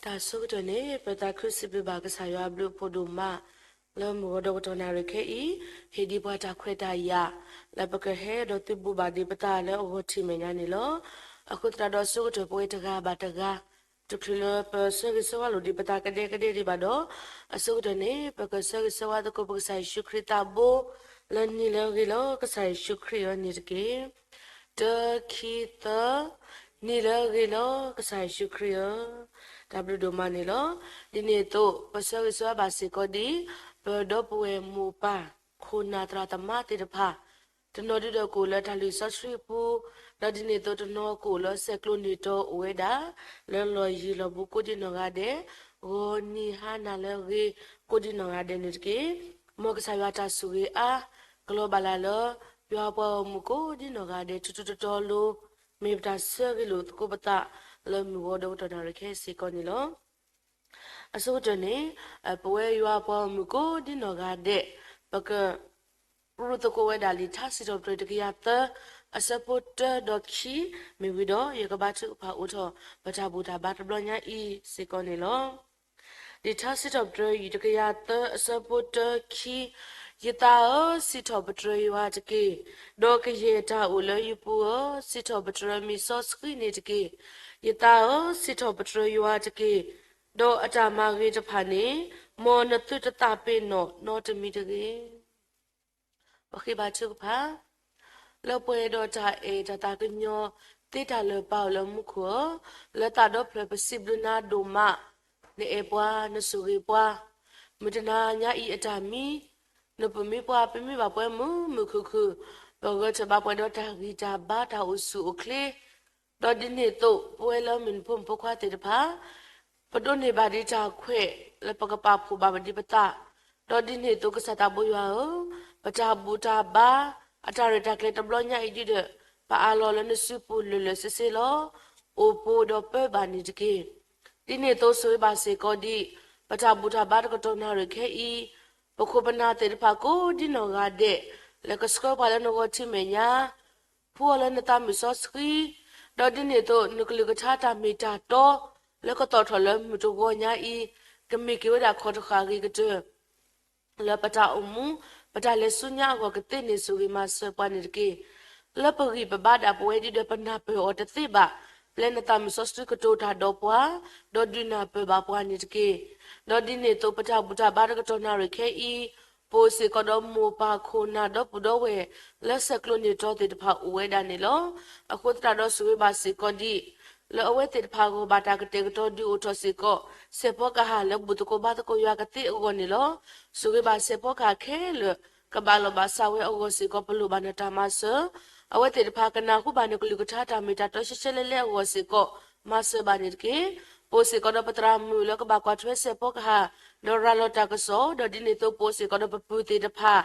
တၢ်ဆိကတၢၢ်န့ၣ် ပသးခုစံးဘျုးဘၣ်ကစၢ်ယွၤအဘျုးအဖှိၣ်ဒိၣ်မး လၢမုၢ်ဂီၤဒီးကတီၢ်နၣ်ရံၣ်ခဲအံၤ ဟ့ၣ်ဒံးပှၤတၢ်ခွဲးတၢ်ယာ် လၢပကဟဲဒီးသုးဘူးဘၣ်ဒံးပသးလၢအဂီၢ်ထံးမဲာ်ညါန့ၣ်လီၤ. အဃိသတးဒီးအဆိကတၢၢ်ပဝဲတဂၤဘၣ်တဂၤ တချုးလၢပဆၢဂ့ၤဆၢဝါလိာ်ဒံးပသးကဒဲကဒဲဒံးဘၣ်ဒီး အဆိကတၢၢ်န့ၣ် ပကဆၢဂ့ၤဆၢဝါသကိးပကစၢ်ယ့ၣ်ၡူးခရံာ်သးဘိ လၢနံၤလၢအဂ့ၤလီၤ ကစၢ်ယ့ၣ်ၡူးခရံာ်ဧၢန့ၣ်တက့ၢ်. တၢ ခံ သၢ, နံၤလၢအဂ့ၤလီၤ ကစၢ်ယ့ၣ်ၡူးခရံာ်ဧၢ. တၢ်ဘျုးဒိၣ်မးန့ၣ်လီၤ. ဒ်န့ၣ်အသိး ပဆၢဂ့ၤဆၢဝါဘၣ်စ့ၢ်ကီးဒ် ပဒီပုၢ်ဝဲၢ်မိၢ်ပၢ် ခိၣ်နၢ်သရၣ်သမါသ့ၣ်တဖၣ် တနီၤဒုဒီးကအိၣ်လၢတၢ်လုၢ်စီဆှံအပူၤ, ဒီးဒ်န့ၣ်အသိးတနီၤကအိၣ်လၢဆဲးကျိးန့ၢ်တီၤအိၣ်ဝဲဒၣ် လၢလီၢ်ယံၤလီၢ်ဘူးကိးဒံနီၢ်ဂၤဒဲး, ဂီၤနံၤဟါနၤလၢအဂ့ၤ ကိးဒံနီၢ်ဂၤဒဲးန့ၣ်တက့ၢ်. မ်ကစၢ်ယွၤတၢ်ဆိၣ်ဂ့ၤအါ ကလီၤဘၣ်လၢ်လၢ ယွၤအပှၤဂီၢ်မုၢ်ကိးဒံနီၢ်ဂၤဒဲး ထူထူတီတီလိၤ မ့ၢ်ပတၢ်ဆၢဂ့ၤလိာ်သကိးပသး လၢမုၢ်ဂီၤဒီးကတီၢ်နၣ်ရံၣ်ခဲအံၤစ့ၢ်ကီးန့ၣ်လီၤ. အဆိကတၢၢ်န့ၣ် ပဝဲယွၤအပှၤဂီၢ်မုၢ်ကိးဒံနီၢ်ဂၤဒဲး ပက ရူၢ်သကိးဝဲဒၣ်လံာ်ထါစံးထီၣ်ပတြၢၤတကယၤသၢ အဆၢဖိတၢဒီးခံ မ့ၢ်ဝံၤဒီး ယကဘါထုကဖၣ်အိးထီၣ် ပတၢ်ဘူၣ်တၢ်ဘါတဘျီညါအံၤစ့ၢ်ကီးန့ၣ်လီၤ. လံာ်ထါစံးထီၣ်ပတြၢၤ တကယၤသၢအဆၢဖိတၢခံ, ယသးဧၢ, စံးထီၣ်ပတြၢၤယွၤတက့ၢ်. ဒီးကယဲၢ်တၢ်အိၣ်လၢယပူၤဧၢ, စံးထီၣ်ပတြၢၤမံၤစီဆှံန့ၣ်တက့ၢ်. ယသးဧၢ, စံးထီၣ်ပတြၢၤယွၤတက့ၢ်. ဒီးအတၢ်မၤဂ့ၤတဖၣ်န့ၣ် မ်နသုတသးပ့ၤနီၣ်နီတမံၤတဂ့ၤ. ပဃ့ဘါထုကဖၣ်, လၢပှဲၤဒီးတၢ်အဲၣ်တၢ်သးကညီၤ သ့တၢ်လၢာ်ပာ်အိၣ်လၢမူခိၣ်ဧၢ, လၢသးဒီဖျၢၣ်ပစံးဘျုးနၤဒိၣ်မး, နအဲၣ်ပှၤ နဆိၣ်ဂ့ၤပှၤ, မုၢ်တနၤညါအံၤအတၢ်မံ, နပမံပှၤ ပမံဘၣ်ပှၤမုာ်မုာ်ခုၣ်ခုၣ်, ပဂၢၢ်ထၢၣ်ဘၣ်ပှၤဒီးတၢ်ဂံၢ်တၢ်ဘါတၢ်အိၣ်ဆူၣ်အိၣ်ချ့ ဒီးဒ်န့ၣ်အသိး ပဝဲလၢမ့ၢ်နဖိမုၣ်ဖိခွါသ့ၣ်တဖၣ် ပဒိးန့ၢ်ဘၣ်ဒံးတၢ်ခွဲးလၢပကပာ်ဖှိၣ်ဘၣ်ဒံးပသး, ဒီးဒ်န့ၣ်အသိးကစၢ်သးဘိယွၤဧၢ, ပတၢ်ဘူၣ်တၢ်ဘါ အတၢ်ရဲၣ်တၢ်ကျဲၤတဘျီညါအံၤဒ်ဒီး ပအးလီၤလၢနစုပူၤလၢာ်လၢာ်ဆ့ဆ့လီၤ. အိၣ်ပိၢ်ဒီးပၢဘၣ်န့ၣ်တက့ၢ်. ဒ်န့ၣ်အသိးဆိၣ်ဂ့ၤဘၣ်စ့ၢ်ကီးဒံး ပတၢ်ဘူၣ်တၢ်ဘါတကတီၢ်နၣ်ရံၣ်ခဲအံၤ ပခိၣ်ပနၢ်သ့ၣ်တဖၣ်ကိးဒံနီၢ်ဂၤဒဲး လၢကဆှၢပှၤလၢနဂီၢ်ထံးမဲာ်ညါ ဖှူအီၤလၢနသးမုၢ်စီဆှံ, ဒီးဒ်န့ၣ်အသိး နကလုၢ်ကထါတၢ်မ့ၢ်တၢ်တီ လၢကသီၣ်ထီၣ်လၢမုၢ်တဂီၤညါအံၤ ကမ့ၢ်က့ၤဝဲဒၣ်ခီၣ်တဃၣ်အဂ့ၤကတၢၢ် လၢပတၢ်အိၣ်မူ ပတၢ်လဲၤဆူညါအဂီၢ်ကသ့န့ၣ် ဆိၣ်ဂ့ၤမၤစၢၤပှၤန့ၣ်တက့ၢ်. လၢပဂံၢ်ပဘါဒၣ်ပဝဲဒ်ဒီးပနၢ်ပၢၢ်အီၤတသ့ဘၣ်, ပျဲနသးမုၢ်စီဆှံကတိၤတၢ်ဒီးပှၤ, ဒီးဒုးနၢ်ပၢၢ်ဘၣ်ပှၤန့ၣ်တက့ၢ်. ဒီးဒ်န့ၣ်အသိး ပတၢ်ဘူၣ်တၢ်ဘါတကတီၢ်နၣ်ရံၣ်ခဲအံၤ ပအိၣ်စ့ၢ်ကီးဒီးမိၢ်ပၢ်ခိၣ်နၢ်ဒီပုၢ်ဒီဝဲၢ် လၢဆဲးကျိးန့ၢ်တီသ့ၣ်တဖၣ်အိၣ်ဝဲဒၣ်န့ၣ်လီၤ. အဃိသတးဒီးဆိၣ်ဂ့ၤဘၣ်စ့ၢ်ကီးဒံး လၢအဝဲသ့ၣ်တဖၣ်ဂီၢ်ဘၣ်တၢ်ကတဲာ်ကတီၤဒုးအိၣ်ထီၣ်စ့ၢ်ကီး စဲးဖီကဟၣ်လၢဘူၣ်သကိးဘါသကိးယွၤကသ့အဂီၢ်န့ၣ်လီၤ. ဆိၣ်ဂ့ၤဘၣ်စဲးဖီကဟၣ်ခဲလၢာ် ကဘၣ်လီၤဘၣ်စးဝဲအဂီၢ်စ့ၢ်ကီး ပလိၣ်ဘၣ်နတၢ်မၤစၢၤ, အဝဲသ့ၣ်တဖၣ်ကနၢ်ဟူဘၣ်နကလုၢ်ကထါတၢ်မ့ၢ်တၢ်တီရှဲရှဲလဲလဲအဂီၢ်စ့ၢ်ကီး မၤစၢၤဘၣ်န့ၣ်တက့ၢ်. ပအိၣ်စ့ၢ်ကီးဒီးပသရၣ်မုၣ်လၢကဘၣ်ကွၢ်ထွဲစဲးဖီကဟၣ် ဒီးရၤလီၤတၢ်ကစီၣ်, ဒီးဒ်န့ၣ်အသိးပအိၣ်စ့ၢ်ကီးဒီးပပုၢ်သ့ၣ်တဖၣ်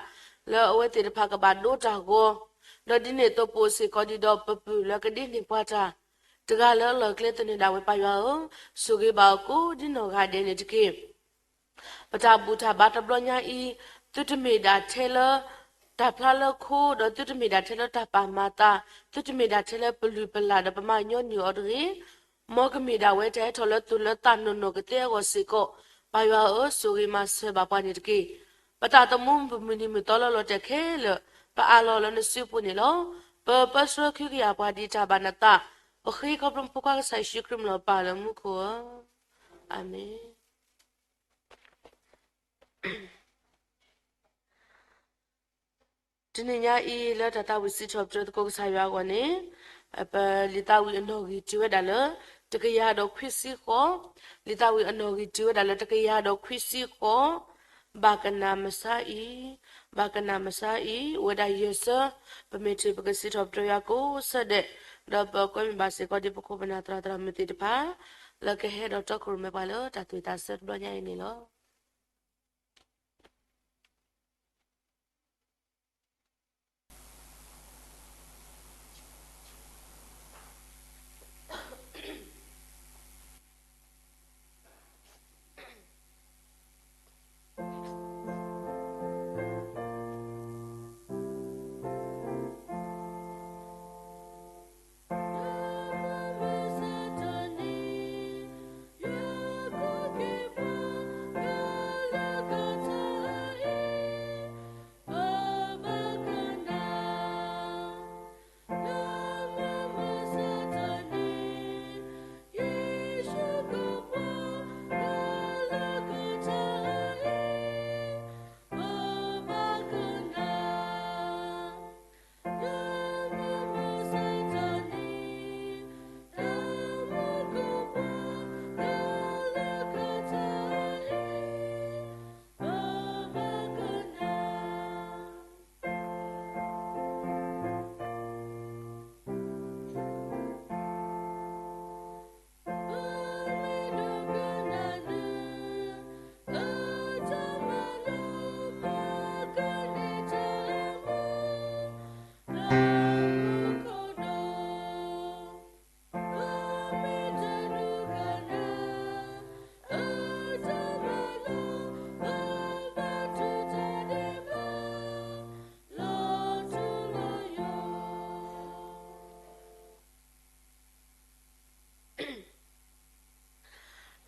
လၢအဝဲသ့ၣ်တဖၣ်ကဘၣ်ဒိတၢ်ဂီၤ, ဒီးဒ်န့ၣ်အသိးပအိၣ်စ့ၢ်ကီးဒံးဒီးပပုၢ်လၢကဒ့န့ၢ်ပှၤတၢ် တဂၤလၢအလီၢ်ကျဲသနၢၣ်ဒၣ်ဝဲပၢ်ယွၤဧၢ, ဆိၣ်ဂ့ၤဘၣ်အီၤကိးဒံနီၢ်ဂၤဒဲးန့ၣ်တက့ၢ်. ပတၢ်ဘူၣ်တၢ်ဘါတဘျီညါအံၤ သုတမ့ၢ်ဒၣ်ထဲလၢ တၢ်ဖျါလၢခိ, ဒီးသုတမ့ၢ်ဒၣ်ထဲလၢတၢ်ပာ်မၤသး, သုတမ့ၢ်ဒၣ်ထဲလၢပလုၢ်ပလၢ်ဒီးပမၤညီနုၢ်အီၤတဂ့ၤ, မ်ကမ့ၢ်ဒၣ်ဝဲတၢ်ဟဲထီၣ်လၢသူၣ်လၢသးနီၢ်နီၢ်ကသ့အဂီၢ်စ့ၢ်ကီး, ပၢ်ယွၤဧၢ, ဆိၣ်ဂ့ၤမၤစၢၤဘၣ်ပှၤန့ၣ်တက့ၢ်. ပသးသမူပမုၢ်နံၤမုၢ်သီလၢလီၤတဲာ်ခဲလၢာ်, ပအးလီၤလၢနစုပူၤန့ၣ်လီၤ. ပပၢဆှၢခုကယာ်ပှၤဒ်တၢ်ဘၣ်နသး, ပဃ့ခီဖျိဖိခွါကစၢ်ယ့ၣ်ၡူးခရံာ်မံၤလီၤပၢ်လၢမူခိၣ်ဧၢ, အၤမ့ၣ်. တနံၤညါအံၤလၢတၢ်သးဝံၣ်စံးထီၣ်ပတြၢၤသကိးကစၢ်ယွၤအဂီၢ်န့ၣ်, ပလံာ်သးဝံၣ်အနီၣ်ဂံၢ်တုၤဝဲဒၣ်လၢ တကယၤဒီးခွံဆံဃိး, လံာ်သးဝံၣ်အနီၣ်ဂံၢ်တုၤဝဲဒၣ်လၢတကယၤဒီးခွံဆံဃိး, ဘၣ်ကနၣ်မဆါအံၤ, ဘၣ်ကနၣ်မဆါအံၤ, အိၣ်ဝဲဒၣ်ယဲၢ်ဆၢ, ပမ့ၢ်ထုးပကစံးထီၣ်ပတြၢၤယွၤကိးဆၢဒဲး, ဒီးပကွဲမုာ်ဘၣ်စ့ၢ်ကီးဒ်ပခိၣ်ပနၢ်သရၣ်သရၣ်မုၣ်သ့ၣ်တဖၣ်, လၢကဟဲဒီးတီခိၣ်ရိၣ်မဲပှၤလၢတၢ်သွံၣ်တၢ်ဆၢတဘျီညါအံၤန့ၣ်လီၤ.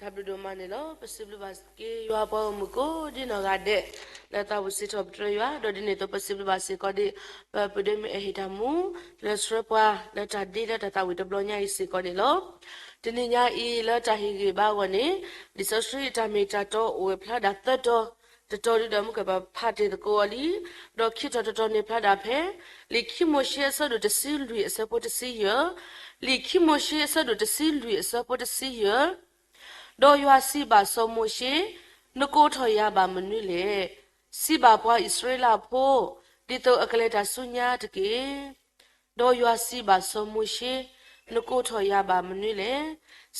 တၢ်ဘျုးဒိၣ်မးန့ၣ်လီၤ. ပစံးဘျုးဘၣ်က့ၤယွၤပှၤဂီၢ်မုၢ်ကိးဒ်နီၢ်ဂၤဒဲး လၢသးဝံၣ်စံးထီၣ်ပတြၢၤယွၤ, ဒီးဒ်န့ၣ်အသိးပစံးဘျုးဘၣ်စ့ၢ်ကီးဒံး ပပုၢ်ဒ့မုၣ်အဲၣ်ဟ့ၣ်တၢ်မူ လၢဆှၢပှၤလၢတၢ်ဒ့လၢတၢ်သးဝံၣ်တဘျီညါအံၤစ့ၢ်ကီးန့ၣ်လီၤ. တနံၤညါအံၤလၢတၢ်ဟ့ၣ်ဂံၢ်ဘါအဂီၢ်န့ၣ် လံာ်စီဆှံတၢ်မ့ၢ်တၢ်တီအိၣ်ဝဲဖျါဒၣ်သၢတီၤ, တတီၤဒုဒီး မုၢ်ကပၤဖးတ့ၢ်သကိးအီၤလံ, ဒီးခံတီၤတတီၤန့ၣ်ဖျါဒၣ်ဖဲ လံာ်ခံမိၤၡ့အဆၢဒိၣ်တဆံလွံၢ်အဆၢဖိတဆံယဲၢ်, လံာ်ခံမိၤၡ့အဆၢဒိၣ်တဆံလွံၢ်အဆၢဖိတဆံယဲၢ်, ဒီးယွၤစံးဘၣ်စီၤမိၤၡ့, နကိးထီၣ်ယၤဘၣ်မနုၤလဲၣ်. စံးဘၣ်ပှၤအံၣ်စရ့လးဖိ, ဒ်သိးအကလဲၤတၢ်ဆူညါတက့ၢ်. ဒီးယွၤစံးဘၣ်စီၤမိၤၡ့, နကိးထီၣ်ယၤဘၣ်မနုၤလဲၣ်.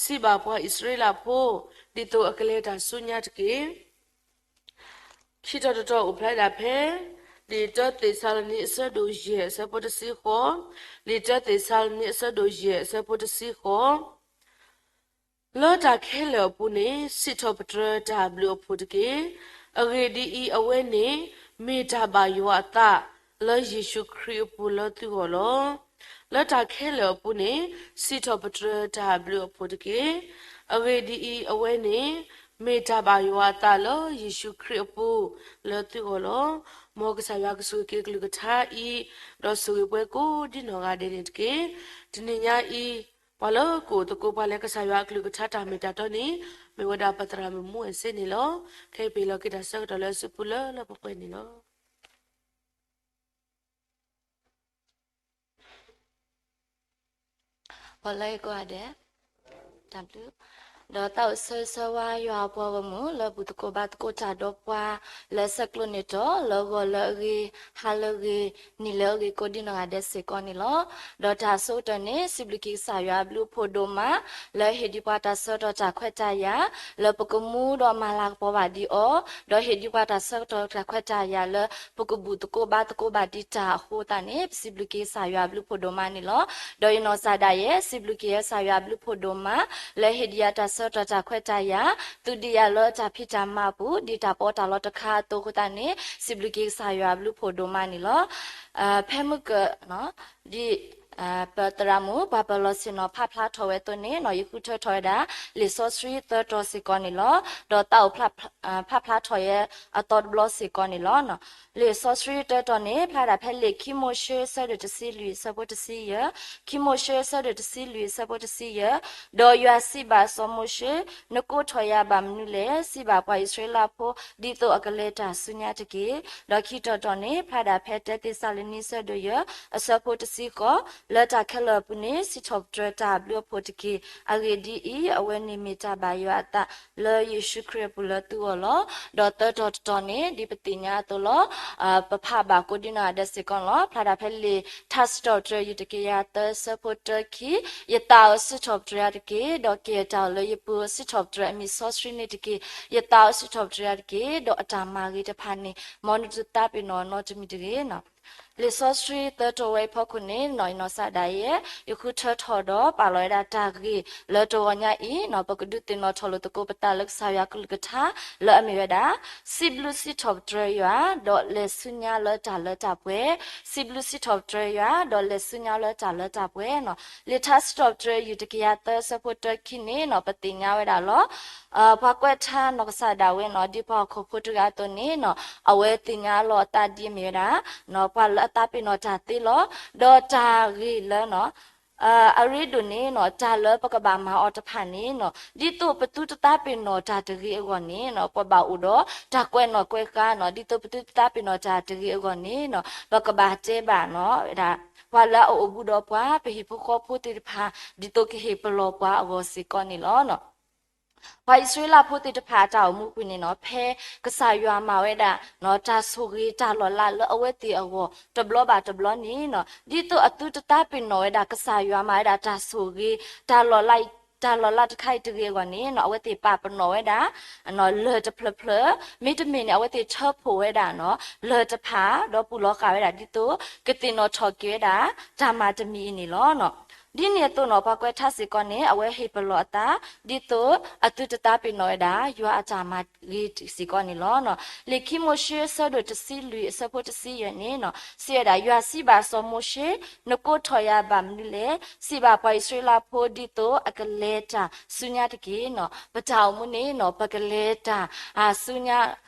စံးဘၣ်ပှၤအံၣ်စရ့လးဖိ, ဒ်သိးအကလဲၤတၢ်ဆူညါတက့ၢ်. ခံတီၤတတီၤအိၣ်ဖျါဒၣ်ဖဲ လံာ်တၢသ့းစၤလနံအဆၢဒိၣ်ယဲၢ်အဆၢဖိတဆံဃိး, လံာ်တၢသ့းစၤလနံအဆၢဒိၣ်ယဲၢ်အဆၢဖိတဆံဃိး လၢတၢ်ခဲလၢာ်အပူၤန့ၣ် စံးထီၣ်ပတြၢၤတၢ်ဘျုးအဖှိၣ်တက့ၢ်. အဂ့ၢ်ဒ်အံၤ, အဝဲန့ၣ်မ့ၢ်တၢ်ဘၣ်ယွၤအသး လၢယ့ၣ်ၡူးခရံာ်အပူၤလၢသုဂီၢ်လီၤ. လၢတၢ်ခဲလၢာ်အပူၤန့ၣ် စံးထီၣ်ပတြၢၤတၢ်ဘျုးအဖှိၣ်တက့ၢ်. အဂ့ၢ်ဒ်အံၤ, အဝဲန့ၣ်မ့ၢ်တၢ်ဘၣ်ယွၤအသးလၢယ့ၣ်ၡူးခရံာ်အပူၤ လၢသုဂီၢ်လီၤ. မ်ကစၢ်ယွၤကဆိၣ်ဂ့ၤက့ၤအကလုၢ်ကထါအံၤ, ဒီးဆိၣ်ဂ့ၤပှၤကိးဒ်နီၢ်ဂၤဒဲးန့ၣ်တက့ၢ်. တနံၤညါအံၤ ပှၤလၢကအိၣ်သကိးပှၤလၢကစၢ်ယွၤအကလုၢ်ကထါ တၢ်မ့ၢ်တၢ်တီန့ၣ် မ့ၢ်ဝဲဒၣ်ပသရၣ်မုၣ်မူအဲၣ်စ့န့ၣ်လီၤ. ခဲအံၤပဟ့ၣ်လီၤက့ၤတၢ်ဆၢကတီၢ်လၢအစုပူၤလၢလၢပှဲၤပှဲၤန့ၣ်လီၤ. ပှၤလၢအကိးဂၤဒဲး, တၢ်ဘျုး, ဒီးသးအိၣ်ဆၢဂ့ၤဆၢဝါယွၤအပှၤဂီၢ်မုၢ် လၢဘူၣ်သကိးဘါသကိးတၢ်ဒီးပှၤလၢဆဲးကျိးန့ၣ်တဖၣ်, လၢဂီၤလၢအဂ့ၤ, ဟါလၢအဂ့ၤ, နံၤလၢအဂ့ၤ ကိးဒ်နီၢ်ဂၤဒဲးစ့ၢ်ကီးန့ၣ်လီၤ. ဒီးတၢ်အဆိကတၢၢ်န့ၣ် စံးဘျုးက့ၤကစၢ်ယွၤအဘျုးအဖှိၣ်ဒိၣ်မး လၢဟ့ၣ်ဒံးပှၤတၢ်ဆၢကတီၢ်တၢ်ခွဲးတၢ်ယာ် လၢပကမူဒီးမၤလၤကပီၤဘၣ်ဒံးအီၤ, ဒီးဟ့ၣ်ဒံးပှၤတၢ်ဆၢကတီၢ်တၢ်ခွဲးတၢ်ယာ်လၢ ပကဘူၣ်သကိးဘါသကိးဘၣ်ဒံးတၢ်အဃိသတးန့ၣ် ပစံးဘျုးက့ၤကစၢ်ယွၤအဘျုးအဖှိၣ်ဒိၣ်မးန့ၣ်လီၤ. ဒီးယနီၢ်ကစၢ်ဒၣ်ယဲ စံးဘျုးက့ၤကစၢ်ယွၤအဘျုးအဖှိၣ်ဒိၣ်မး လၢဟ့ၣ်ဒံးယၤတၢ်ဆၢကတီၢ်တၢ်ခွဲးတၢ်ယာ်, သုးဒံးယၤလၢတၢ်ဖံးတၢ်မၤအပူၤ ဒ်တၢ်ပီးတၢ်လီတခါအသိးအဃိသတးန့ၣ် စံးဘျုးက့ၤကစၢ်ယွၤအဘျုးအဖှိၣ်ဒိၣ်မးန့ၣ်လီၤ. ဖဲမုၢ်က ဒ် ပသရၣ်မုၣ် ပှၤပၢၤလီၢ်ဆ့ၣ်နီၤဖးဖျါထီၣ်ဝဲအသိးန့ၣ် ယဃုထၢထီၣ်ဝဲဒၣ် လံာ်စီဆှံသၢတီၤစ့ၢ်ကီးန့ၣ်လီၤ. ဒီးသးအိၣ်ဖးဖျါထီၣ်ဝဲအသီတဘျီစ့ၢ်ကီးန့ၣ်လီၤ. လံာ်စီဆှံတၢတီၤန့ၣ် ဖျါဒၣ်ဖဲလံာ်ခံမိၤၡ့ အဆၢဒိၣ်တဆံလွံၢ် အဆၢဖိတဆံယဲၢ်, ခံမိၤၡ့ အဆၢဒိၣ်တဆံလွံၢ် အဆၢဖိတဆံယဲၢ်, ဒီးယွၤစံးဘၣ်စီၤမိၤၡ့, နကိးထီၣ်ယၤဘၣ်မနုၤလဲၣ်. စံးဘၣ်ပှၤအံၣ်စရ့လးဖိ, ဒ်သိးအကလဲၤတၢ်ဆူညါတက့ၢ်. ဒီးခံတီၤတီၤန့ၣ် ဖျါဒၣ်ဖဲတၢသ့းစၤလနံ အဆၢဒိၣ်ယဲၢ် အဆၢဖိတဆံဃိး, လၢတၢ်ခဲလၢာ်အပူၤန့ၣ် စံးထီၣ်ပတြၢၤတၢ်ဘျုးအဖှိၣ်တက့ၢ်. အဂ့ၢ်ဒ်အံၤ, အဝဲန့ၣ်မ့ၢ်တၢ်ဘၣ်ယွၤအသး လၢယ့ၣ်ၡူးခရံာ်အပူၤလၢသုဂီၢ်လီၤ. ဒီးသၢတီၤတတီၤန့ၣ် ဒ်ပသ့ၣ်ညါအသိးလီၤ. ပဖးဘၣ်ကိးဒ်နီၢ်ဂၤဒဲးစ့ၢ်ကီးလီၤ. ဖျါဒၣ်ဖဲလံာ်ထါစံးထီၣ်ပတြၢၤယုၢ်တကယၤသၢ အဆၢဖိတၢခံ, ယသးဧၢ စံးထီၣ်ပတြၢၤယၤတက့ၢ်. ဒီးကယဲၢ်တၢ်အိၣ်လၢယပူၤဧၢ စံးထီၣ်ပတြၢၤအမံၤစီဆှံန့ၣ်တက့ၢ်. ယသးဧၢ စံးထီၣ်ပတြၢၤယၤတက့ၢ်. ဒီးအတၢ်မၤဂ့ၤတဖၣ်န့ၣ် မ်နတသးပ့ၤနီၣ်နီတမံၤတဂ့ၤ. လံာ်စီဆှံသၢတီၤဝဲအဖီခိၣ်န့ၣ် ယနီၢ်ကစၢ်ဒၣ်ယဲ ယဃုထၢထီၣ်ဒီးပာ်လီၤဝဲဒၣ်တၢ်ဂ့ၢ်လၢတဂီၤညါအံၤ ပကဒုးသ့ၣ်နီၣ်ထီၣ်လိာ်သကိးပသးလၢကစၢ်ယွၤကလုၢ်ကထါ လၢအမ့ၢ်ဝဲဒၣ် စံးဘျုးစံးထီၣ်ပတြၢၤယွၤ ဒီးလဲၤဆူညါလၢတၢ်လၢတၢ်ပှဲၤ, စံးဘျုးစံးထီၣ်ပတြၢၤယွၤ ဒီးလဲၤဆူညါလၢတၢ်လၢတၢ်ပှဲၤန့ၣ်. လံာ်ထါစံးထီၣ်ပတြၢၤယုၢ်တကယၤသၢ အဆၢဖိတၢခံန့ၣ် ပသ့ၣ်ညါဝဲဒၣ်လီၤ. ပှၤကွဲးထါနီၢ်ကစၢ်ဒၣ်ဝဲန့ၣ် ဒ်ပှၤဟီၣ်ခိၣ်ဖိတဂၤအသိးန့ၣ် အဝဲသ့ၣ်ညါလီၤအသးဒ်အမ့ၢ်ဝဲဒၣ် ပှၤလၢအသးပ့ၤနီၣ်တၢ်သ့လီၤ. ဒီးတၢ်ဂ့ၢ်လၢ အရ့ဒိၣ်န့ၣ် တၢ်လၢပကဘၣ်မၤအီၤတဖၣ်န့ၣ် ဒ်သိးပသုတသးပ့ၤနီၣ်တၢ်တဂ့ၤအဂီၢ်န့ၣ် ပဘၣ်အိၣ်ဒီးတၢ်ကွဲးနီၣ်ကွဲးဃါန့ၣ်. ဒ်သိးပသုတသးပ့ၤနီၣ်တၢ်တဂ့ၤအဂီၢ်န့ၣ် ပကဘၣ်တဲဘၣ် ပှၤလၢအအိၣ်ဘူးဒီးပှၤ ပဟံၣ်ဖိဃီဖိသ့ၣ်တဖၣ် ဒ်သိးကဟ့ၣ်ပလီၢ်ပှၤအဂီၢ်စ့ၢ်ကီးန့ၣ်လီၤ. ပှၤအံၣ်စရ့လးဖိသ့ၣ်တဖၣ်အတၢ်အိၣ်မူပူၤန့ၣ် ဖဲကစၢ်ယွၤမၤဝဲဒၣ် တၢ်ဆိၣ်ဂ့ၤတၢ်လီၤလးလၢအဝဲသ့ၣ်အဂီၢ် တဘျီဘၣ်တဘျီန့ၣ် ဒ်သိးအသုတသးပ့ၤနီၣ်ဝဲဒၣ် ကစၢ်ယွၤမၤဝဲဒၣ်တၢ်ဆိၣ်ဂ့ၤ တၢ်လီၤလး တၢ်လီၤလးတခါအံၤတဂ့ၤအဂီၢ်န့ၣ် အဝဲသ့ၣ်ပာ်ပနီၣ်ဝဲဒၣ် လၢၢ်တဖျၢၣ်ဖျၢၣ်, မ့တမ့ၢ်န့ၣ် အဝဲသ့ၣ်ထၢဖှိၣ်ဝဲဒၣ် လၢၢ်တဖၣ် ဒီးပူၤလီၤဃာ်ဝဲဒၣ်ဒ်သိး ကသ့ၣ်နီၣ်ထီၣ်က့ၤဝဲဒၣ် တၢ်မၤတမံၤအံၤန့ၣ်လီၤ. ဒ်န့ၣ်အသိးန့ၣ် ပှၤကွဲးထါစ့ၢ်ကီးန့ၣ် အဝဲဟ့ၣ်ပလီၢ်အသး ဒ်သိးအသုတသးပ့ၤနီၣ်ဝဲဒၣ် ယွၤအတၢ်မၤဂ့ၤစ့ၢ်ကီးန့ၣ်လီၤ. လံာ်ခံမိၤၡ့ အဆၢဒိၣ်တဆံလွံၢ် အဆၢဖိတဆံယဲၢ်န့ၣ် စံးဝဲဒၣ်, ယွၤစံးဘၣ်စီၤမိၤၡ့, နကိးထီၣ်ယၤဘၣ်မနုၤလဲၣ်. စံးဘၣ်ပှၤအံၣ်စရ့လးဖိ ဒ်သိးအကလဲၤတၢ်ဆူညါတက့ၢ်. ပတၢ်အိၣ်မူန့ၣ် ပကလဲၤတၢ်ဆူညါ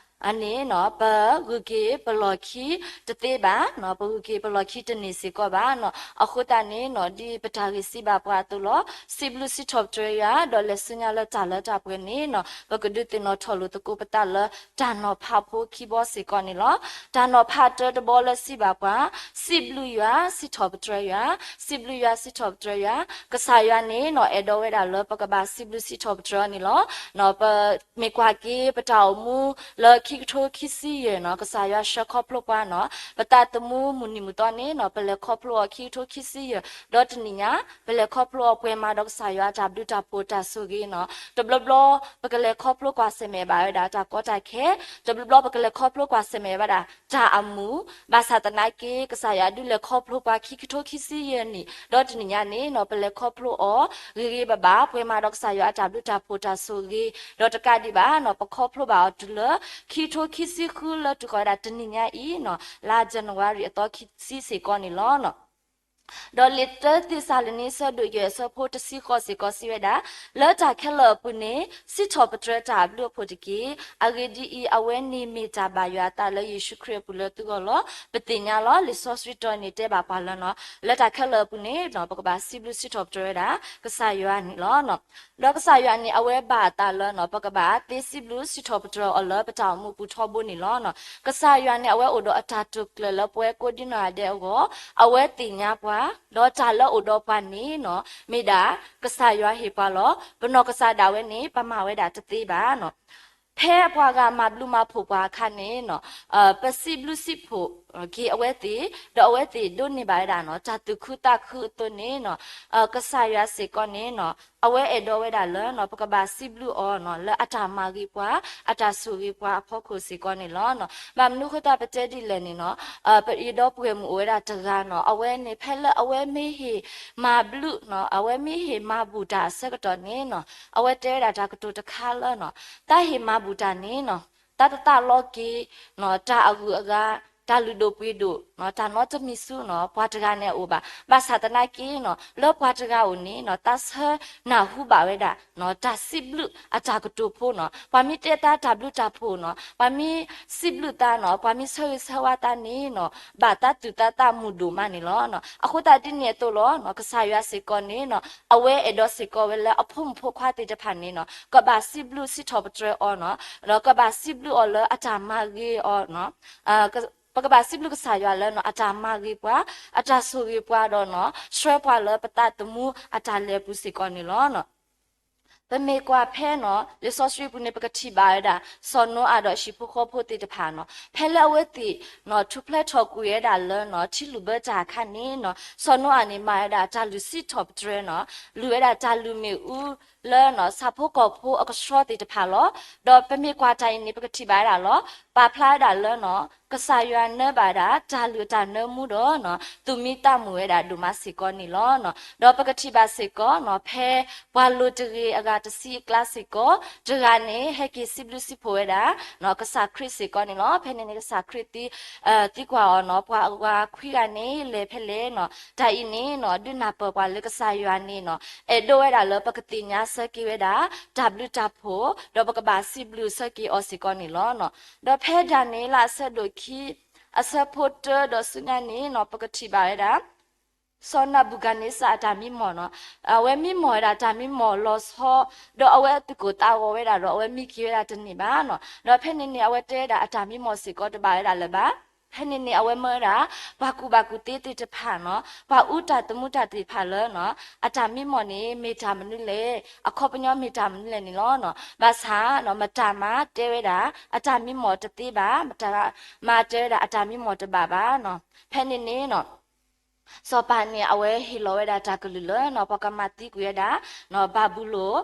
အန့ၣ် ပဂုာ်က့ၤပလီၢ်ခံတသ့ဘၣ်, ပဂုာ်က့ၤပလီၢ်ခံတန့ၢ်စ့ၢ်ကီးဘၣ်. အဃိသတးန့ၣ် ဒ်ပတၢ်ဂ့ၢ်စံးဘၣ်ပှၤအသိးလီၤ. စံးဘျုးစံးထီၣ်ပတြၢၤယွၤ ဒီးလဲၤဆူညါလၢတၢ်လၢတၢ်ပှဲၤန့ၣ် ပကဒုးသ့ၣ်နီၣ်ထီၣ်လိာ်သကိးပသးလၢတၢ်နီၤဖးဖိခံဘီစ့ၢ်ကီးန့ၣ်လီၤ. တၢ်နီၤဖးတၢတဘီလၢစံးဘၣ်ပှၤ, စံးဘျုးယွၤ စံးထီၣ်ပတြၢၤယွၤ, စံးဘျုးယွၤ စံးထီၣ်ပတြၢၤယွၤ. ကစၢ်ယွၤန့ၣ် အဲၣ်ဒိးဝဲဒၣ်လၢပကဘၣ်စံးဘျုးစံးထီၣ်ပတြၢၤအီၤန့ၣ်လီၤ. ပမ့ၢ်ကွၢ်က့ၤ ပတၢ်အိၣ်မူလၢခံကထိခံဆံယဲၢ်န့ၣ် ကစၢ်ယွၤဆှၢခီဖျိပှၤန့ၣ် ပသးသမူမုၢ်နံၤမုၢ်သီန့ၣ် ပလဲၤခီဖျိအီၤခံကထိခံဆံယဲၢ် ဒီးတနံၤညါ ပလဲၤခီဖျိအီၤပှဲၤမးဒီးကစၢ်ယွၤအတၢ်ဘျုးတၢ်ဖှိၣ်တၢ်ဆိၣ်ဂ့ၤန့ၣ်. တဘျီဘျီ ပကလဲၤခီဖျိကွၢ်ဆၢၣ်မဲာ်ဘၣ်ဝဲဒၣ်တၢ်ကီတၢ်ခဲ, တဘျီဘျီ ပကလဲၤခီဖျိကွၢ်ဆၢၣ်မဲာ်ဘၣ်ဒၣ် တၢ်အမူၤ, ဘၣ်ဆၣ်သနာ်က့ ကစၢ်ယွၤဒုးလဲၤခီဖျိပှၤခံကထိခံဆံယဲၢ်နံၣ် ဒီးတနံၤညါန့ၣ်န့ၣ် ပလဲၤခီဖျိအီၤ ဂ့ၤဂ့ၤဘၣ်ဘၣ် ပှဲၤမးဒီးကစၢ်ယွၤအတၢ်ဘျုးတၢ်ဖှိၣ်တၢ်ဆိၣ်ဂ့ၤ, ဒီးတကးဒံးဘၣ်န့ၣ် ပခီဖျိဘၣ်အီၤတုၤလၢ ခံကထိခံဆံဃုလၢတုၤဃီၤဝဲဒၣ်တနံၤညါအံၤန့ၣ် လါ January အသီခံဆံစ့ၢ်ကီးန့ၣ်လီၤ. ဒီးလံာ်တၢသ့းစၤလနံ အဆၢဒိၣ်ယဲၢ် အဆၢဖိတဆံဃိးစ့ၢ်ကီးစံးဝဲဒၣ်, လၢတၢ်ခဲလၢာ်အပူၤန့ၣ် စံးထီၣ်ပတြၢၤတၢ်အဘျုးအဖှိၣ်တက့ၢ်. အဂ့ၢ်ဒ်အံၤ, အဝဲန့ၣ်မ့ၢ်တၢ်ဘၣ်ယွၤအသးလၢယ့ၣ်ၡူးခရံာ်အပူၤလၢသုဂီၢ်လီၤ. ပသ့ၣ်ညါလီၤ လံာ်စီဆှံတီန့ၣ်တဲဘၣ်ပှၤလၢန့ၣ် လၢတၢ်ခဲလၢာ်အပူၤန့ၣ် ပကဘၣ်စံးဘျုးစံးထီၣ်ပတြၢၤဝဲဒၣ် ကစၢ်ယွၤန့ၣ်လီၤ. ဒီးကစၢ်ယွၤန့ၣ် အဝဲဘၣ်အသးလၢန့ၣ် ပကဘၣ်သ့စံးဘျုးစံးထီၣ်ပတြၢၤအီၤလၢပတၢ်အိၣ်မူပူၤထီဘိန့ၣ်လီၤ. ကစၢ်ယွၤန့ၣ် အဝဲအိၣ်ဒီးအတၢ်တိာ်ကျဲၤလၢပဝဲကိးဒံနီၢ်ဂၤဒဲးအဂီၢ်, အဝဲသ့ၣ်ညါပှၤ, ဒီးတၢ်လၢအိၣ်ဒီးပှၤန့ၣ်န့ၣ် မ့ၢ်ဒၣ်ကစၢ်ယွၤဟ့ၣ်ပှၤလီၤ. ပနီၢ်ကစၢ်ဒၣ်ဝဲန့ၣ် ပမၤဝဲဒၣ်တသ့ဘၣ်န့ၣ်. ဖဲပှၤဂၤမၤဘျုးမၤဖှိၣ်ပှၤအခါန့ၣ်န့ၣ် ပစံးဘျုးစံးဖှိၣ်က့ၤအဝဲသ့ၣ်, ဒီးအဝဲသ့ၣ်ဒိးန့ၢ်ဘၣ်ဝဲဒၣ်န့ၣ် တၢ်သူၣ်ခုသးခုအသိးန့ၣ်န့ၣ် ကစၢ်ယွၤစ့ၢ်ကီးန့ၣ်န့ၣ် အဝဲအဲၣ်ဒိးဝဲဒၣ်လၢန့ၣ် ပကဘၣ်စံးဘျုးအီၤန့ၣ် လၢအတၢ်မၤဂ့ၤပှၤ, အတၢ်ဆိၣ်ဂ့ၤပှၤအဖီခိၣ်စ့ၢ်ကီးန့ၣ်လီၤ. ဘၣ်မနုၤဃိသတးပတဲဒ်လဲၣ်န့ၣ်န့ၣ် ပအဲၣ်ဒိးပှဲၤမုၢ်အိၣ်ဝဲဒၣ်တဂၤန့ၣ် အဝဲန့ၣ် ဖဲလၢအဝဲမ့ၢ်ဟ့ၣ်မၤဘျုးန့ၣ် အဝဲမ့ၢ်ဟ့ၣ်မၤဘူၣ်တၢ်အဆၢကတီၢ်န့ၣ်န့ၣ် အဝဲတဲဝဲဒၣ်တၢ်ကတိၤတခါလၢန့ၣ် တၢ်ဟ့ၣ်မၤဘူၣ်တၢ်န့ၣ်န့ၣ် တၢ်တသးလီက့ၤန့ၣ် တၢ်အဂုၤအဂၤ, တၢ်လုၢ်ဒိၣ်ပှ့ၤဒိၣ်န့ၣ် တၢ်နီတမံၤဆူန့ၣ် ပှၤတဂၤန့ၣ်အအိၣ်ဘၣ်. ဘၣ်ဆၣ်သနာ်က့န့ၣ် လၢပှၤတဂၤအအိၣ်န့ၣ်န့ၣ် သးဆၢနၢ်ဟူဘၣ်ဝဲဒၣ်န့ၣ် တၢ်စံးဘျုးအတၢ်ကတိၤဖိန့ၣ် ပှၤမ့ၢ်တဲသးတၢ်ဘျုးတၢ်ဖှိၣ်န့ၣ် ပှၤမ့ၢ်စံးဘျုးသးန့ၣ် ပှၤမ့ၢ်ဆၢဂ့ၤဆၢဝါသးန့ၣ်န့ၣ် ဘၣ်သးသူၣ်သးသးမုာ်ဒိၣ်မးန့ၣ်လီၤ. အဃိသတးဒ်န့ၣ်အသိးလီၤ ကစၢ်ယွၤစ့ၢ်ကီးန့ၣ်န့ၣ် အဝဲအဲၣ်ဒိးစ့ၢ်ကီးဝဲလၢအဖိမုၣ်ဖိခွါသ့ၣ်တဖၣ်န့ၣ်န့ၣ် ကဘၣ်စံးဘျုးစံးထီၣ်ပတြၢၤအီၤန့ၣ် ဒီးကဘၣ်စံးဘျုးအီၤလၢအတၢ်မၤဂ့ၤအီၤန့ၣ် ပကဘၣ်စံးဘျုးကစၢ်ယွၤလၢန့ၣ် အတၢ်မၤဂ့ၤပှၤ, အတၢ်ဆိၣ်ဂ့ၤပှၤဒီးန့ၣ် ဆှၢပှၤလၢပသးသမူအတၢ်လဲၤအပူၤစ့ၢ်ကီးန့ၣ်လီၤ. ပမ့ၢ်ကွၢ်ဖဲန့ၣ် လံာ်စီဆှံပူၤန့ၣ် ပကထံၣ်ဘၣ်ဝဲဒၣ် စီၤနိအၤဒီးအဟံၣ်ဖိဃီဖိသ့ၣ်တဖၣ်န့ၣ် ဖဲလၢအဝဲသ့ၣ်န့ၣ် ထူၣ်ဖျဲးထီၣ်ကွံာ်ဝဲဒၣ်လၢန့ၣ် ထံလုၢ်ဘၢတၢ်အခါန့ၣ်န့ၣ် စီၤနိအၤန့ၣ် မၤဝဲဒၣ်တၢ်လုၢ်စံးထီၣ်ပတြၢၤန့ၣ် လုၢ်ဝဲဒၣ်တၢ်လုၢ်မ့ၣ်အူလၢန့ၣ် ဆၣ်ဖိကီၢ်ဖိအကဆှီသ့ၣ်တဖၣ်လီၤ. ဒီးပမ့ၢ်ကွၢ်တၢ်အံၤန့ၣ် ပကထံၣ်ဘၣ်ဝဲဒၣ်လီၤ ပာ်ဖျါဝဲဒၣ်လၢန့ၣ် ကစၢ်ယွၤနၢဘၣ်ဝဲဒၣ် တၢ်လုၢ်တၢ်နၢမူဒီးန့ၣ် သူၣ်မံသးမုာ်ဝဲဒၣ်ဒိၣ်မးစ့ၢ်ကီးန့ၣ်လီၤ. ဒီးပကထံၣ်ဘၣ်စ့ၢ်ကီးန့ၣ် ဖဲပှၤလိၤတဂ့ၤအဂၤတဆံအကျါစ့ၢ်ကီး တဂၤန့ၣ် ဟဲက့ၤစံးဘျုးစံးဖှိၣ်ဝဲဒၣ်န့ၣ် ကစၢ်ခရံာ်စ့ၢ်ကီးန့ၣ်လီၤ. ဖဲန့ၣ်န့ၣ် ကစၢ်ခရံာ်သံ သံကွၢ်အီၤန့ၣ် ပှၤအဂၤခွံဂၤန့ၣ် လဲၤဖဲလဲၣ်န့ၣ် တၢ်အံၤန့ၣ်န့ၣ် ဒုးနၢ်ပၢၢ်ပှၤလၢကစၢ်ယွၤန့ၣ်န့ၣ် အဲၣ်ဒိးဝဲဒၣ်လၢပကသ့ၣ်ညါဆၢက့ၤဝဲဒၣ် တၢ်ဘျုးတၢ်ဖှိၣ် ဒီးပကဘၣ်စံးဘျုးဆၢက့ၤအီၤစ့ၢ်ကီးန့ၣ်လီၤ. ဒီးဖဲဒၤနံးယ့လးအဆၢဒိၣ်ခံ အဆၢဖိတၢဒီးဆူညါန့ၣ်န့ၣ် ပကထံၣ်ဘၣ်ဝဲဒၣ် စီၤနၤဘူၤခၣ်န့စၢ်အတၢ်မံမီၢ်န့ၣ် အဝဲမံမီၢ်ဝဲဒၣ်တၢ်မံမီၢ်လီၤဆီ ဒီးအဝဲသူၣ်ကိၢ်သးဂီၤဝဲဒၣ်ဒီး အဝဲမံက့ၤဝဲဒၣ်တန့ၢ်ဘၣ်န့ၣ်. ဒီးဖဲန့ၣ်န့ၣ် အဝဲတဲဝဲဒၣ်အတၢ်မံမီၢ်စ့ၢ်ကီးတဘၣ်ဝဲဒၣ်လၢၤဘၣ်. ဖဲန့ၣ်န့ၣ် အဝဲမၢဝဲဒၣ် ပှၤကူၣ်ဘၣ်ကူၣ်သ့သ့ၣ်တဖၣ်န့ၣ် ပှၤအူတၢ်သမူတၢ်သ့ၣ်တဖၣ်လၢန့ၣ် အတၢ်မံမီၢ်န့ၣ် မ့ၢ်တၢ်မနုၤလဲၣ်, အခီပညီမ့ၢ်တၢ်မနုၤလဲၣ်န့ၣ်လီၤ. ဘၣ်ဆၣ်န့ၣ် မတၤမၤတဲဝဲဒၣ် အတၢ်မံမီၢ်တသ့ဘၣ်, မတၤမၤတဲဝဲဒၣ်အတၢ်မံမီၢ်တဘၣ်ဘၣ်န့ၣ်. ဖဲန့ၣ်န့ၣ် စီၤပၤန့ၣ် အဝဲဟ့ၣ်လီၤဝဲဒၣ်တၢ်ကလုၢ်လၢန့ၣ် ပှၤကမၤသံကွံာ်ဝဲဒၣ် ဘၤဘူလိၣ်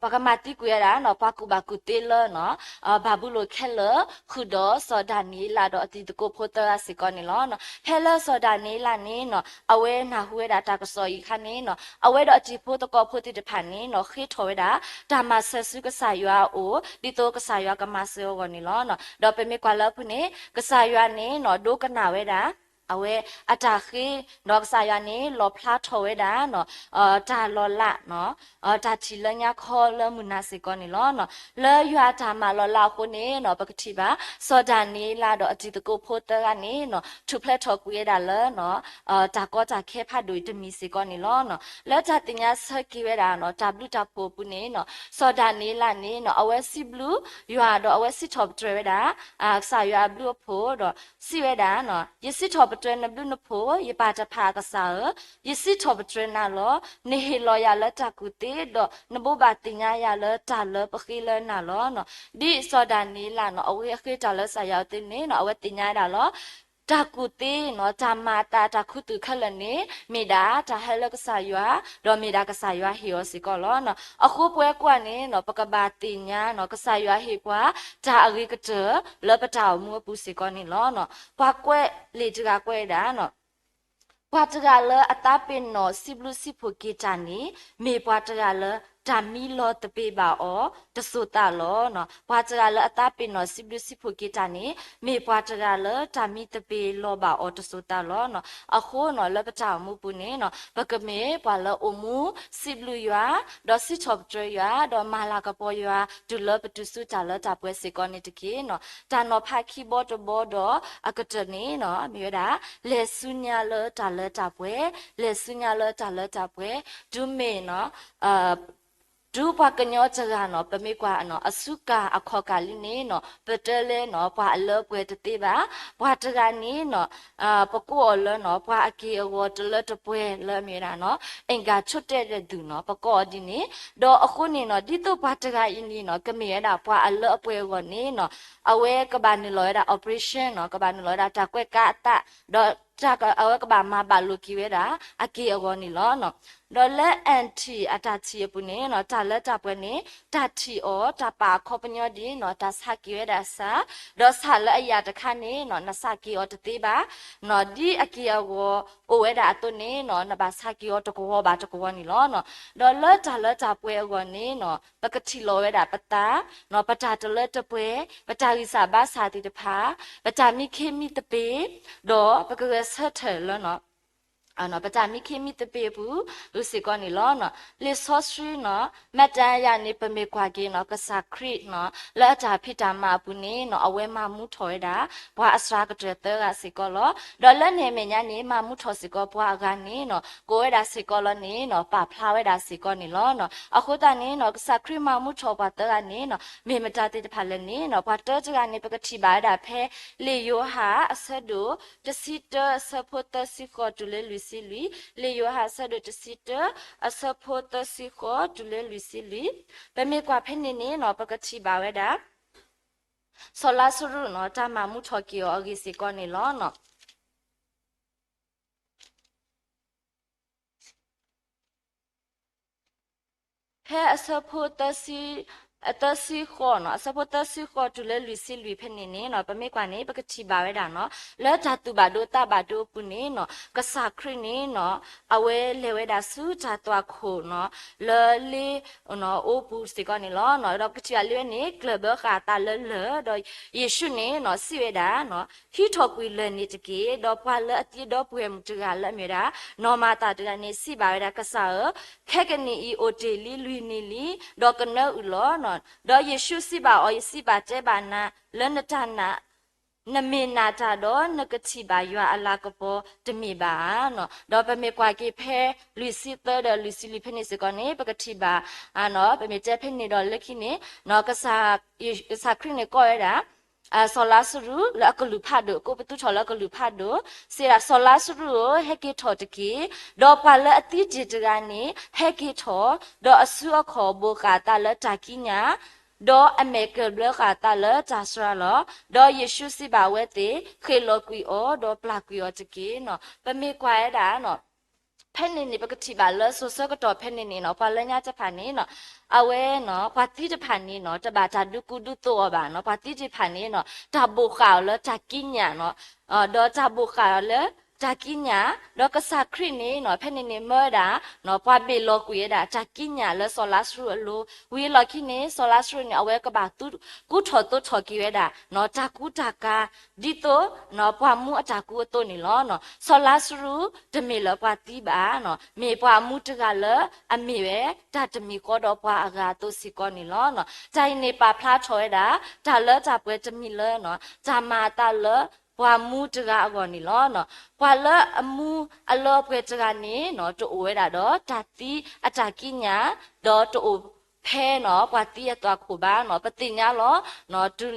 ပှၤကမၤသံကွံာ်ဝဲဒၣ်နီၤ ပှၤကူၣ်ဘၣ်ကူၣ်သ့လၢနီၤ ဘၤဘူလိၣ်ခဲလၢာ် ဃုာ်ဒီးစီၤဒၤနံးယ့လးဒီးအတံၤသကိးဖိသၢဂၤစ့ၢ်ကီးန့ၣ်လီၤ. ဖဲလၢစီၤဒၤနံးယ့လးန့ၣ်နီၤ အဝဲနၢ်ဟူဝဲဒၣ်တၢ်ကစီၣ်အံၤအခါန့ၣ်နီၤ အဝဲဒီးအတံၤဖိသကိးဖိသ့ၣ်တဖၣ်န့ၣ်နီၤ ဃ့ထီၣ်ဝဲဒၣ် တၢ်မၤစၢၤဆူကစၢ်ယွၤအအိၣ် ဒ်သိးကစၢ်ယွၤကမၤစၢၤအဂီၢ်န့ၣ်လီၤ. ဒီးပမ့ၢ်ကွၢ်လၢအပူၤန့ၣ် ကစၢ်ယွၤန့ၣ်နီၤ ဒိကနၣ်ဝဲဒၣ် အဝဲအတၢ်ဃ့ ဒီးကစၢ်ယွၤန့ၣ် လီၣ်ဖျါထီၣ်ဝဲဒၣ်နီၤ တၢ်လီၤလး တၢ်ထံၣ်လၢညါခီလၢမုၢ်နၤစ့ၢ်ကီးန့ၣ်လီၤ. လၢယွၤအတၢ်မၤလီၤလးအဃိန့ၣ်နီၤ ပကထံၣ်ဘၣ် စီၤဒၤနံးယ့လးဒီးအတံၤသကိးဖိသၢဂၤန့ၣ်နီၤ ထူၣ်ဖျဲးထီၣ်ကွံာ်ဝဲဒၣ်လၢနီၤ တၢ်ကီတၢ်ခဲဖးဒိၣ်အံၤတမံၤစ့ၢ်ကီးန့ၣ်လီၤ. လၢတၢ်သ့ၣ်ညါဆၢက့ၤဝဲဒၣ်နီၤ တၢ်ဘျုးတၢ်ဖှိၣ်အပူၤန့ၣ်နီၤ စီၤဒၤနံးယ့လးန့ၣ်နီၤ အဝဲစံးဘျုးယွၤဒီးအဝဲစံးထီၣ်ပတြၢၤဝဲဒၣ် ကစၢ်ယွၤအဘျုးအဖှိၣ်ဒီးစံးဝဲဒၣ် ယစံးထီၣ်ပတြၢၤနဘျုးနဖှိၣ် ယပၢ်တဖၣ်အကစၢ်ဧၢ, ယစံးထီၣ်ပတြၢၤနၤလီၤ. နဟ့ၣ်လီၤယၤလၢတၢ်ကူၣ်သ့ ဒီးနဘိးဘၣ်သ့ၣ်ညါယၤလၢတၢ်လၢပဃ့လၢနၤလီၤ. ဒ်စီၤဒၤနံးယ့လးနီၤ အဝဲဃ့တၢ်လၢကစၢ်ယွၤအသိးန့ၣ်နီၤ အဝဲသ့ၣ်ညါဝဲဒၣ်လီၤ တၢ်ကူၣ်သ့နီၤ တၢ်မၤအသး တၢ်ခူသူၣ်ခဲလၢာ်န့ၣ် မ့ၢ်ဒၣ်တၢ်ဟဲလၢကစၢ်ယွၤ ဒီးမ့ၢ်ဒၣ်ကစၢ်ယွၤဟ့ၣ်အီၤစ့ၢ်ကီးလီၤ. အဃိပဝဲကိးဂၤန့ၣ်နီၤ ပကဘၣ်သ့ၣ်ညါနီၤ ကစၢ်ယွၤဟ့ၣ်ပှၤ တၢ်အဂ့ၤကတၢၢ် လၢပတၢ်အိၣ်မူအပူၤစ့ၢ်ကီးန့ၣ်လီၤ. ပှၤကွဲးလံာ်တဂၤကွဲးဝဲဒၣ် ပှၤတဂၤလၢအသးပ့ၤနီၣ်စံးဘျုးစံးဖှိၣ်က့ၤတၢ်န့ၣ် မ့ၢ်ပှၤတဂၤလၢ တၢ်မံလီၤသပ့ၤဘၣ်အီၤတစိၤသးလီၤ. ပှၤတဂၤလၢအသးပ့ၤနီၣ်စံးဘျုးစံးဖှိၣ်က့ၤတၢ်န့ၣ် မ့ၢ်ပှၤတဂၤလၢတၢ်မံသပ့ၤလီၤဘၣ်အီၤတစိၤသးလီၤ. အဃိနီၤ လၢပတၢ်အိၣ်မူပူၤန့ၣ်နီၤ ပကမ့ၢ်ပှၤလၢအိၣ်မူစံးဘျုးယွၤ ဒီးစံးထီၣ်ပတြၢၤယွၤ ဒီးမၤလၤကပီၤယွၤ တုၤလၢပတုၤဆူတၢ်လၢတၢ်ပှဲၤစ့ၢ်ကီးန့ၣ်တက့ၢ်နီၤ. တၢ်နီၤဖးခံဘီတဘီဒီးအကတၢၢ်န့ၣ်နီၤ မ့ၢ်ဝဲဒၣ် လဲၤဆူညါလၢတၢ်လၢတၢ်ပှဲၤ, လဲၤဆူညါလၢတၢ်လၢတၢ်ပှဲၤ, တုၤမ့ၢ်နီၤ တုၤပှၤကညီတဂၤနီၤ ပမ့ၢ်ကွၢ်နီၤ အစုကၢ်အခီၣ်ကၢ်လံန့ၣ်နီၤ ပတဲလဲၣ်နီၤ ပှၤအလၢအပှဲၤတသ့ဘၣ်. ပှၤတဂၤန့ၣ်နီၤ ပကိးအီၤလၢနီၤ ပှၤအက့ၢ်အဂီၤတလၢတပှဲၤလၢအမ့ၢ်ဝဲဒၣ်နီၤ အင်္ဂါချို့တဲ့သူနီၤ ပကိးအီၤဒ်န့ၣ်, ဒီးအဃိန့ၣ်နီၤ ဒ်သိးပှၤတဂၤအံၤန့ၣ်နီၤ ကမ့ၢ်ဝဲဒၣ်ပှၤအလၢအပှဲၤအဂီၢ်န့ၣ်နီၤ အဝဲကဘၣ်နုာ်လီၤဝဲဒၣ် operation နီၤ ကဘၣ်နုာ်လီၤဝဲဒၣ်တၢ်ကွဲးကါအသး ဒီး အဝဲကဘၣ်မၤဘၣ်လိာ်က့ၤဝဲဒၣ် အက့ၢ်အဂီၤန့ၣ်လီၤ. ဒီးလၢ Haiti အတၢ်ထံၣ်အပူၤန့ၣ်နီၤ တၢ်လၢတၢ်ပှဲၤန့ၣ် တၢ်ထံၣ်အီၤ တၢ်ပာ်အခီပညီဒ်နီၤ တၢ်ဆါက့ၤဝဲဒၣ်ဆး, ဒီးဆးလၢအယၤတခါန့ၣ်နီၤ နဆါက့ၤအီၤတသ့ဘၣ်နီၤ ဒ်အက့ၢ်အဂီၤအိၣ်ဝဲဒၣ်အသိးန့ၣ်နီၤ နဘၣ်ဆါက့ၤအီၤတကဝီၤဘၣ်တကဝီၤန့ၣ်လီၤ. ဒီးလၢတၢ်လၢတၢ်ပှဲၤအဂီၢ်န့ၣ်နီၤ ပကထံၣ်လီၤဝဲဒၣ်ပသး ပတၢ်တလၢတပှဲၤ ပတၢ်ဂံၢ်စၢ်ဘါစၢ်သ့ၣ်တဖၣ် ပတၢ်မံခ့မံသပ့ၤ ဒီးပကဂဲၤဆၢထၢၣ်လၢ ပတၢ်မံခ့မံသပ့ၤအပူၤ စ့ၢ်ကီးန့ၣ်လီၤ. လံာ်စီဆှံနီၤ မတၤယၤန့ၣ် ပမ့ၢ်ကွၢ်က့ၤနီၤ ကစၢ်ခရံာ်နီၤ လၢအတၢ်ဖံးတၢ်မၤအပူၤန့ၣ်နီၤ အဝဲမၤမူထီၣ်ဝဲဒၣ် ပှၤအစှၤကတၢၢ်သၢဂၤစ့ၢ်ကီးလီၤ. ဒီးလၢန့ၣ်အမဲာ်ညါန့ၣ် မၤမူထီၣ်စ့ၢ်ကီးပှၤအဂၤန့ၣ်နီၤ ကိးဝဲဒၣ်စ့ၢ်ကီးလီၤန့ၣ်နီၤ ပာ်ဖျါဝဲဒၣ်စ့ၢ်ကီးန့ၣ်လီၤ. အဃိသတးန့ၣ်နီၤ ကစၢ်ခရံာ်မၤမူထီၣ်ပှၤသၢဂၤန့ၣ်နီၤ မ့ၢ်မတၤသ့ၣ်တဖၣ်လဲၣ်န့ၣ်နီၤ ပှၤတၢတဂၤန့ၣ် ပကထံၣ်ဘၣ်ဝဲဒၣ်ဖဲ လံာ်ယိၤဟၣ်အဆၢဒိၣ် တဆံတၢ အဆၢဖိသၢဆံဃိးတုၤလၢလွံၢ်ဆံလွံၢ်, လံာ်ယိၤဟၣ်အဆၢဒိၣ်တဆံတၢ အဆၢဖိသၢဆံဃိးတုၤလၢလွံၢ်ဆံလွံၢ်, ပမ့ၢ်ကွၢ်ဖဲန့ၣ်န့ၣ်နီၤ ပကထံၣ်ဘၣ်ဝဲဒၣ် စီၤလါစရူးနီၤ တၢ်မၤမူထီၣ်က့ၤအီၤအဂ့ၢ်စ့ၢ်ကီးန့ၣ်လီၤ. ဖဲအဆၢဖိသၢဆံ သၢဆံဃိးနီၤ အဆၢဖိသၢဆံဃိးတုၤလၢလွံၢ်ဆံလွံၢ်ဖဲန့ၣ်န့ၣ်နီၤ ပမ့ၢ်ကွၢ်န့ၣ် ပကထံၣ်ဘၣ်ဝဲဒၣ်နီၤ လၢတၢ်သူၣ်ဘၣ်ဒိသးဘၣ်ဒိအပူၤန့ၣ်နီၤ ကစၢ်ခရံာ်န့ၣ်နီၤ အဝဲလဲၤဝဲဒၣ်ဆူတၢ်သွၣ်ခိၣ်နီၤ လၢလ့ အိပူၤစ့ၢ်ကီးန့ၣ်လီၤ. ဒီးပကထံၣ်ဘၣ်လံဝဲန့ၣ် ကျၢၢ်ဘၢဃာ်အသးလၢလၢၢ် ဒီးယ့ၣ်ၡူးန့ၣ်နီၤ စံးဝဲဒၣ် ဟံးထီၣ်ကွံာ်လၢၢ်န့ၣ်တက့ၢ်. ဒီးပှၤလၢအသံဒီပုၢ်ဝဲၢ်မုၣ်တဂၤလၢအမ့ၢ်ဝဲဒၣ် နီၢ်မၤသၤတဂၤန့ၣ် စံးဘၣ်ဝဲဒၣ် ကစၢ်ဧၢ, ခဲကနံၣ်အံၤအိၣ်တ့ၢ်လံလွံၢ်နံၣ်လံ, ဒီးကနၢအုၣ်လီၤ. ဒီးယ့ၣ်ၡူးစံးဘၣ်အီၤ, ယစံးဘၣ်တဲဘၣ်နၤ လၢနတၢ်နာ် နမ့ၢ်နာ်တၢ်ဒီး နကထံၣ်ဘၣ်ယွၤအလၤကပီၤတမ့ၢ်ဘၣ်ဧါ. ဒီးပမ့ၢ်ကွၢ်က့ၤဖဲလွံၢ်ဆံသၢဒီးလွံၢ်ဆံလွံၢ်ဖဲန့ၣ်စ့ၢ်ကီးန့ၣ် ပကထံၣ်ဘၣ် ပမ့ၢ်တဲဖဲန့ၣ်ဒီးလၢခံန့ၣ် ကစၢ်ခရံာ်န့ၣ်ကိးဝဲဒၣ် စီၤလါစရူးလၢအကလုၢ်ဖးဒိၣ် ကိးပသူထီၣ်လၢအကလုၢ်ဖးဒိၣ် စံးဒၣ် စီၤလါစရူးဧၢ, ဟဲက့ၤထီၣ်တက့ၢ်. ဒီးပှၤလၢအသံတ့ၢ်တဂၤန့ၣ် ဟဲက့ၤထီၣ်, ဒီးအစုအခီၣ်ဘိးဃာ်အသးလၢတၢ်ကံးညာ် ဒီးအမဲာ်ကၢၢ်ဘျၢဃာ်အသးလၢတၢ်စှၤလီၤ. ဒီးယ့ၣ်ၡူးစံးဘၣ်အဝဲသ့ၣ်, ဃ့ၢ်လီၤကွံာ်အီၤ, ဒီးပျၢ်ကွံာ်အီၤတက့ၢ်. ပမ့ၢ်ကွၢ်ဝဲဒၣ် ဖဲန့ၣ်န့ၣ် ပကထံၣ်ဘၣ်လၢစိၤဆၢကတီၢ်ဖဲန့ၣ်န့ၣ်နီၤ ပှၤလၢညါတဖၣ်န့ၣ်နီၤ အဝဲနီၤ ပှၤသံတဖၣ်န့ၣ်နီၤ တဘၣ်တၢ်ဒုးကူဒုးသိးအီၤဘၣ်နီၤ ပှၤသံတဖၣ်န့ၣ်နီၤ တၢ်ဘိးဃာ်အီၤလၢတၢ်ကံးညာ်နီၤ ဒီးတၢ်ဘိးဃာ်အီၤလၢ တၢ်ကံးညာ်, ဒီးကစၢ်ခရံာ်န့ၣ်နီၤ ဖဲန့ၣ်န့ၣ်မၢဝဲဒၣ် ပှၤဘ့ၣ်လီၤကွံာ်ဝဲဒၣ် တၢ်ကံးညာ်လၢစီၤလါစရူးအလိၤ, ဝံၤအလီၢ်ခံန့ၣ် စီၤလါစရူးန့ၣ် အဝဲကဘၣ်ကူထီၣ်သိးထီၣ်က့ၤဝဲဒၣ် တၢ်ကူတၢ်ကၤ ဒ်သိး ပှၤမူအတၢ်ကူအသိးန့ၣ်လီၤ. စီၤလါစရူး တမ့ၢ်လၢပှၤသံဘၣ်, မ့ၢ်ပှၤမူတဂၤလၢအမ့ၢ်ဝဲ တၢ်တမံၤဃီဒီးပှၤအဂၤအသိးစ့ၢ်ကီးန့ၣ်လီၤ. တၢ်အံၤန့ၣ်ပာ်ဖျါထီၣ်ဝဲဒၣ် တၢ်လၢတၢ်ပှဲၤတမံၤလၢ တၢ်မၤအသးလၢ ပှၤမူတဂၤအဂီၢ်န့ၣ်လီၤ. ပှၤလၢအမူအလၢအပှဲၤတဂၤန့ၣ် တအိၣ်ဝဲဒၣ်ဒီး တၢ်သံအတၢ်ကံးညာ်, ဒီးတအိၣ်ဖဲပှၤသံအသွၣ်ခိၣ်ဘၣ်. ပသ့ၣ်ညါလီၤ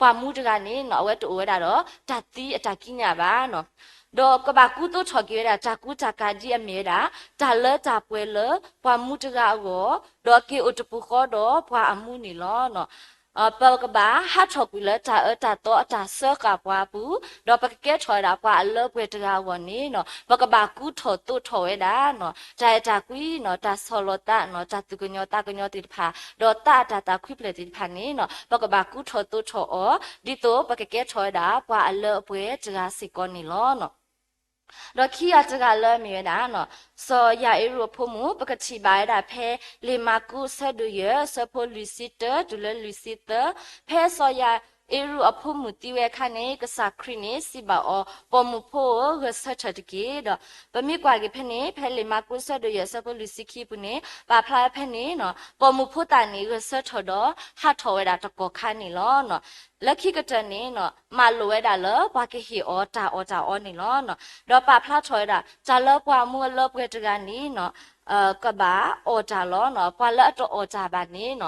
ပှၤမူတဂၤန့ၣ် အဝဲတအိၣ်ဝဲဒၣ်ဒီး တၢ်သံအတၢ်ကံးညာ်ဘၣ်. ဒီးကဘၣ်ကူသိးထီၣ်က့ၤဝဲဒၣ် တၢ်ကူတၢ်ကၤဒ်အမ့ၢ်ဝဲဒၣ် တၢ်လၢတၢ်ပှဲၤလၢပှၤမူတဂၤအဂီၢ်, ဒီးက့ၤအိၣ်တပူၤဃီဒီးပှၤအမူန့ၣ်လီၤ. ပကဘၣ်ဟးထီၣ်ကွံာ်လၢတၢ်အၢတၢ်သီအတၢ်စၢဃာ်ပှၤအပူၤ, ဒီးပကကဲထီၣ်ဝဲဒၣ်ပှၤအလၢအပှဲၤတဂၤအဂီၢ်န့ၣ် ပကဘၣ်ကူထီၣ်သိးထီၣ်ဝဲဒၣ် တၢ်အဲၣ်တၢ်ကွံ, တၢ်ဆီၣ်လီၤသး, တၢ်သူၣ်ကညီၤသးကညီၤသ့ၣ်တဖၣ်, ဒီးသးအတၢ်သးခွံဖျၢၣ်သ့ၣ်တဖၣ်န့ၣ် ပကဘၣ်ကူထီၣ်သိးထီၣ်အီၤ ဒ်သိးပကကဲထီၣ်ဝဲဒၣ်ပှၤအလၢအပှဲၤတဂၤစ့ၢ်ကီးန့ၣ်လီၤ. ဒီးခံဂၤတဂၤလၢအမ့ၢ်ဝဲဒၣ် စီၤယၤအ့ရူးအဖိမုၣ် ပကထံၣ်ဘၣ်ဝဲဒၣ်ဖဲ လံာ်မၢ်ကူးအဆၢဒိၣ်ယဲၢ် အဆၢဖိလွံၢ်ဆံတၢ တုၤလၢလွံၢ်ဆံသၢ, ဖဲစီၤယၤအ့ရူးအဖိမုၣ်သံဝဲအခါန့ၣ် ကစၢ်ခရံာ်န့ၣ် စံးဘၣ်အီၤ, ပိာ်မုၣ်ဖိဧၢ, ဂဲၤဆၢထၢၣ်တက့ၢ်. ဒီးပမ့ၢ်ကွၢ်က့ၤဖဲန့ၣ် ဖဲလံာ်မၢ်ကူးအဆၢဒိၣ်ယဲၢ် အဆၢဖိလွံၢ်ဆံခံအပူၤန့ၣ် ပာ်ဖျါဝဲဖဲန့ၣ် ပိာ်မုၣ်ဖိသၣ်န့ၣ် ဂဲၤဆၢထၢၣ်ဒီးဟးထီၣ်ဝဲဒၣ်တကီၢ်ခါန့ၣ်လီၤ. လၢခံကတၢၢ်န့ၣ် မၤလိာ်ဝဲဒၣ်လၢပှၤကဟ့ၣ်အီၤတၢ်အီၣ်တၢ်အီန့ၣ်လီၤ. ဒီးပာ်ဖျါထီၣ်ဝဲဒၣ် တၢ်လၢပှၤမူအလၢအပှဲၤတဂၤန့ၣ် ကဘၣ်အီၣ်တၢ်လီၤ. ပှၤလၢအတအီၣ်တၢ်ဘၣ်န့ၣ်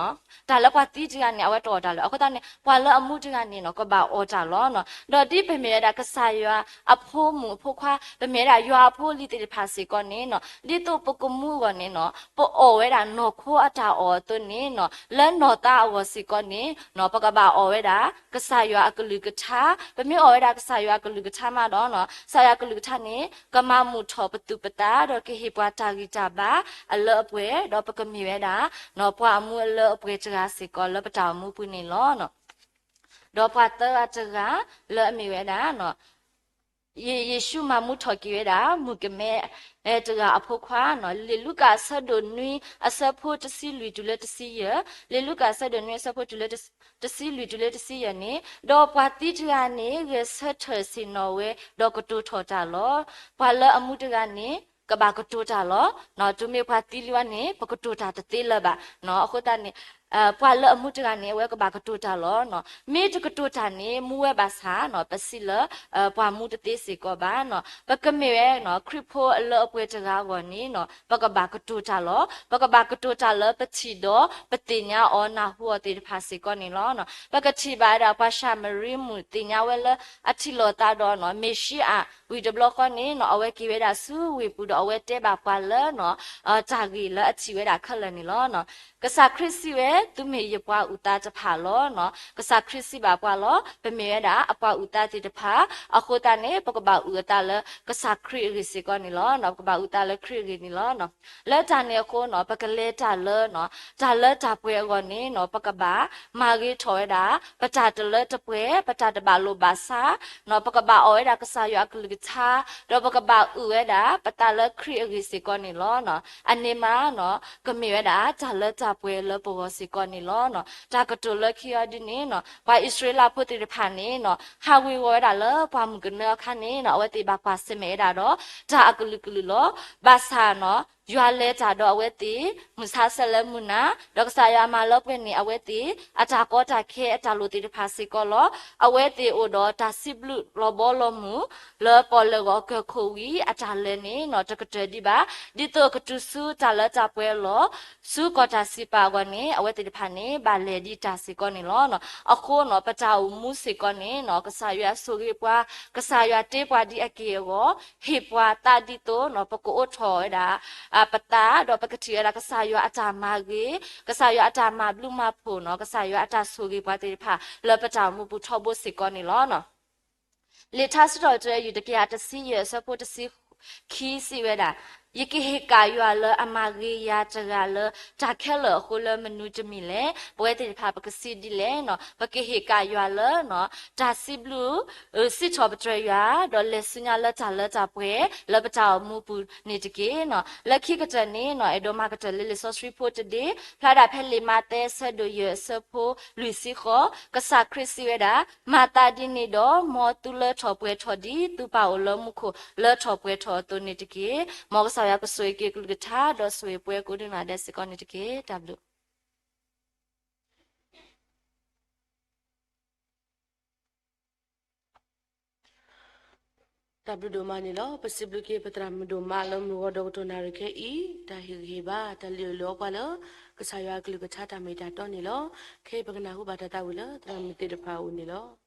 တၢ်လၢပှၤသံတဂၤန့ၣ် အဝဲတအီၣ်တၢ်လၢၤ. အဃိသတးန့ၣ် ပှၤလၢအမူတဂၤန့ၣ် ကဘၣ်အီၣ်တၢ်လီၤ. ဒီးဒ်ပမ့ၢ်ဝဲဒၣ်ကစၢ်ယွၤအဖိမုၣ်အဖိခွါ ပမ့ၢ်ဝဲဒၣ်ယွၤအဖိအလံၤသ့ၣ်တဖၣ်စ့ၢ်ကီးန့ၣ် ဒ်သိးပကမူအဂီၢ်န့ၣ် ပအီၣ်ဝဲဒၣ်နီၢ်ခိအတၢ်အီၣ်အသိးန့ၣ် လၢနီၢ်သးအဂီၢ်စ့ၢ်ကီးန့ၣ် ပကဘၣ်အီၣ်ဝဲဒၣ် ကစၢ်ယွၤအကလုၢ်ကထါ, ပမ့ၢ်အီၣ်ဝဲဒၣ်ကစၢ်ယွၤအကလုၢ်ကထါမးဒီး ကစၢ်ယွၤအကလုၢ်ကထါန့ၣ် ကမၤမုာ်ထီၣ်ပသူၣ်ပသး ဒီးကဟ့ၣ်ပှၤတၢ်ဂံၢ်တၢ်ဘါအလၢအပှဲၤ ဒီးပကမ့ၢ်ဝဲဒၣ် ပှၤအမူအလၢအပှဲၤတဂၤစ့ၢ်ကီးလၢပတၢ်အိၣ်မူပူၤန့ၣ်လီၤ. ဒီးပှၤသၢဂၤတဂၤလၢအမ့ၢ်ဝဲဒၣ် ယ့ၣ်ၡူးမၤမူထီၣ်က့ၤဝဲဒၣ် မုၣ်ကမဲတဂၤအဖိခွါ, လံာ်လူၤကၣ်အဆၢဒိၣ်နွံ အဆၢဖိတဆံလွံၢ်တုၤလၢတဆံယဲၢ်, လံာ်လူၤကၣ်အဆၢဒိၣ်နွံ အဆၢဖိတုၤလၢ တဆံလွံၢ်တုၤလၢတဆံယဲၢ်န့ၣ်, ဒီးပှၤသံတဂၤန့ၣ် ဂဲၤဆၢထၢၣ်ဆ့ၣ်နီၤဝဲ ဒီးကတိၤထီၣ်တၢ်လီၤ. ပှၤလၢအမူတဂၤန့ၣ် ကဘၣ်ကတိၤတၢ်လီၤ. တုၤမ့ၢ်ပှၤသံလံဝဲန့ၣ် ပကတိၤတၢ်တသ့လၢၤဘၣ်. အဃိသတးန့ၣ် ပှၤလၢအမူတဂၤန့ၣ် အဝဲကဘၣ်ကတိၤတၢ်လီၤ. မ့ၢ်တကတိၤတၢ်န့ၣ် မူဝဲဘၣ်ဆၣ် ပစံးလၢ ပှၤမူတသ့စ့ၢ်ကီးဘၣ်. ပကမ့ၢ်ဝဲ ခရံာ်ဖိအလၢအပှဲၤတဂၤအဂီၢ်န့ၣ် ပကဘၣ်ကတိၤတၢ်လီၤ. ပကဘၣ်ကတိၤတၢ်လၢပထံၣ်ဒီးပသ့ၣ်ညါအီၤနၢ်ဟူအီၤသ့ၣ်တဖၣ်စ့ၢ်ကီးန့ၣ်လီၤ. ပကထံၣ်ဘၣ်ဝဲဒၣ်ပှၤၡၤမရံမုၣ်သ့ၣ်ညါဝဲလၢအထံၣ်လိာ်သးဒီး မ့ၤၡံအၤ ဝံၤတဘျီဃီန့ၣ် အဝဲက့ၤဝဲဒၣ်ဆူဝ့ၢ်ပူၤဒီးအဝဲတဲဘၣ်ပှၤလၢ တၢ်ဂ့ၢ်လၢအထံၣ်ဝဲဒၣ်ခဲလၢာ်န့ၣ်လီၤ. ကစၢ်ခရံာ်စံးဝဲ သုမ့ၢ်ယပှၤအုၣ်သးတဖၣ်လီၤ. ကစၢ်ခရံာ်စံးဘၣ်ပှၤလီၤ. ပမ့ၢ်ဝဲဒၣ်အပှၤအုၣ်သးသ့ၣ်တဖၣ် အဃိသတးန့ၣ် ပကဘၣ်အုၣ်အသးလၢကစၢ်ခရံာ်အဂ့ၢ်စ့ၢ်ကီးန့ၣ်လီၤ. ပကဘၣ်အုၣ်သးလၢခရံာ်အဂ့ၢ်န့ၣ်လီၤ. လၢတၢ်န့ၣ်အဃိ ပကလဲၤတၢ်လၢ တၢ်လၢတၢ်ပှဲၤအဂီၢ်န့ၣ် ပကဘၣ်မၤဂ့ၤထီၣ်ဝဲဒၣ် ပတၢ်တလၢတပှဲၤ ပတၢ်တဘၣ်လိာ်ဘၣ်စး ပကဘၣ်အီၣ်ဝဲဒၣ်ကစၢ်ယွၤအကလုၢ်ကထါ ဒီးပကဘၣ်အုၣ်ဝဲဒၣ်ပသးလၢခရံာ်အဂ့ၢ်စ့ၢ်ကီးန့ၣ်လီၤ. အန့ၣ်မး ကမ့ၢ်ဝဲဒၣ်တၢ်လၢတၢ်ပှဲၤလၢပဂီၢ်စ့ၢ်ကီးန့ၣ်လီၤ. တၢ်ကတိၤလၢခံအီၤဒ်န့ၣ် ပှၤအံၣ်စရ့လးဖိသ့ၣ်တဖၣ်န့ၣ် ဟးဝ့ၤဝီၤဝဲဒၣ်လၢပှၢ်မုၢ်ကနၢအခါန့ၣ် အဝဲသ့ၣ်ဘၣ်ကွၢ်ဆၢၣ်မဲာ်ဝဲဒၣ်ဒီး တၢ်အကလုာ်ကလုာ်လီၤ. ဘၣ်ဆၣ် ယွၤလဲၤတၢ်ဒီးအဝဲသ့ၣ် မုၢ်ဆါဆဲးလၢမုၢ်နၤ ဒီးကစၢ်ယွၤမၤလၢပှဲၤန့ၢ်အဝဲသ့ၣ် အတၢ်ကီတၢ်ခဲအတၢ်လိၣ်သ့ၣ်တဖၣ်စ့ၢ်ကီးလီၤ. အဝဲသ့ၣ်အိၣ်ဒီးတၢ်စံးဘျုးလီၤဘီလီၤမုၢ် လၢပီၣ်လဲၣ်ဂီၤကၢၢ်ခိၣ်ဝံၤ အတၢ်လဲၤန့ၣ် တကတၢၢ်ဒံးဘၣ် ဒ်သိးကတုၤဆူတၢ်လၢတၢ်ပှဲၤလီၤ ဆူကီၢ်တၢ်စံးပာ်အဂီၢ်န့ၣ် အဝဲသ့ၣ်တဖၣ်န့ၣ် ဘၣ်လဲၤဒံးတၢ်စ့ၢ်ကီးန့ၣ်လီၤ. အဃိ ပတၢ်အိၣ်မူစ့ၢ်ကီးန့ၣ် ကစၢ်ယွၤဆိၣ်ဂ့ၤပှၤ ကစၢ်ယွၤတ့ပှၤဒ်အက့ၢ်အဂီၢ် ဟ့ၣ်ပှၤသးဒ်သိး ပကအိးထီၣ်ဝဲဒၣ် ပသး ဒီးပကထံၣ်ဝဲဒၣ်ကစၢ်ယွၤအတၢ်မၤဂ့ၤ ကစၢ်ယွၤအတၢ်မၤဘျုးမၤဖှိၣ်န့ၣ် ကစၢ်ယွၤအတၢ်ဆိၣ်ဂ့ၤပှၤသ့ၣ်တဖၣ် လၢပတၢ်အိၣ်မူပူၤထီဘိစ့ၢ်ကီးန့ၣ်လီၤ. လံာ်ထါစံးထီၣ်ပတြၢၤ ယူၢ်တကယၤတဆံယဲၢ် အဆၢဖိတဆံခံစံးဝဲဒၣ် ယကဟ့ၣ်ကၣ်ယွၤလၢအမၤဂ့ၤယၤတဂၤလၢတၢ်ခဲလၢာ်အဃိလၢမနုၤတမံၤလဲၣ်. ပဝဲသ့ၣ်တဖၣ်ပကစံးဒ်လဲၣ်, ပကဟ့ၣ်ကၣ်ယွၤလၢ တၢ်စံးဘျုး စံးထီၣ်ပတြၢၤယွၤ, ဒီးလဲၤဆူညါလၢတၢ်လၢတၢ်ပှဲၤ လၢပတၢ်အိၣ်မူပူၤန့ၣ်တက့ၢ်. လၢခံကတၢၢ်န့ၣ် အဲၣ်ဒိးမၤကတၢၢ်လၢလံာ်စီဆှံဖိတဒ့, ဖျါဒၣ်ဖဲလံာ်မးသဲ အဆၢဒိၣ်ယဲၢ် အဆၢဖိလွံၢ်ဆံဃိး, ကစၢ်ခရံာ်စံးဝဲဒၣ်, မၤသးဒ်န့ၣ်ဒီး မ်သုလၢထီၣ်ပှဲၤထီၣ်ဒ်သုပၢ်အိၣ်လၢမူခိၣ်လၢထီၣ်ပှဲၤထီၣ်အသိးန့ၣ်တက့ၢ်. မ်ကစၢ်ယွၤကဆိၣ်ဂ့ၤက့ၤကလုၢ်ကထါ ဒီးဆိၣ်ဂ့ၤပှၤကိးဒံနီၢ်ဒဲးစ့ၢ်ကီးန့ၣ်တက့ၢ်. တၢ်ဘျုး တၢ်ဘျုးဒိၣ်မးန့ၣ်လီၤ. ပစံးဘျုးက့ၤပသရၣ်မုၣ်ဒိၣ်မးလၢမုၢ်ဂီၤဒီးကတိၤနၣ်ရံၣ်ခဲအံၤ တၢ်ဟ့ၣ်ဂံၢ်ဟ့ၣ်ဘါ တၢ်လံၣ်အၢၣ်လီၤအီပှၤလၢ ကစၢ်ယွၤအကလုၢ်ကထါတၢ်မ့ၢ်တၢ်တီန့ၣ်လီၤ. ခဲအံၤပကနၢ်ဟူဘၣ်တၢ်သးဝံၣ်လၢသရၣ်မုၣ်သ့ၣ်တဖၣ်အအိၣ်န့ၣ်လီၤ.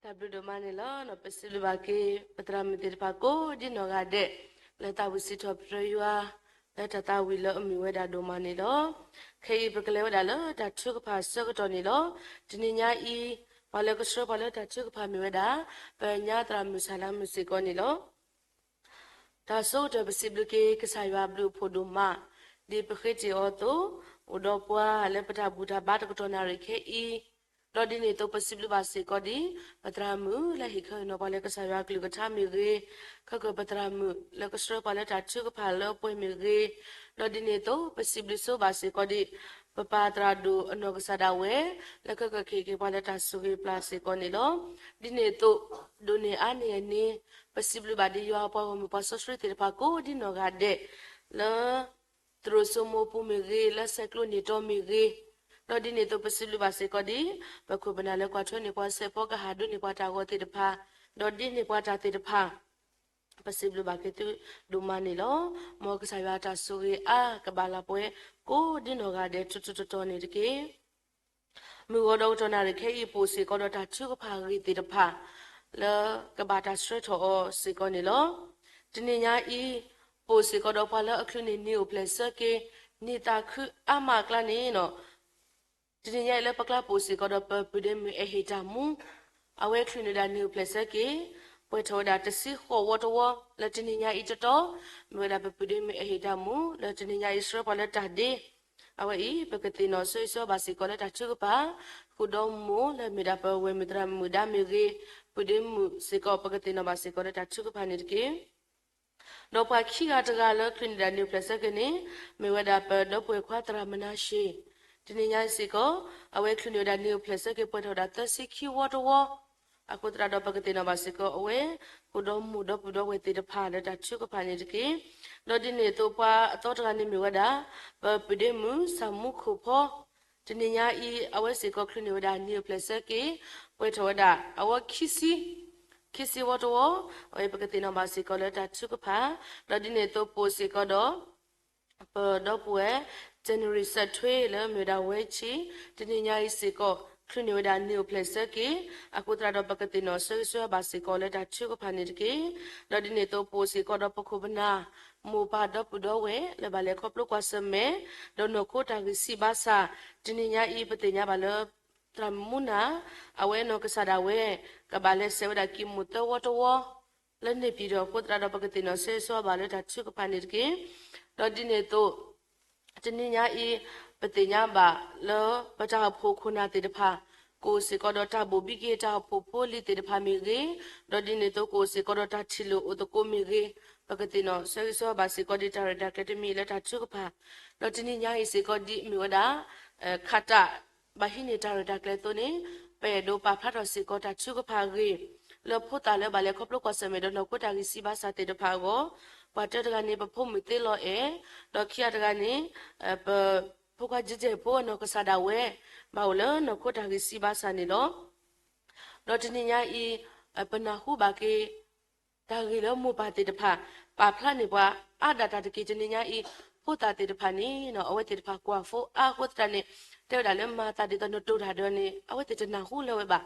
တၢ်ဘျုးဒိၣ်မးန့ၣ်လီၤ. ပစံးဘျုးဘၣ်က့ၤ ပသရၣ်မုၣ်သ့ၣ်တဖၣ်ကိးဒ်နီၢ်ဂၤဒဲး လၢတၢ်ဝံၣ်စံးထီၣ်ပတြၢၤယွၤ လၢတၢ်သးဝံၣ်လၢအမုာ်ဝဲဒၣ်ဒိၣ်မးန့ၣ်လီၤ. ခဲအံၤပကလဲၤဝဲဒၣ်လၢတၢ်ထုကဖၣ်ဆၢကတီၢ်န့ၣ်လီၤ. တနံၤညါအံၤ ပှၤလၢကဆှၢပှၤလၢတၢ်ထုကဖၣ်မ့ၢ်ဝဲဒၣ် ပညါသရၣ်မုၣ်ဆၣ်လါမုၣ်စ့ၢ်ကီးန့ၣ်လီၤ. တၢ်ဆိကတၢၢ်ပစံးဘျုးက့ၤ ကစၢ်ယွၤဘျုးအဖှိၣ်ဒိၣ်မး ဒ်ပဃ့တ့ၢ်အီၤအသိး, အိၣ်ဒီးပှၤလၢပတၢ်ဘူၣ်တၢ်ဘါတကတီၢ်နၣ်ရံၣ်ခဲအံၤ, ဒီးဒ်န့ၣ်အသိးပစံးဘျုးဘၣ်စ့ၢ်ကီးဒ် ပသရၣ်မုၣ်လၢဟ့ၣ်ခီဟ့ၣ်နီၤပှၤလၢကစၢ်ယွၤအကလုၢ်ကထါမ့ၢ်ဂ့ၤ, ခဲကၢၢ်ပသရၣ်မုၣ်လၢကဆှၢပှၤလၢတၢ်ထုကဖၣ်လၢအပှဲၤမ့ၢ်ဂ့ၤ, ဒီးဒ်န့ၣ်အသိးပစံးဘျုးဆိဘၣ်စ့ၢ်ကီးဒ် ပပၢ်သရၣ်ဒိၣ်အနီၢ်ကစၢ်ဒၣ်ဝဲ လၢကကက့ၤက့ၤပှၤလၢတၢ်ဆိၣ်ဂ့ၤပျၢ်စ့ၢ်ကီးန့ၣ်လီၤ. ဒ်န့ၣ်အသိး ဒိၣ်န့ၢ်အါန့ၢ်အန့ၣ် ပစံးဘျုးဘၣ်ဒ်ယွၤအပှၤဂီၢ်မုၢ်ပှၤစီဆှံသ့ၣ်တဖၣ်ကိးဒ်နီၢ်ဂၤဒဲး လၢ သရိာ်စိမိပူၤမ့ၢ်ဂ့ၤ, လၢဆဲးကျိးနံၣ်တီမ့ၢ်ဂ့ၤ, ဒီးဒ်န့ၣ်အသိးပစံးဘျုးဘၣ်စ့ၢ်ကီးဒ် ပခိၣ်ပနၢ်လၢကွၢ်ထွဲန့ၢ်ပှၤဆဲးဖီကဟၣ်ဒိးန့ၢ်ပှၤတၢ်ဂီၤသ့ၣ်တဖၣ်, ဒီးဒ်န့ၢ်ပှၤတၢ်သ့ၣ်တဖၣ် ပစံးဘျုးဘၣ်က့ၤသုဒိၣ်မးန့ၣ်လီၤ. မ်ကစၢ်ယွၤအတၢ်ဆိၣ်ဂ့ၤအါကဘၣ်လၢပှဲၤ ကိးဒ်နီၢ်ဂၤဒဲးထူထူတီတီန့ၣ်တက့ၢ်. မုၢ်ဂီၤဒီးကတီၢ်နၣ်ရံၣ်ခဲအံၤ ပအိၣ်စ့ၢ်ကီးဒီးတၢ်ထုကဖၣ်အဂ့ၢ်သ့ၣ်တဖၣ် လၢကဘၣ်တၢ်ဆှၢထီၣ်အီၤစ့ၢ်ကီးန့ၣ်လီၤ. တနံၤညါအံၤ ပအိၣ်စ့ၢ်ကီးဒီးပှၤလၢအချုးန့ၢ်နံၤအိၣ်ဖျဲၣ်ဆၢက့ၤ နံၤသးခုအါမးအကျါန့ၣ်လီၤ. တနံၤညါအံၤလၢပကျါပအိၣ်စ့ၢ်ကီးဒီးပပုၢ်ဒ့မုၣ်အဲၣ်ဟ့ၣ်တၢ်မူ, အဝဲချုးန့ၢ်ဝဲဒၣ်နံၤအိၣ်ဖျဲၣ်ဆၢက့ၤ ပှဲၤထီၣ်ဝဲဒၣ်တဆံဃိးဝီတဝီ လၢတနံၤညါအံၤတတီၤ, မ့ၢ်ဝဲဒၣ်ပပုၢ်ဒ့မုၣ်အဲၣ်ဟ့ၣ်တၢ်မူ လၢတနံၤညါအံၤဆှၢပှၤလၢတၢ်ဒ့, အဝဲအံၤ ပကသ့ၣ်နီၣ်ဆၢဂ့ၤဆၢဝါဘၣ်စ့ၢ်ကီးလၢတၢ်ထုကဖၣ်, ဃုာ်ဒီးမိၢ်လၢမ့ၢ်ဒၣ်ပဝဲၢ်မုၣ်သရၣ်မုၣ်ဒါမ့ၢ်ဂ့ၤ, ပုၢ်ဒ့မုၣ်စ့ၢ်ကီး ပကသ့ၣ်နီၣ်ဘၣ်စ့ၢ်ကီးလၢတၢ်ထုကဖၣ်န့ၣ်တက့ၢ်. ဒီးပှၤခံဂၤတဂၤလၢချုးန့ၢ်ဒၣ်နံၤအိၣ်ဖျဲၣ်ဆၢက့ၤန့ၣ် မ့ၢ်ဝဲဒၣ်ပဒီပုၢ်ဝဲၢ်ခွါသရၣ်မနၤၡ့, တနံၤညါအံၤစ့ၢ်ကီး အဝဲချုးန့ၢ်ဝဲဒၣ်နံၤအိၣ်ဖျဲၣ်ဆၢက့ၤ ပှဲၤထီၣ်ဝဲဒၣ်သၢဆံခံဝီတဝီ, အဃိသတးဒီးပကသ့ၣ်နီၣ်ဘၣ်စ့ၢ်ကီးအဝဲ ဃုာ်ဒီးမိၢ်ဒီပုၢ်ဒီဝဲၢ်သ့ၣ်တဖၣ်လၢတၢ်ထုကဖၣ်န့ၣ်တက့ၢ်. ဒီးဒ်န့ၣ်အသိးပှၤအသီတဂၤန့ၣ်မ့ၢ်ဝဲဒၣ် ပပုၢ်ဒ့မုၣ်စၢ်မူခိၣ်ဖီ, တနံၤညါအံၤ အဝဲစ့ၢ်ကီးချုးန့ၢ်ဝဲဒၣ်နံၤအိၣ်ဖျဲၣ်ဆၢက့ၤ ပှဲၤထီၣ်ဝဲဒၣ်အဝဲခံဆံ, ခံဆံဝီတဝီ, အဝဲပကသ့ၣ်နီၣ်ဘၣ်စ့ၢ်ကီးလၢတၢ်ထုကဖၣ်, ဒီးဒ်န့ၣ်အသိးပအိၣ်စ့ၢ်ကီးဒီး ပဒီပုၢ်ဝဲၢ် January စးထွ့ လၢမ့ၢ်ဝဲဒၣ်ဝဲဆံ, တနံၤညါအံၤစ့ၢ်ကီး ချုးန့ၢ်ဝဲဒၣ်နံၤအိၣ်ဖျဲၣ်ဆၢက့ၤ, အဃိသတးဒီးပကသ့ၣ်နီၣ်ဆၢဂ့ၤဆၢဝါဘၣ်စ့ၢ်ကီးလၢတၢ်ထုကဖၣ်န့ၣ်တက့ၢ်. ဒီးဒ်န့ၣ်အသိးပအိၣ်စ့ၢ်ကီးဒီးပခိၣ်ပနၢ် မိၢ်ပၢ်ဒီပုၢ်ဒီဝဲၢ် လၢဘၣ်လဲၤခီဖျိကွၢ်ဆၢၣ်မဲာ် ဒီးနီၢ်ခိတၢ်ဂံၢ်စၢ်ဘါစၢ်, တနံၤညါအံၤပသ့ၣ်ညါဘၣ်လၢ သရၣ်မုၣ်မူနၤ အဝဲနီၢ်ကစၢ်ဒၣ်ဝဲ ကဘၣ်လဲၤဆဲးဝဲဒၣ်ကံးမူၣ်သၢဝီတဝီ လၢန့ၣ်ပၠံၣ်ဒီး အဃိသတးဒီးပကသ့ၣ်နီၣ်ဆၢဂ့ၤဆၢဝါဘၣ်လၢတၢ်ထုကဖၣ်န့ၣ်တက့ၢ်. ဒီးဒ်န့ၣ်အသိး တနံၤညါအံၤ ပသ့ၣ်ညါဘၣ်လၢ ပတၢ်အိၣ်ဖှိၣ်ခိၣ်နၢ်သ့ၣ်တဖၣ် ကအိၣ်စ့ၢ်ကီးဒီးတၢ်ဘိၣ်ဘံက့ၤတၢ်အိၣ်ဖှိၣ်ဖိလံၤသ့ၣ်တဖၣ်မ့ၢ်ဂ့ၤ, ဒီးဒ်န့ၣ်အသိးကအိၣ်စ့ၢ်ကီးဒီးတၢ်ထံၣ်လိာ်အိၣ်သကိးမ့ၢ်ဂ့ၤ, ပကသ့ၣ်နီၣ်ဆၢဂ့ၤဆၢဝါဘၣ်စ့ၢ်ကီးဒ်တၢ်ရဲၣ်တၢ်ကျဲၤတမံၤလၢတၢ်ထုကဖၣ်, ဒီးတနံၤညါအံၤစ့ၢ်ကီးဒ်မ့ၢ်ဝဲဒၣ် ခးတၢ် ဘၣ်ဟံးန့ၢ်တၢ်ရဲၣ်တၢ်ကျဲၤအသိးန့ၣ် ပအဲၣ်ဒိးပာ်ဖျါထီၣ်စ့ၢ်ကီးတၢ်ထုကဖၣ်အဂ့ၢ် လၢဖိသၣ်လၢဘၣ်လဲၤခီဖျိကွၢ်ဆၢၣ်မဲာ်ဒီးနီၢ်ခိတၢ်ဂံၢ်စၢ်ဘါစၢ်သ့ၣ်တဖၣ်အဂီၢ်, ပှၤတၢတဂၤန့ၣ် ပဖိမုၣ်သ့လီၤအဲၣ်, ဒီးခံဂၤတဂၤန့ၣ် ပဖိခွါယဲၢ်ယဲၢ်ဖိအနီၢ်ကစၢ်ဒၣ်ဝဲ ဘၣ်အိၣ်လၢနီၢ်ခိတၢ်ဂံၢ်စၢ်ဘါစၢ်န့ၣ်လီၤ. ဒီးတနံၤညါအံၤ ပနၢ်ဟူဘၣ်က့ၤ တၢ်ဂ့ၢ်လၢမိၢ်ပၢ်သ့ၣ်တဖၣ် ပာ်ဖျါန့ၢ်ပှၤအါဒၣ်တၢ်တက့ၢ်. တနံၤညါအံၤ ဖိသၣ်သ့ၣ်တဖၣ်န့ၣ် အဝဲသ့ၣ်တဖၣ်ကွၢ်ဖိအါအဃိသတးန့ၣ် တဲဝဲဒၣ်လၢမၤသးဒ်သိးနတိၤတၢ်ဒီးန့ၣ် အဝဲသ့ၣ်တနၢ်ဟူလၢၤဝဲဘၣ်.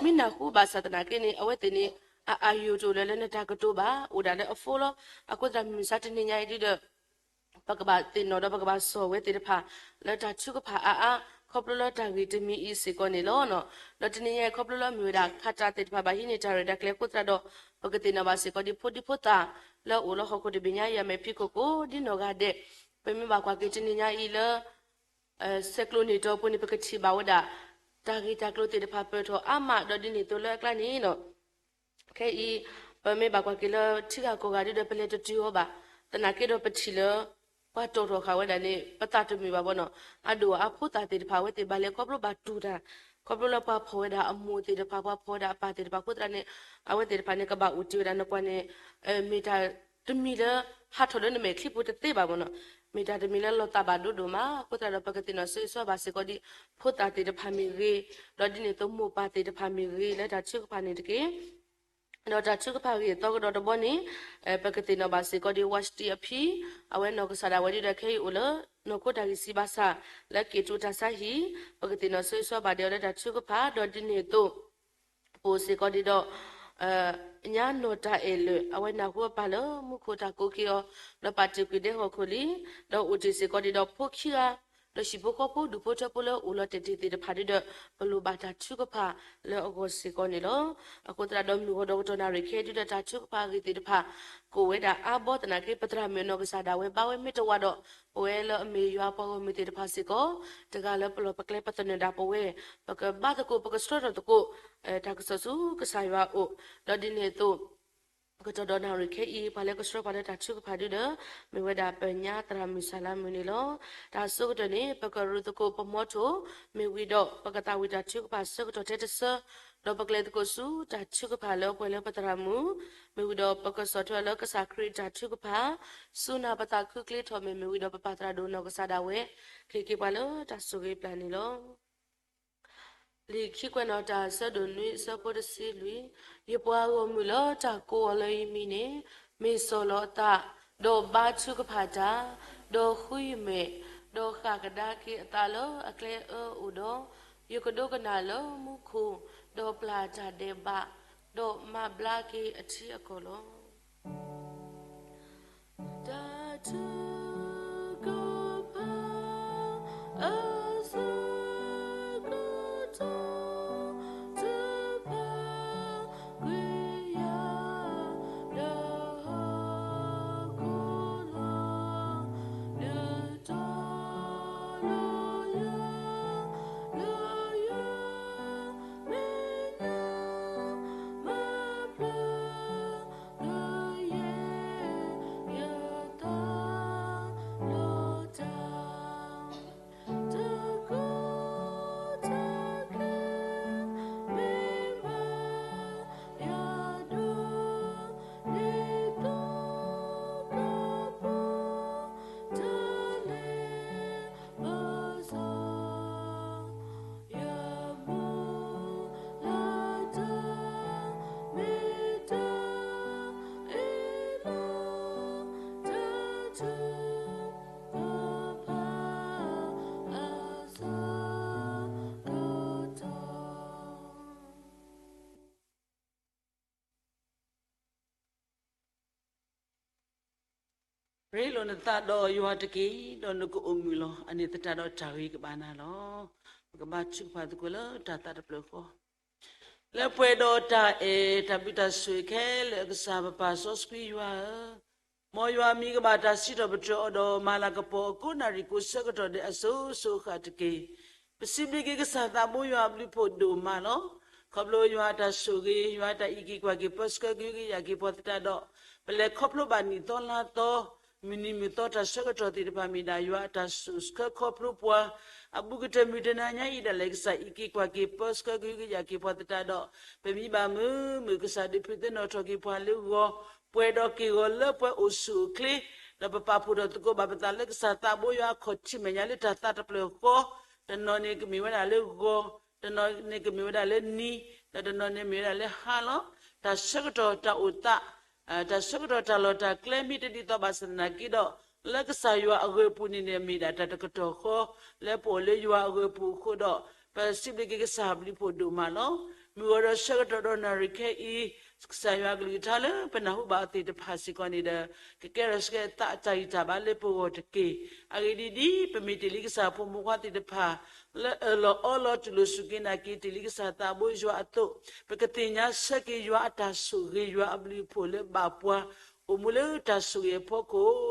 မ့ၢ်နၢ်ဟူဘၣ်ဆၣ်သနာ်က့န့ၣ် အဝဲသ့ၣ်န့ၣ် အအၢၣ်ယိၤတအိၣ်လၢၤလၢနတၢ်ကတိၤဘၣ်, အိၣ်ဒၣ်လၢအ phone လီၤ. အဃိသတးမုၢ်မဆါတနံၤညါအံၤဒ်ဒီး ပကဘၣ်သ့ၣ်နီၣ်ဒီးပကဘၣ်စိာ်ဝဲသ့ၣ်တဖၣ် လၢတၢ်ထုကဖၣ်အါအါ ခီဖျိလၢတၢ်ဂ့ၢ်တမံၤအံၤစ့ၢ်ကီးန့ၣ်လီၤ. ဒီးတနံၤညါအံၤခီဖျိလၢမ့ၢ်ဝဲဒၣ် ခးတၢ်သ့ၣ်တဖၣ်ဘၣ်ဟံးန့ၢ်တၢ်ရဲၣ်တၢ်ကျဲၤအဃိသတးဒီး ပကသ့ၣ်နီၣ်ဘၣ်စ့ၢ်ကီးဒ်ဖိဒံဖိသၣ် လၢအအိၣ်လၢဟီၣ်ခိၣ်တဘ့ၣ်ညါအံၤ အမဲာ်ဖံးခိၣ်ကိးဒ်နီၢ်ဂၤဒဲး, ပမ့ၢ်ဘၣ်ကွၢ်က့ၤတနံၤညါအံၤလၢ ဆဲးကျိးနံၣ်တီအပူၤန့ၣ် ပကထံၣ်ဘၣ်ဝဲဒၣ် တၢ်ဂ့ၢ်တၢ်ကျိၤသ့ၣ်တဖၣ်ပၢၢ်ထီၣ်အါမး ဒီးဒ်န့ၣ်အသိးလၢအကျါန့ၣ် ခဲအံၤ ပမ့ၢ်ဘၣ်ကွၢ်က့ၤလၢထံဂၤကီၢ်ဂၤဒ်ဒီးပလဲၤတတုၤအီၤဘၣ်, သနာ်က့ဒီးပထံၣ်လၢ ပှၤတီၣ်ထီၣ်ဃာ်ဝဲဒၣ်န့ၣ် ပသးတမုာ်ဘၣ်ဘၣ်နီၤ. အဒိၣ်အါဖိသၣ်သ့ၣ်တဖၣ် အဝဲသ့ၣ်ဘၣ်လဲၤခီဖျိဘၣ်တူၢ်တၢ်, ခီဖျိလၢပှၤဖီၣ်ဝဲဒၣ်အမိၢ်သ့ၣ်တဖၣ် ပှၤဖီၣ်ဝဲဒၣ်အပၢ်သ့ၣ်တဖၣ်အဃိသတးန့ၣ် အဝဲသ့ၣ်တဖၣ်န့ၣ် ကဘၣ်အိၣ်တ့ၢ်ဝဲဒၣ်နကွၢ်န့ၣ် မ့ၢ်တၢ်တမံၤလၢ ဟးထီၣ်လၢနမဲာ်ချံပူၤတသ့ဘၣ်ဘၣ်နီၤ. မ့ၢ်တၢ်တမံၤလၢလီၤသးဘၣ်ဒိဒိၣ်မး အဃိသတးဒီး ပကသ့ၣ်နီၣ်ဆၢဂ့ၤဆၢဝါဘၣ်စ့ၢ်ကီးဒ် ဖိသၣ်သ့ၣ်တဖၣ်မ့ၢ်ဂ့ၤ, ဒီးဒ်န့ၣ်အသိးမိၢ်ပၢ်သ့ၣ်တဖၣ်မ့ၢ်ဂ့ၤ လၢတၢ်ထုကဖၣ်န့ၣ်တက့ၢ်. ဒီးတၢ်ထုကဖၣ်ဂ့ၢ်အသီကဒီးတဘီန့ၣ် ပကသ့ၣ်နီၣ်ဘၣ်စ့ၢ်ကီးဒ် ဝၢ်စတံအဖံ, အဝဲနီၢ်ကစၢ်ဒၣ်ဝဲဒ်ဒီးခဲအံၤအိၣ်လၢ နီၢ်ခိတၢ်ဂံၢ်စၢ်ဘါစၢ် လၢက့ၣ်တူၢ်တၢ်ဆါဟံၣ်, ပကသ့ၣ်နီၣ်ဆၢဂ့ၤဆၢဝါဘၣ်ဒံးအီၤလၢတၢ်ထုကဖၣ် ဒီးဒ်န့ၣ်အသိး အိၣ်စ့ၢ်ကီးဒံးဒီး ညါနီၢ်တၢ်အဲၣ်လၢာ် အဝဲနၢ်ဟူအပၢ်လၢမူခိၣ်တၢ်ကိးက့ၤအီၤ ဒီးပာ်တ့ၢ်ကွံာ်ဒဲဟီၣ်ခိၣ်လံ, ဒီးအိၣ်တ့ၢ်စ့ၢ်ကီးဒံးဒီးဖိခံဂၤ ဒီးဟံၣ်ဖိဃီဖိဒူၣ်ဖိထၢဖိလၢအိၣ်လီၤတဲာ်တ့ၢ်သ့ၣ်တဖၣ်ဒုဒီး ပလိၣ်ဘၣ်တၢ်ထုကဖၣ်လၢအဂီၢ်စ့ၢ်ကီးန့ၣ်လီၤ. အဃိသတးဒီးမုၢ်ဂီၤဒီးကတီၢ်နၣ်ရံၣ်ခဲအံၤဒုဒီးတၢ်ထုကဖၣ်အဂ့ၢ်သ့ၣ်တဖၣ် ကအိၣ်ဝဲဒၣ်အါဘီသနာ်က့ ပသရၣ်မုၣ်အနီၢ်ကစၢ်ဒၣ်ဝဲဘါဝဲမ့ၢ်တဝၤဒီး ပဝဲလၢအမ့ၢ်ယွၤပှၤဂီၢ်မုၢ်သ့ၣ်တဖၣ်စ့ၢ်ကီး တဂၤလၢပလီၢ်ပကျဲပသနၢၣ်ဒၣ်ပဝဲ ပကဘါသကိး ပကဆှၢထီၣ်သကိး တၢ်ကစီၣ်ဆူကစၢ်ယွၤအအိၣ်, ဒီးဒ်န့ၣ်အသိး ကတီၢ်ဒီးနၣ်ရံၣ်ခဲအံၤ ပှၤလၢကဆှၢပှၤလၢတၢ်ထုကဖၣ်ဒုဒီး မ့ၢ်ဝဲဒၣ်ပညါသရၣ်မုၣ်စၢ်လါမုၣ်န့ၣ်လီၤ. တၢ်အဆိကတၢၢ်န့ၣ် ပကရူးသကိးပမီထိၣ် မ့ၢ်ဝံၤဒီး ပကသးဝံၣ်တၢ်ထုကဖၣ်ဆၢကတီၢ်ထဲတဆၢ, ဒီးပကလဲၤသကိးဆူတၢ်ထုကဖၣ်လၢပှဲၤလၢပသရၣ်မုၣ်, မ့ၢ်ဝံၤဒီး ပကဆီၣ်ထွဲလၢကစၢ်ခရံာ်တၢ်ထုကဖၣ်, စူၢ်နာ်ပသးခုချ့ထီၣ်မ့ၢ် မ့ၢ်ဝံၤဒီး ပပၢ်သရၣ်ဒိၣ်နီၢ်ကစၢ်ဒၣ်ဝဲ ကဟ့ၣ်က့ၤပှၤလၢတၢ်ဆိၣ်ဂ့ၤပျၢ်န့ၣ်လီၤ. လံာ်ခံကွဲးနီၣ်တၢ်အဆၢဒိၣ်နွံအဆၢဖိတဆံလွံၢ်, ယပှၤဂီၢ်မုၢ်လၢတၢ်ကိးအီၤလၢယမံၤန့ၣ် မ့ၢ်စီၢ်လီၤအသး, ဒီးဘါထုကဖၣ်တၢ်, ဒီးဃုယမဲာ်, ဒီးဃၣ်ကဒါက့ၤအသးလၢအကျဲအၢအိၣ်ဒီး, ယကဒိကနၣ်လၢမူခိၣ်, ဒီးပျၢ်တၢ်ဒဲးဘး, ဒီးမၤဘျါက့ၤအထံအကီၢ်လီၤ. တ�tweet ကဖၣ်အဆၢကတီၢ် တဖၣ်ကွံာ်ယၤ ဒီးဟီၣ်ခိၣ်လီၤ ဒုးတီလီၤယၤ လၢယွၤမဲာ်ညါ မၤဖျါ ကယဲၢ်ယသးလီၤတၢ်, တၢ်ကီတၢ်ခဲ မ့ၢ်ဘၣ်ယၤဒီး ဒ်သိးကပီၤ တၢ်လဲၤ ဘၣ်ဆၣ် ယမုၢ်လၢ်တၢ် မ့ၢ်တၢ်အ့ၣ်လိာ် တၢ်ထုကဖၣ်အဆၢကတီၢ် ရ့လိာ်နသးဒီးယွၤတက့ၢ်, ဒီးနကအိၣ်မုာ်လီၤ. အန့ၣ်သတးဒီးတၢ်ဂ့ၤကဘၣ်နၤလီၤ. ပကဘါထုကဖၣ်သကိးလၢတၢ်သးတဖျၢၣ်ဃီ လၢပှဲၤဒီးတၢ်အဲၣ်တၢ်ဘျုးတၢ်ဆိၣ်ဂ့ၤခဲလၢာ် ကစၢ်ပပၢ်စီဆှံယွၤဧၢ, မ်ယွၤအမံၤကဘၣ်တၢ်စံးထီၣ်ပတြၢၤအီၤဒီး မၤလၤကပီၤအကိးနၣ်ရံၣ်ကိးဆၢကတီၢ်ဒဲးအစိၤစိၤအဃၣ်တက့ၢ်. ပစံးဘျုးက့ၤကစၢ်သးဘိယွၤအဘျုးဖှိၣ်ဒိၣ်မးလီၤ. ခီဖျိယွၤအတၢ်ဆိၣ်ဂ့ၤ, ယွၤအတၢ်အံးက့ၤကွၢ်က့ၤ ပၢဆှၢကဟုကယာ်က့ၤပှၤသတးဒီး ပလဲၤခီဖျိဘၣ်နံၣ်သီလါသီ, မုၢ်နံၤမုၢ်သီတၢ်ဆၢကတီၢ်သ့ၣ်တဖၣ် မ့ၢ်ဒၣ်ယွၤအတၢ်ဆိၣ်ဆှၢခီဖျိပှၤ အဘူးကတၢၢ်မုၢ်တနၤညါအံၤဒၣ်လဲာ် ကစၢ်အံးက့ၤကွၢ်က့ၤ ပၢဆှၢကဟုကယာ်က့ၤပှၤသတးဒီး ပမံဘၣ်မုာ်မုာ် ကစၢ်ဒုးဖုးသ့ၣ်နီၣ်ထီၣ်က့ၤပှၤလၢဂီၤ, ပှဲၤဒီးက့ၢ်ဂီၤလၢပှဲၤအိၣ်ဆူၣ်အိၣ်ချ့, ဒီးပပာ်ဖှိၣ်ထီၣ်သကိးဘၣ်ပသးလၢကစၢ်သးဘိယွၤအခီၣ်ထံးမဲာ်ညါလၢတၢ်သးတဖျၢၣ်ဃီ, တနီၤန့ၣ်ကမ့ၢ်ဝဲဒၣ်လၢဂီၤ, တနီၤန့ၣ်ကမ့ၢ်ဝဲဒၣ်လၢနံၤ, ဒီးတနီၤန့ၣ်မ့ၢ်ဝဲဒၣ်လၢဟါလီၤ. တၢ်ဆၢကတီၢ်တၢ်အိၣ်သး တၢ်ဆၢကတီၢ်တၢ်လီၢ်တၢ်ကျဲမ့ၢ်တဒ်သိးဘၣ်ဆၣ်သနာ်က့ဒီး လၢကစၢ်ယွၤအဂၢၤအပူၤန့ၣ်န့ၣ် မ့ၢ်ဒၣ်တၢ်တကတီၢ်ဃီ လၢပအိၣ်လၢယွၤအဂၢၤအပူၤအဃိဒီး ပစံးဘျုးက့ၤကစၢ်အဘျုးဖှိၣ်ဒိၣ်မးလီၤ. မုၢ်ဂီၤဒီးဆၢကတီၢ်ဒီးနၣ်ရံၣ်ခဲအံၤ ကစၢ်ယွၤအကလုၢ်ကထါလၢပနၢ်ဟူဘၣ်အီၤသ့ၣ်တဖၣ်စ့ၢ်ကီးန့ၣ်ဒီး ကကဲထီၣ်စ့ၢ်ကီးသးအတၢ်ဂံၢ်တၢ်ဘါလၢပဂီၢ်တက့ၢ်. အဂ့ၢ်ဒ်အံၤ, ပမ့ၢ်တ့ၢ်လံကစၢ်ဖိမုၣ်ဖိခွါသ့ၣ်တဖၣ် လၢအၢၣ်လီၤအီလီၤတူၢ်လိာ်စူၢ်က့ၤနာ်က့ၤတ့ၢ်လံကစၢ်သးဘိယွၤအသိး, ပကသ့ၣ်ညါဆၢက့ၤယွၤအတၢ်ဆိၣ်ဂ့ၤ ယွၤအဘျုးအဖှိၣ်လၢဘၣ်ပှၤ အိၣ်မူလၢတၢ်ဆိၣ်ဂ့ၤအဖီခိၣ်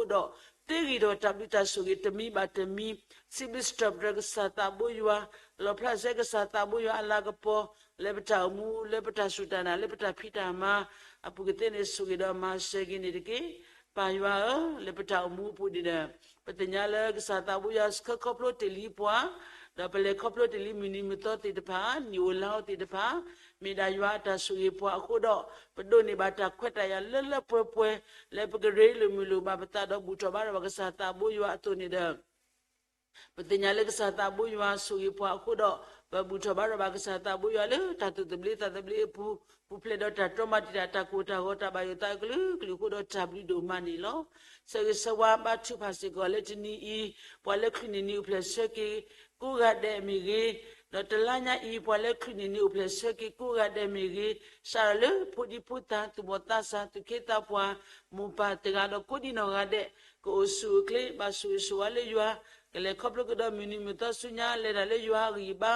ဒီး သ့ဂ့ၤထီၣ်တၢ်ဘျုးတၢ်ဆိၣ်ဂ့ၤတမံၤဘၣ်တမံၤ, စံးဘျုးစံးထီၣ်ပတြၢၤကစၢ်သးဘိယွၤ, လီၣ်ဖျါစ့ၢ်ကီးကစၢ်သးဘိယွၤအလၤကပီၤ လၢပတၢ်အိၣ်မူ လၢပတၢ်စူၢ်တၢ်နာ် လၢပတၢ်ဖံးတၢ်မၤအပူၤကသ့န့ၣ် ဆိၣ်ဂ့ၤဒီးမၤစၢၤက့ၤန့ၣ်တက့ၢ်. ပၢ်ယွၤဧၢ, လၢပတၢ်အိၣ်မူအပူၤန့ၣ်ဒီး ပသ့ၣ်ညါလၢကစၢ်သးဘိယွၤဆှၢခီဖျိတ့ၢ်လံပှၤ, ဒီးပလဲၤခီဖျိတ့ၢ်လံမုၢ်နံၤမုၢ်သီသ့ၣ်တဖၣ်, နံၣ်ဧိၤလါဧိၤသ့ၣ်တဖၣ်, မ့ၢ်ဒၣ်ယွၤအတၢ်ဆိၣ်ဂ့ၤပှၤအဃိဒီး ပဒိးန့ၢ်ဘၣ်တၢ်ခွဲးတၢ်ယာ်လၢလၢပှဲၤပှဲၤ လၢပကရ့လိာ်မုာ်လိာ်ဘၣ်ပသးဒီးဘူၣ်ထီၣ်ဘါထီၣ်ဘၣ်ကစၢ်သးဘိယွၤအသိးန့ၣ်ဒီး ပသ့ၣ်ညါလၢကစၢ်သးဘိယွၤဆိၣ်ဂ့ၤပှၤအဃိဒီး ပဘူၣ်ထီၣ်ဘါထီၣ်ဘၣ်ကစၢ်သးဘိယွၤလၢတၢ်သူၣ်သဘျ့သးသဘျ့အပူၤ, ပူၤဖျဲးဒီးတၢ်တြီမၤတံာ်တာ် တၢ်ကိၢ်တၢ်ဂီၤ တၢ်ဘၣ်ယိၣ်သးအကလုာ်ကလုာ်အဃိဒီး တၢ်ဘျုးဒိၣ်မးန့ၣ်လီၤ. ဆၢဂ့ၤဆၢဝါဘါထုကဖၣ်စ့ၢ်ကီးလၢတနံၤအံၤ, ပှၤလၢချုးန့ၢ်နံၤအိၣ်ဖျဲၣ်ဆၢက့ၤ ကိးဂၤဒဲးမ့ၢ်ဂ့ၤ, ဒီးတလါညါအံၤ ပှၤလၢချုးန့ၢ်နံၤအိၣ်ဖျဲၣ်ဆၢက့ၤကိးဂၤဒဲးမ့ၢ်ဂ့ၤ, စးထီၣ်လၢဖိဒံဖိသၣ် သူၣ်ဘီၣ်သးစၢ် သူၣ်က့သးပှၢ် မိၢ်ပၢ်တဂၤဒီးကိးဒံနီၢ်ဂၤဒဲး ကအိၣ်ဆူၣ်အိၣ်ချ့ ဘၣ်ဆိၣ်ဂ့ၤဆိၣ်ဝါလၢယွၤ, ကလဲၤခီဖျိကဒီးမုၢ်နံၤမုၢ်သီဆူညါ လဲၤတၢ်လၢယွၤအဂံၢ်အဘါ,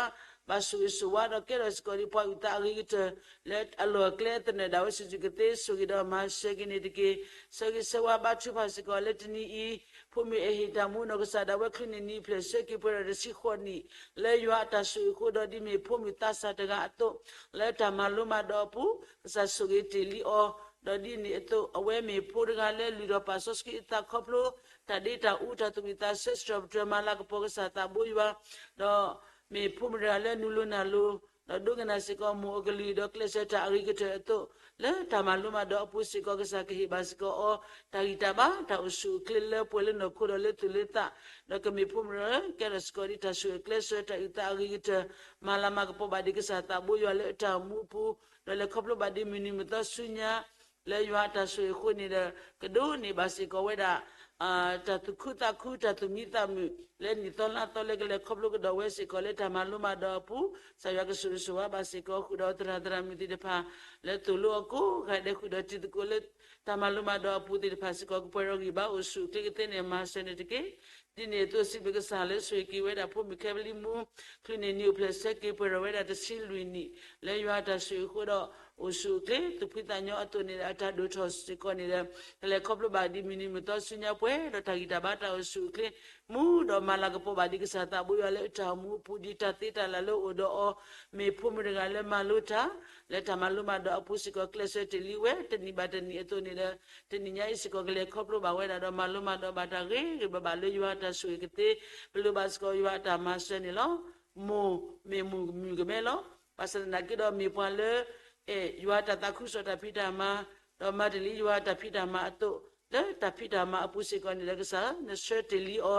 ဘၣ်ဆိၣ်ဂ့ၤဆိၣ်ဝါဒီးကဲထီၣ်စ့ၢ်ကီးဒံးပှၤအုၣ်သးအဂ့ၤကတၢၢ် လၢအလီၢ်အကျဲသနၢၣ်ဒၣ်ဝဲစုာ်စုာ်ကသ့ ဆိၣ်ဂ့ၤဒီးမၤစၢၤက့ၤန့ၣ်တက့ၢ်. ဆၢဂ့ၤဆၢဝါဘါထုကဖၣ်စ့ၢ်ကီးလၢတနံၤအံၤ ဖိမုၣ်အဲၣ်ဟ့ၣ်တၢ်မူနီၢ်ကစၢ်ဒၣ်ဝဲချုးန့ၢ်နံၤအိၣ်ဖျဲၣ်ဆၢက့ၤပှဲၤဒီးတဆံဃိးနံၣ် လၢယွၤအတၢ်ဆိၣ်ဂ့ၤအဃိဒီး ဒ်မ့ၢ်ဖိမုၣ်သးစၢ်တဂၤအသိး လၢတၢ်မၤလိမၤဒိးအပူၤ ကစၢ်ဆိၣ်ဂ့ၤတ့ၢ်လံအီၤ, ဒီးဒ်န့ၣ်အသိး အဝဲမ့ၢ်ဖိတဂၤလၢလုၢ်ထီၣ်ပာ်စီဆှံအသးခီဖျိ တၢ်ဒ့တၢ်အူတၢ်သူၣ်ဝံၣ်သးဆၢ စံးထီၣ်ပတြၢၤမၤလၤကပီၤကစၢ်သးဘိယွၤ, ဒီးမ့ၢ်ဖိမုၣ်တဂၤလၢနုာ်လီၤနၢ်လီၤ ဒီးဒိကနၣ်စ့ၢ်ကီးမိၢ်အကလုၢ် ဒီးကျဲးစၢးတၢ်အဂ့ၤကတၢၢ်အသိး လၢတၢ်မၤလိမၤဒိးအပူၤစ့ၢ်ကီး ကစၢ်ကဟ့ၣ်ဘၣ်စ့ၢ်ကီးအီၤ တၢ်ဂံၢ်တၢ်ဘါ တၢ်အိၣ်ဆူၣ်အိၣ်ချ့လၢပှဲၤလၢနီၢ်ခိဒီးလၢသူၣ်လၢသး, ဒီးကမ့ၢ်ဖိမုၣ်တဂၤလၢကဲထီၣ်စ့ၢ်ကီးဒ်တၢ်ဆိၣ်ဂ့ၤကျဲးစၢး တၢ်အုၣ်သးအဂ့ၤကတၢၢ် မၤလၤမၤကပီၤဘၣ်ဒံးကစၢ်သးဘိယွၤလၢအတၢ်အိၣ်မူအပူၤ, ဒီးလဲၤခီဖျိဘၣ်ဒံးမုၢ်နံၤမုၢ်သီဆူညါ လၢယွၤအတၢ်ဆိၣ်ဂ့ၤအဃိန့ၣ်ဒီး ကဒိးန့ၢ်ဘၣ်စ့ၢ်ကီးဝဲဒၣ် တၢ်သူၣ်ခုသးခု တၢ်သူၣ်မံသးမုာ် လၢနံၣ်သီလါသီလၢကလဲၤခီဖျိကဒီးဝဲစ့ၢ်ကီးလၢတၢ်မၤလိမၤဒိးအပူၤ, ကစၢ်ယွၤကဆိၣ်ဂ့ၤဆိၣ်ဝါဘၣ်စ့ၢ်ကီး ဃုာ်ဒီးသရၣ်သရၣ်မုၣ်သ့ၣ်တဖၣ် လၢသိၣ်လိအီၤကိးဂၤဒဲး ဃုာ်ဒီးတံၤသကိးလၢ တၢ်မၤလိမၤဒိးအပူၤသ့ၣ်တဖၣ်စ့ၢ်ကီး ကပှဲၤဒီးဂံၢ်ဘါအိၣ်ဆူၣ်အိၣ်ချ့ကသ့န့ၣ် မၤစၢၤန့ၣ်တက့ၢ်. ဒ်န့ၣ်အသိးစံးဘျုးကစၢ်လၢဆိၣ်ဂ့ၤက့ၤဝဲဒၣ်ဖိမုၣ်ခဲပလံမူ ချုးန့ၢ်နံၤအိၣ်ဖျဲၣ်ဆၢက့ၤပှဲၤဒီးဝဲဒၣ်တဆံလွံၢ်နံၣ် လၢယွၤအတၢ်ဆိၣ်ဂ့ၤအဃိဒီး အိၣ်ဆူၣ်အိၣ်ချ့ သူၣ်ဖှံသးညီအသိးန့ၣ်ဒီး အတၢ်ဒိၣ်ထီၣ်စ့ၢ်ကီးန့ၣ်ဒီး ကလဲၤခီဖျိဘၣ်ဒံးမုၢ်နံၤမုၢ်သီဆူညါပှဲၤ ဒီးတၢ်ဂံၢ်တၢ်ဘါတၢ်အိၣ်ဆူၣ်အိၣ်ချ့ မူဒီးမၤလၤကပီၤဘၣ်ဒံးကစၢ်သးဘိယွၤလၢအတၢ်အိၣ်မူအပူၤ ဒ်တၢ်သ့တၢ်လၢ်လၢအအိၣ်ဒီးအီၤ မ့ၢ်ဖိမုၣ်တဂၤလၢမၤလိတၢ် လၢတၢ်မၤလိမၤဒိးအပူၤစ့ၢ်ကီး ကျဲးစၢးတ့ၢ်လံဝဲ တနံၣ်ဘၣ်တနံၣ်အသိးန့ၣ်ဒီး တနံၣ်ညါအံၤစ့ၢ်ကီး ကလဲၤခီဖျိဘၣ်ဝဲဒၣ်ဒီး မၤလိမၤဒိးဘၣ်တၢ်ဂ့ၤဂ့ၤဘၣ်ဘၣ်လၢယွၤအတၢ်ဆိၣ်ဂ့ၤကသ့ ပလိၣ်ဘၣ်စ့ၢ်ကီးယွၤအတၢ်မၤစၢၤန့ၣ်လီၤ. မိၢ်မ့ၢ်မုၣ်ကမံၤကမဲလီၤ. ဘၣ်ဆၣ်သနာ်က့ဒီး မ့ၢ်ပှၤလၢ အဲၣ်ယွၤတၢ်သးခုကစီၣ်တၢ်ဖံးတၢ်မၤ ဒီးမၤတ့ၢ်လံယွၤတၢ်ဖံးတၢ်မၤအသိး လၢတၢ်ဖံးတၢ်မၤအပူၤစ့ၢ်ကီးန့ၣ်ဒီး ကစၢ်နဆှၢတ့ၢ်လံအီၤ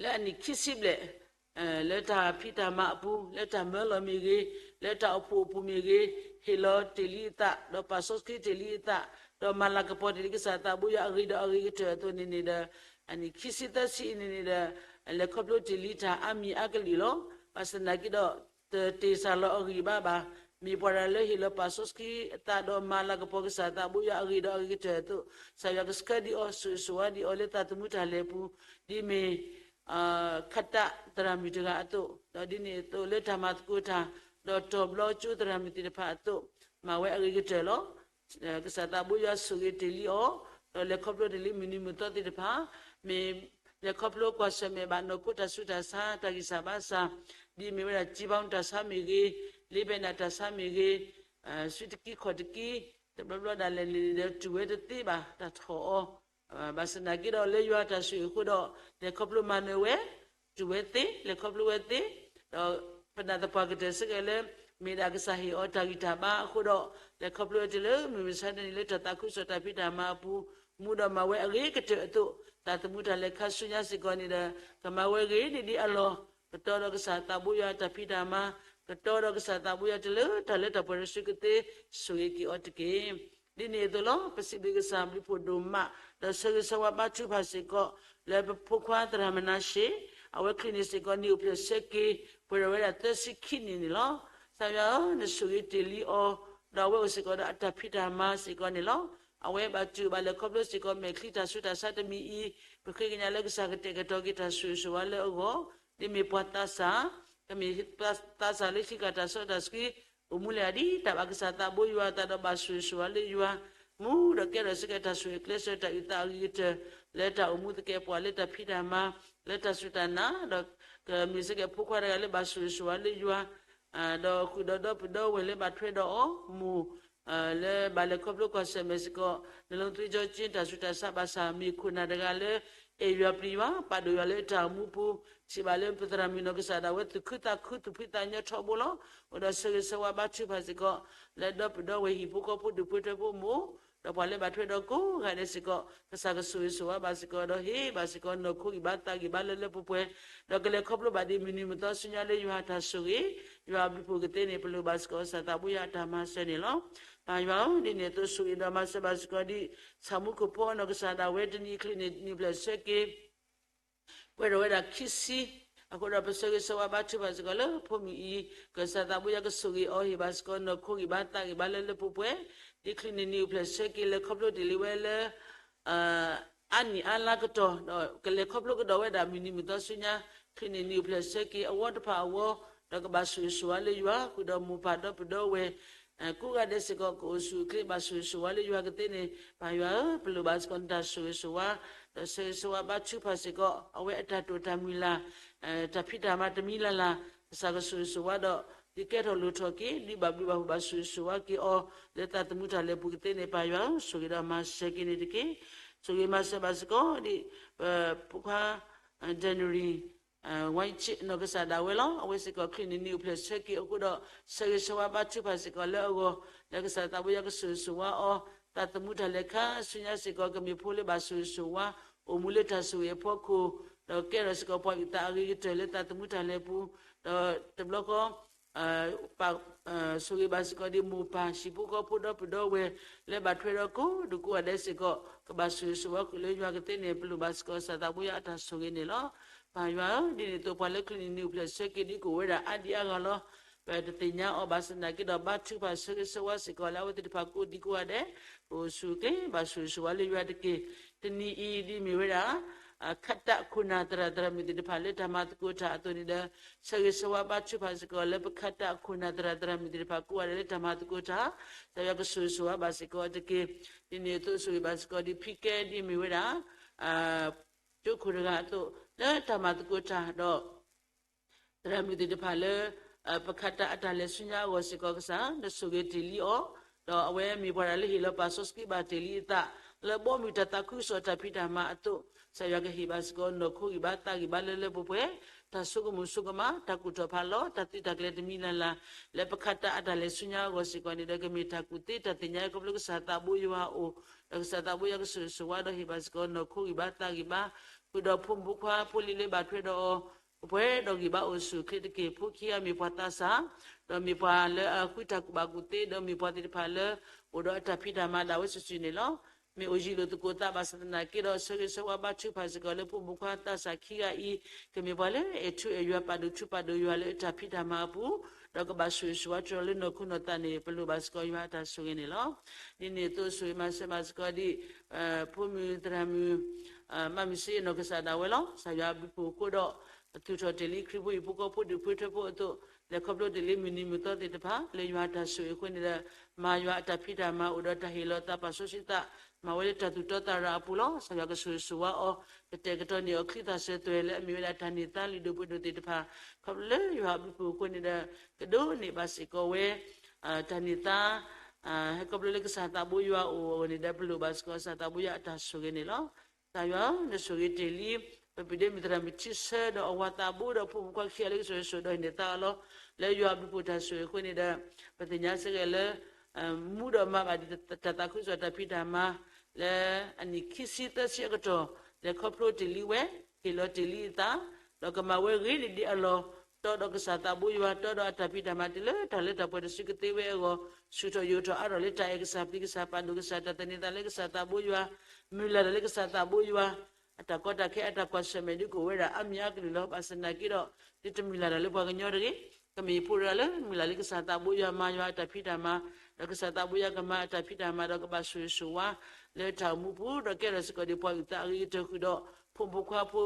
လၢအနံၣ်ခံဆံဘျဲၣ် လၢတၢ်ဖံးတၢ်မၤအပူၤ လၢတၢ်မၢလီၤမ့ၢ်ဂ့ၤ လၢတၢ်အိၣ်ဖှိၣ်အပူၤမ့ၢ်ဂ့ၤ ဟ့ၣ်လီၤတ့ၢ်လံအသး ဒီးပာ်စီဆှံတ့ၢ်လံအသး ဒီးမၤလၤကပီၤတ့ၢ်လံကစၢ်သးဘိယွၤအဂ့ၤဒီးအဂ့ၤကတၢၢ်အသိးန့ၣ်န့ၣ်ဒီး အနံၣ်ခံဆံသၢဆံအံၤန့ၣ်န့ၣ်ဒီး လဲၤခီဖျိတ့ၢ်လံတၢ်အါမံၤအါကလုာ်လီၤ. ဘၣ်ဆၣ်သနာ်က့ဒီး တတ့ၢ်စၢ်လီၤအဂံၢ်ဘါဘၣ်. မ့ၢ်ပှၤတဂၤလၢဟ့ၣ်လီၤပာ်စီဆှံအသးဒီးမၤလၤကပီၤကစၢ်သးဘိယွၤအဂ့ၤဒီးအဂ့ၤကတၢၢ်အသိး ကစၢ်ယွၤကဆှၢဒံးအီၤ ဆိၣ်ဂ့ၤဆိၣ်ဝါဒံးအီၤလၢသးသမူတၢ်လဲၤအပူၤ ဒ်မ့ၢ် ခတၣ်သရၣ်မုၣ်တဂၤအသိး ဒီးဒ်န့ၣ်အသိးလၢတၢ်မၤသကိးတၢ် ဒီးတီၤဘျီကၠိသရၣ်မုၣ်သ့ၣ်တဖၣ်အသိး မၤဝဲအဂ့ၤကတၢၢ်လီၤ. ကစၢ်သးဘိယွၤဆိၣ်ဂ့ၤတ့ၢ်လံအီၤ ဒီးလဲၤခီဖျိတ့ၢ်လံမုၢ်နံၤမုၢ်သီသ့ၣ်တဖၣ် မ့ၢ်လဲၤခီဖျိကွၢ်ဆၢၣ်မဲာ်ဘၣ်နီၢ်ခိတၢ်ဆူးတၢ်ဆါ တၢ်ဂံၢ်စၢ်ဘါစၢ် ဒ်မ့ၢ်ဝဲဒၣ် စံဘီတၢ်ဆါမ့ၢ်ဂ့ၤ လ့ဘဲနၣ်တၢ်ဆါမ့ၢ်ဂ့ၤ စုတကံခီၣ်တကံ တဘျီဘျီဒၣ်လဲာ်န့ၣ်ဒီး တူၢ်ဝဲတသ့ဘၣ် တၢ်ထီၣ်အီၤ ဘၣ်ဆၣ်သနာ်က့ဒီး လၢယွၤအတၢ်ဆိၣ်ဂ့ၤအဃိဒီး လဲၤခီဖျိမၤနၢၤဝဲ တူၢ်ဝဲသ့ လဲၤခီဖျိဝဲသ့ ဒီးပနၢ်သပှၢ်ကတၢၢ်စ့ၢ်ကီးလၢ မ့ၢ်ဒၣ်ကစၢ်ဟ့ၣ်အီၤတၢ်ဂံၢ်တၢ်ဘါအဃိဒီး လဲၤခီဖျိဝဲတုၤလၢမုၢ်မဆါတနံၤလၢတၢ်သးခုကစီၣ်တၢ်ဖံးတၢ်မၤအပူၤ မူဒီးမၤဝဲအဂ့ၤကတၢၢ်အသိး တၢ်သမူတၢ်လဲၤခါဆူညါစ့ၢ်ကီးန့ၣ်ဒီး ကမၤဝဲဂ့ၤန့ၢ်ဒံးအလီၢ် ကတီၤဒီးကစၢ်သးဘိယွၤတၢ်ဖံးတၢ်မၤ ကတီၤဒီးကစၢ်သးဘိယွၤတုၤလၢတၢ်လၢတၢ်ပှဲၤတစုကသ့ ဆိၣ်ဂ့ၤက့ၤအီၤတက့ၢ်. ဒ်န့ၣ်အသိးလီၤ ပစံးဘျုးကစၢ်ဘျုးဖှိၣ်ဒိၣ်မး ဒီးဆၢဂ့ၤဆၢဝါဘါထုကဖၣ်စ့ၢ်ကီး လၢပဖိခွါသရၣ်မနၤရှ့ အဝဲချုးန့ၢ်စ့ၢ်ကီးနံၣ်အိၣ်ဖျဲၣ်ဆၢက့ၤ ပှဲၤဒီးဝဲဒၣ်သၢဆံခံနံၣ်န့ၣ်လီၤ. ကစၢ်ယွၤဧၢ နဆိၣ်ဂ့ၤတ့ၢ်လံအီၤ ဒီးအဝဲအိၣ်စ့ၢ်ကီးဒီးအတၢ်ဖံးတၢ်မၤစ့ၢ်ကီးန့ၣ်လီၤ. အဝဲဘၣ်တူၢ်ဘၣ်လဲၤခီဖျိစ့ၢ်ကီးမဲာ်ချံတၢ်ဆူးတၢ်ဆါတမံၤအံၤ ပဃ့ကညးလၢကစၢ်ကတဲာ်ကတီၤက့ၤတၢ်ဆိၣ်ဂ့ၤဆိၣ်ဝါလၢအဂီၢ် ဒ်မ့ၢ်ပှၤသးစၢ် ကမ့ၢ်သးစၢ်လၢခံကတၢၢ်တၢ်စီတၢ်ဆှံ အိၣ်မူလဲၤဒ်တၢ်ဘၣ်ကစၢ်သးဘိယွၤအသးဒီးဘၣ်ဆိၣ်ဂ့ၤဆိၣ်ဝါလၢယွၤ မူဒီးကဲထီၣ်စ့ၢ်ကီးတၢ်ဆိၣ်ဂ့ၤကျဲးစၢးတၢ်အုၣ်သးအဂ့ၤကတၢၢ် လၢတၢ်အိၣ်မူသကဲးပဝးလၢတၢ်ဖံးတၢ်မၤ လၢတၢ်စူၢ်တၢ်နာ် ဒီးကမ့ၢ်စ့ၢ်ကီးဖိခွါတဂၤလၢဘၣ်ဆိၣ်ဂ့ၤဆိၣ်ဝါလၢယွၤ ဒီးဃုာ်ဒီးဒီပုၢ်ဒီဝဲၢ်လၢဘၣ်ထွဲဒီးအီၤ မိၢ် လၢဘၣ်လဲၤခီဖျိကွၢ်ဆၢၣ်မဲာ်စ့ၢ်ကီး နလီၤသွံၣ်ကၠီကၠ့တၢ်ဆူးတၢ်ဆါဘၣ်ဆၣ် မ့ၢ်ခိၣ်နၢ်တဂၤလၢ အဲၣ်ယွၤပျံၤယွၤ ပာ်ဒိၣ်ယွၤလၢတၢ်အိၣ်မူပူၤ ထံၣ်ဘၣ်လၢပသရၣ်မုၣ်နီၢ်ကစၢ်ဒၣ်ဝဲသူၣ်ခုသးခုသူၣ်ဖှံသးညီထီဘိလီၤ. အိၣ်ဒီးဆၢဂ့ၤဆၢဝါဘါထုကဖၣ်စ့ၢ်ကီး လၢဒီပုၢ်ဒီဝဲၢ်ဟံၣ်ဖိဃီဖိဒူၣ်ဖိထၢဖိမိၢ် ဒီးပှၤလၢဘၣ်ထွဲဒီးကိးဂၤဒဲးစ့ၢ်ကီး ကစၢ်ကဆိၣ်ဂ့ၤဆိၣ်ဝါဘၣ်စ့ၢ်ကီး ဒီးဟ့ၣ်ဘၣ်စ့ၢ်ကီးနီၢ်ခိဂံၢ်ဘါသးဂံၢ်ဘါလၢလၢပှဲၤပှဲၤ ဒီးကလဲၤခီဖျိဘၣ်ဒံးမုၢ်နံၤမုၢ်သီဆူညါလၢယွၤအတၢ်ဆိၣ်ဂ့ၤ ယွၤအဘျုးဖှိၣ်ကသ့န့ၣ် ပလိၣ်ဘၣ်စ့ၢ်ကီးကစၢ်သးဘိယွၤအတၢ်မၤစၢၤန့ၣ်လီၤ. ပၢ်ယွၤဧၢ ဒ်န့ၣ်အသိးဆိၣ်ဂ့ၤဒီးမၤစၢၤဘၣ်စ့ၢ်ကီးဒံး ဆၣ်မူခိၣ်ဖီနီၢ်ကစၢ်ဒၣ်ဝဲတနံၤအံၤချုးန့ၢ်နံၣ်အိၣ်ဖျဲၣ်ဆၢက့ၤ ပှဲၤဒီးဝဲဒၣ်ခံဆံ အဃိဒီးပဆၢဂ့ၤဆၢဝါဘါထုကဖၣ်စ့ၢ်ကီးလၢဖိမုၣ်အံၤ ကစၢ်သးဘိယွၤကဆိၣ်ဂ့ၤအီၤ ဟ့ၣ်ဘၣ်စ့ၢ်ကီးနီၢ်ခိဂံၢ်ဘါသးဂံၢ်ဘါလၢလၢပှဲၤပှဲၤ, ဒ်ချုးန့ၣ်နံၤအိၣ်ဖျဲၣ်ဆၢက့ၤ လဲၤခီဖျိတ့ၢ်လံဝဲလၢ အါနံၣ်အါလါကတီၢ် ဒီးကလဲၤခီဖျိကဒီးဝဲဒၣ်မုၢ်နံၤမုၢ်သီဆူညါ, ချုးန့ၣ်နံၤအိၣ်ဖျဲၣ်ဆၢက့ၤအဝီတဖၣ်အဝီ, ဒီးကဘၣ်ဆိၣ်ဂ့ၤဆိၣ်ဝါလၢယွၤ ဃုာ်ဒီးမိၢ်ပၢ်ဒီပုၢ်ဒီဝဲၢ် ကိးဂၤဒဲးစ့ၢ်ကီး ကအိၣ်ဆူၣ်အိၣ်ချ့ဘၣ်ဆိၣ်ဂ့ၤဆိၣ်ဝါလၢယွၤကသ့န့ၣ် ပၢ်ယွၤဧၢ, ပလိၣ်ဘၣ်စ့ၢ်ကီးနတၢ်ဆိၣ်ဂ့ၤဆိၣ်ဝါ, ဒီးဆၢဂ့ၤဆၢဝါဘါထုကဖၣ်စ့ၢ်ကီး အဝဲအတၢ်တိာ်တၢ်မုၢ်လၢ် တၢ်ဖံးတၢ်မၤတမံၤလၢ်လၢ်, ကစၢ်ကဆိၣ်ဂ့ၤဆိၣ်ဝါဒီး ဒုးကဲထီၣ်လိၣ်ထီၣ်က့ၤ ဒုးဘၣ်ဘျုးဘၣ်ဖှိၣ်ဘၣ်ဆိၣ်ဂ့ၤဆိၣ်ဝါက့ၤအီၤ လၢသးသမူတၢ်လဲၤပူၤကသ့န့ၣ် ပၢ်ယွၤဧၢ, ဆိၣ်ဂ့ၤဒီးမၤစၢၤက့ၤန့ၣ်တက့ၢ်. ဆိၣ်ဂ့ၤမၤစၢၤဘၣ်စ့ၢ်ကီးဒ် ပဖိခွါ January ဝဲဆ့ၣ်နီၢ်ကစၢ်ဒၣ်ဝဲလီၤ. အဝဲစ့ၢ်ကီး ချုးန့ၣ်နံၤအိၣ်ဖျဲၣ်ဆၢက့ၤအဃိဒီး ဆၢဂ့ၤဆၢဝါဘါထုကဖၣ်စ့ၢ်ကီးလၢအဂီၢ် လၢကစၢ်သးဘိယွၤကဆိၣ်ဂ့ၤဆိၣ်ဝါအီၤ, သးသမူတၢ်လဲၤခါဆူညါစ့ၢ်ကီး ကမ့ၢ်ဖိလၢဘၣ်ဆိၣ်ဂ့ၤဆိၣ်ဝါ, အိၣ်မူလၢတၢ်ဆိၣ်ဂ့ၤအဖီခိၣ်, ဒီးကဲထီၣ်စ့ၢ်ကီးပှၤအုၣ်သးအဂ့ၤကတၢၢ်လၢသးသမူတၢ်လဲၤပူၤ, ဒီးတဘျီဃီ ပ ဆိၣ်ဂ့ၤဘၣ်စ့ၢ်ကီးဒ်မိၢ်ပၢ်ဟံၣ်ဖိဃီဖိဒီပုၢ်ဒီဝဲၢ် လၢဘၣ်ထွဲဒီးကိးဒူကိးဂၤဒဲးစ့ၢ်ကီး ကဘၣ်ဆိၣ်ဂ့ၤဆိၣ်ဝါဃုာ်လၢယွၤကသ့န့ၣ် ပလိၣ်ဘၣ်စ့ၢ်ကီးကစၢ်သးဘိယွၤအတၢ်ဆိၣ်ဂ့ၤန့ၣ်လီၤ. ပၢ်ယွၤဧၢ, ဒ်န့ၣ်အသိးပှၤလၢချုးန့ၣ်နံၤအိၣ်ဖျဲၣ်ဆၢက့ၤဒ်ကအိၣ်ဝဲဒၣ်အါဒံအါဂၤလီၤ. ပတသ့ၣ်ညါအီၤဘၣ်ဆၣ်သနာ်က့ဒီး ဘါထုကဖၣ်ဆၢဂ့ၤဆၢဝါစ့ၢ်ကီးလၢအဝဲသ့ၣ်တဖၣ်ကိးဒူကိးဂၤဒဲး ကအိၣ်ဆူၣ်အိၣ်ချ့ ဘၣ်ဆိၣ်ဂ့ၤဆိၣ်ဝါလၢယွၤတက့ၢ်. တနံၤအံၤဒ်မ့ၢ်ဝဲဒၣ် ခးတၢ်ခိၣ်နၢ်သရၣ်သရၣ်မုၣ်သ့ၣ်တဖၣ် လၢတၢ်မၤသကိးတၢ်အသိးန့ၣ်ဒီး ဆၢဂ့ၤဆၢဝါဘါထုကဖၣ်စ့ၢ်ကီးလၢပခးတၢ်အခိၣ်နၢ်သရၣ်သရၣ်မုၣ်သ့ၣ်တဖၣ်ကိးဂၤဒဲးလၢတၢ်မၤသကိးတၢ်, ကစၢ်ယွၤကဆိၣ်ဂ့ၤဆိၣ်ဝါဘၣ်စ့ၢ်ကီးတက့ၢ်. ဒ်န့ၣ်အသိးဆိၣ်ဂ့ၤဘၣ်စ့ၢ်ကီးဒ် ဖံကဲ ဒ်မ့ၢ်ဝဲဒၣ် ကၠိခိၣ်တဂၤအသိး လၢတၢ်မၤသကိးတၢ်ဒီး သရၣ်မုၣ်သ့ၣ်တဖၣ်လၢ ပခးတၢ်အတၢ်လဲၤဆူညါအဂီၢ်စ့ၢ်ကီးကစၢ် နဆိၣ်ဂ့ၤတ့ၢ်လံအီၤ, ဒီးအဝဲမ့ၢ်ပှၤတဂၤလၢဟ့ၣ်လီၤပာ်စီဆှံဘၣ်တ့ၢ်လံအသး လၢဘီမုၢ်တၢ်သးခုကစီၣ်တၢ်ဖံးတၢ်မၤအသိး, ကစၢ်ယွၤကဟ့ၣ်ဘၣ်စ့ၢ်ကီးနီၢ်ခိဂံၢ်ဘါသးဂံၢ်ဘါလၢလၢပှဲၤပှဲၤ, တၢ်ဆိကမိၣ်ဆိကမး တၢ်ကူၣ်ထီၣ်ဖးလီၤ တၢ်သုးတၢ်ကျဲၤတမံၤလၢ်လၢ် လၢပခးတၢ်အတၢ်လဲၤဆူညါအဂီၢ်စ့ၢ်ကီးန့ၣ်ဒီး ကမ့ၢ်တၢ်ကူၣ်သ့တၢ်သ့ၣ်ညါခီဖျိကစၢ်သးဘိယွၤအအိၣ်, ဒီးကစၢ်သးဘိယွၤကဆိၣ်ဂ့ၤဆိၣ်ဝါဒီးဟ့ၣ်ဘၣ်စ့ၢ်ကီးနီၢ်ခိဂံၢ်ဘါသးဂံၢ်ဘါ, ဃုာ်ဒီးဖိမုၣ်ဖိခွါဖိလံၤလၢဘၣ်ထွဲဒီးအီၤ ပှဲၤဒီးဂံၢ်ဘါအိၣ်ဆူၣ်အိၣ်ချ့တက့ၢ်. ဖိခံဂၤမ့ၢ်ပှၤသးစၢ်, ဒီးမ့ၢ်ပှၤလၢအဃုတၢ်ကူၣ်ဘၣ်ကူၣ်သ့, ဒီးမ့ၢ်ပှၤသ့ၣ်တဖၣ်လၢ အိၣ်ဒီးအတၢ်ဖံးတၢ်မၤဒၣ်ဝဲစုာ်စုာ်န့ၣ်လီၤ. မ့ၢ်အိၣ်ယံၤလိာ်သကိးသးဘၣ်ဆၣ်သနာ်က့ဒီး ဆၢဂ့ၤဆၢဝါဘါထုကဖၣ်စ့ၢ်ကီးလၢဖိမုၣ်ဖိခွါသးစၢ်ခံဂၤအံၤ, ကမ့ၢ်ပှၤလၢအဲၣ်ထူအဲၣ်ယွၤ ပာ်ဒိၣ်ထူပာ်ဒိၣ်ယွၤလၢအတၢ်ဖံးတၢ်မၤအပူၤ, ဒီးကဘၣ်ဆိၣ်ဂ့ၤဆိၣ်ဝါတြီလၢနီၢ်ခိနီၢ်သးန့ၣ် ပလိၣ်ဘၣ်စ့ၢ်ကီးယွၤအတၢ်ဆိၣ်ဂ့ၤန့ၣ်လီၤ. ဒ်န့ၣ်အသိးဆိၣ်ဂ့ၤမၤစၢၤဘၣ်စ့ၢ်ကီးဒ် ဖိမုၣ်သရၣ်မုၣ် မၤမုၢ်စ့အနီၢ်ကစၢ်ဒၣ်ဝဲလီၤ. ကစၢ်ယွၤအဘျုးအဖှိၣ်အဃိဒီး သူၣ်ထီၣ်တ့ၢ်လံခရံာ်ဖိဟံၣ်ဖိဃီဖိဒူၣ်ဖိထၢဖိအသိး, လဲၤခီဖျိတ့ၢ်လံမုၢ်နံၤမုၢ်သီသ့ၣ်တဖၣ် လၢယွၤအတၢ်ဆိၣ်ဂ့ၤအဃိန့ၣ်ဒီး မၤယွၤအတၢ်ဖံးတၢ်မၤအိၣ်ဒီးတၢ်ဟ့ၣ်လီၤသးပာ်စီဆှံသး မၤဝဲလၢတၢ်သူၣ်တီသးရၤအပူၤလီၤ. ကစၢ်ယွၤကဆိၣ်ဂ့ၤဆိၣ်ဝါအီၤ ကတဲာ်ကတီၤန့ၢ်အီၤချံသၣ်ဆၢသွဲၣ်လၢအမ့ၢ်ဝဲဒၣ်တၢ်န့ၢ်သါလုၢ်ဒိၣ်ပှ့ၤဒိၣ်သ့ၣ်တဖၣ်, ခီဖျိလၢယွၤအဘျုးအဖှိၣ်အဃိန့ၣ်ဒီး ကဒိးန့ၢ်ဘၣ်စ့ၢ်ကီးဝဲ တၢ်န့ၢ်သါ ဟဲခီဖျိလၢကစၢ်သးဘိယွၤအအိၣ်အဂီၢ်န့ၣ်ဒီး ပလိၣ်ဘၣ်စ့ၢ်ကီးကစၢ်သးဘိယွၤအတၢ်ဆိၣ်ဂ့ၤန့ၣ်လီၤ. ကစၢ်ယွၤဧၢ, နဆိၣ်ဂ့ၤတ့ၢ်လံ ပပဒ့မုၣ်သရၣ်မုၣ်ထံဆၢဒီးအဝၤသးဘိဒီးဖိမုၣ်ဖိခွါခံဂၤလၢကစၢ်ယွၤဆိၣ်ဒီးဟ့ၣ်န့ၢ်သါအီၤလီၤ. လၢယွၤအဘျုးအဖှိၣ်တၢ်ဆိၣ်ဂ့ၤအဃိန့ၣ်ဒီး ပသ့ၣ်ညါစ့ၢ်ကီးလၢ မူဒီးမၤဘၣ်ဒံးတၢ်သးခုကစီၣ်တၢ်ဖံးတၢ်မၤ လၢအနံၣ်ခံဆံသၢဆံအကတီၢ် လဲၤခီဖျိတ့ၢ်လံဝဲ, ဟ့ၣ်လီၤတ့ၢ်လံအသး, ဒီးကမၤဝဲဂ့ၤန့ၢ်ဒံးအလီၢ်, တီဒီးကစၢ်သးဘိယွၤ, တီဒီးအတၢ်ဖံးတၢ်မၤတုၤလၢတၢ်လၢတၢ်ပှဲၤတစုကသ့ဝဲအဂီၢ်, ဆူၣ်ထီၣ်ယိာ်ထီၣ်အါထီၣ်လၢတၢ်အဲၣ်ကစၢ်ပျံၤကစၢ်ပာ်ဒိၣ်ကစၢ်တၢ်သန့ၤသးလၢကစၢ်သးဘိယွၤ, မုၢ်လၢ်တၢ်လၢကစၢ်သးဘိယွၤ, အတၢ်ကီတၢ်ခဲအတၢ်ကွၢ်ဆၢၣ်မဲာ်ဒုးကအိၣ်ဝဲဒၣ်အါမံၤအါကလုာ်လီၤ. ဘၣ်ဆၣ်သနာ်က့ဒီး ဒ်တမုၢ်လၢ်တၢ်လၢပှၤကညီတဂ့ၤ, ကမ့ၢ်ဖိတဂၤလၢမုၢ်လၢ်လၢကစၢ်သးဘိယွၤ မၤယွၤအတၢ်ဖံးတၢ်မၤ, ဒီးကစၢ်သးဘိယွၤကမၤအတၢ်ဖံးတၢ်မၤဒီးကဘၣ်ဆိၣ်ဂ့ၤဆိၣ်ဝါ လၢတၢ်အိၣ်မူပူၤ ဒီးကဲထီၣ်စ့ၢ်ကီးဒ်ပှၤအုၣ်သးအဂ့ၤကတၢၢ်ဃုာ်ဒီး ဖိမုၣ်ဖိခွါဖိ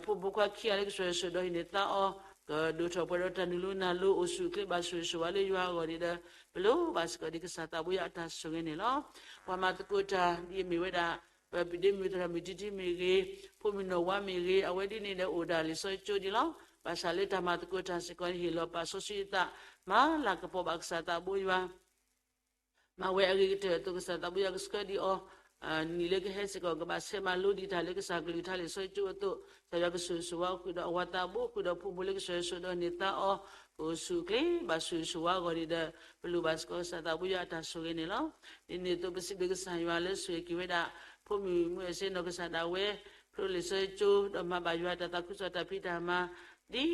ဖိမုၣ်ဖိခွါခံဂၤလၢကစၢ်ယွၤဆိၣ်ဒီးဟ့ၣ်န့ၢ်သါအီၤ ကဒိၣ်ထီၣ်ပှဲၤဒီးတၢ်နုာ်လီၤနၢ်လီၤအိၣ်ဆူၣ်အိၣ်ချ့ဘၣ်ဆိၣ်ဂ့ၤဆိၣ်ဝါလၢယွၤအဂီၢ်န့ၣ်ဒီး ပလိၣ်ဘၣ်စ့ၢ်ကီးဒ်ကစၢ်သးဘိယွၤအတၢ်ဆိၣ်ဂ့ၤန့ၣ်လီၤ. ပှၤမၤသကိးတၢ်ဒ်အမ့ၢ်ဝဲဒၣ် ပပဒ့မုၣ်သရၣ်မုၣ်တံတံမ့ၢ်ဂ့ၤ, ဖိမုၣ်နီၢ်ဝါမ့ၢ်ဂ့ၤ, အဝဲဒ်န့ၣ်ဒီးအိၣ်ဒၣ်လံာ်စီဆှံကၠိဒံးလီၤ. ဘၣ်ဆၣ်လၢတၢ်မၤသကိးတၢ်စ့ၢ်ကီးန့ၣ် ဟ့ၣ်လီၤပာ်စီဆှံအသး မၤလၤကပီၤဘၣ်ကစၢ်သးဘိယွၤ မၤဝဲအဂ့ၤကတၢၢ်အသိး ကစၢ်သးဘိယွၤကဆှၢဒံးအီၤ, နံၣ်လၢကဟဲစ့ၢ်ကီး ကဘၣ်ဆဲးမၤလိဒံးတၢ်လၢကစၢ်ကလုၢ်ကထါလံာ်စီဆှံကၠိအသိး, ကစၢ်ယွၤကဆိၣ်ဂ့ၤဆိၣ်ဝါအီၤဃုာ်ဒီးအဝၤသးဘိ ဃုာ်ဒီးဖိမုၣ်လၢကစၢ်ယွၤဆိၣ်ဒီးန့ၢ်သါအီၤ ကအိၣ်ဆူၣ်အိၣ်ချ့ ဘၣ်ဆိၣ်ဂ့ၤဆိၣ်ဝါအဂီၢ်န့ၣ်ဒီး ပလိၣ်ဘၣ်စ့ၢ်ကီးကစၢ်သးဘိယွၤအတၢ်ဆိၣ်ဂ့ၤန့ၣ်လီၤ. ဒ်န့ၣ်အသိး ပစံးဘျုးကစၢ်ယွၤလၢဆိၣ်ဂ့ၤက့ၤဝဲဒၣ် ဖိမုၣ်မုၢ်အဲၣ်စ့နီၢ်ကစၢ်ဒၣ်ဝဲ ဖျိလံာ်စီဆှံကၠိ ဒီးမၤဘၣ်ယွၤတၢ်သးခုကစီၣ်တၢ်ဖံးတၢ်မၤ ဒ်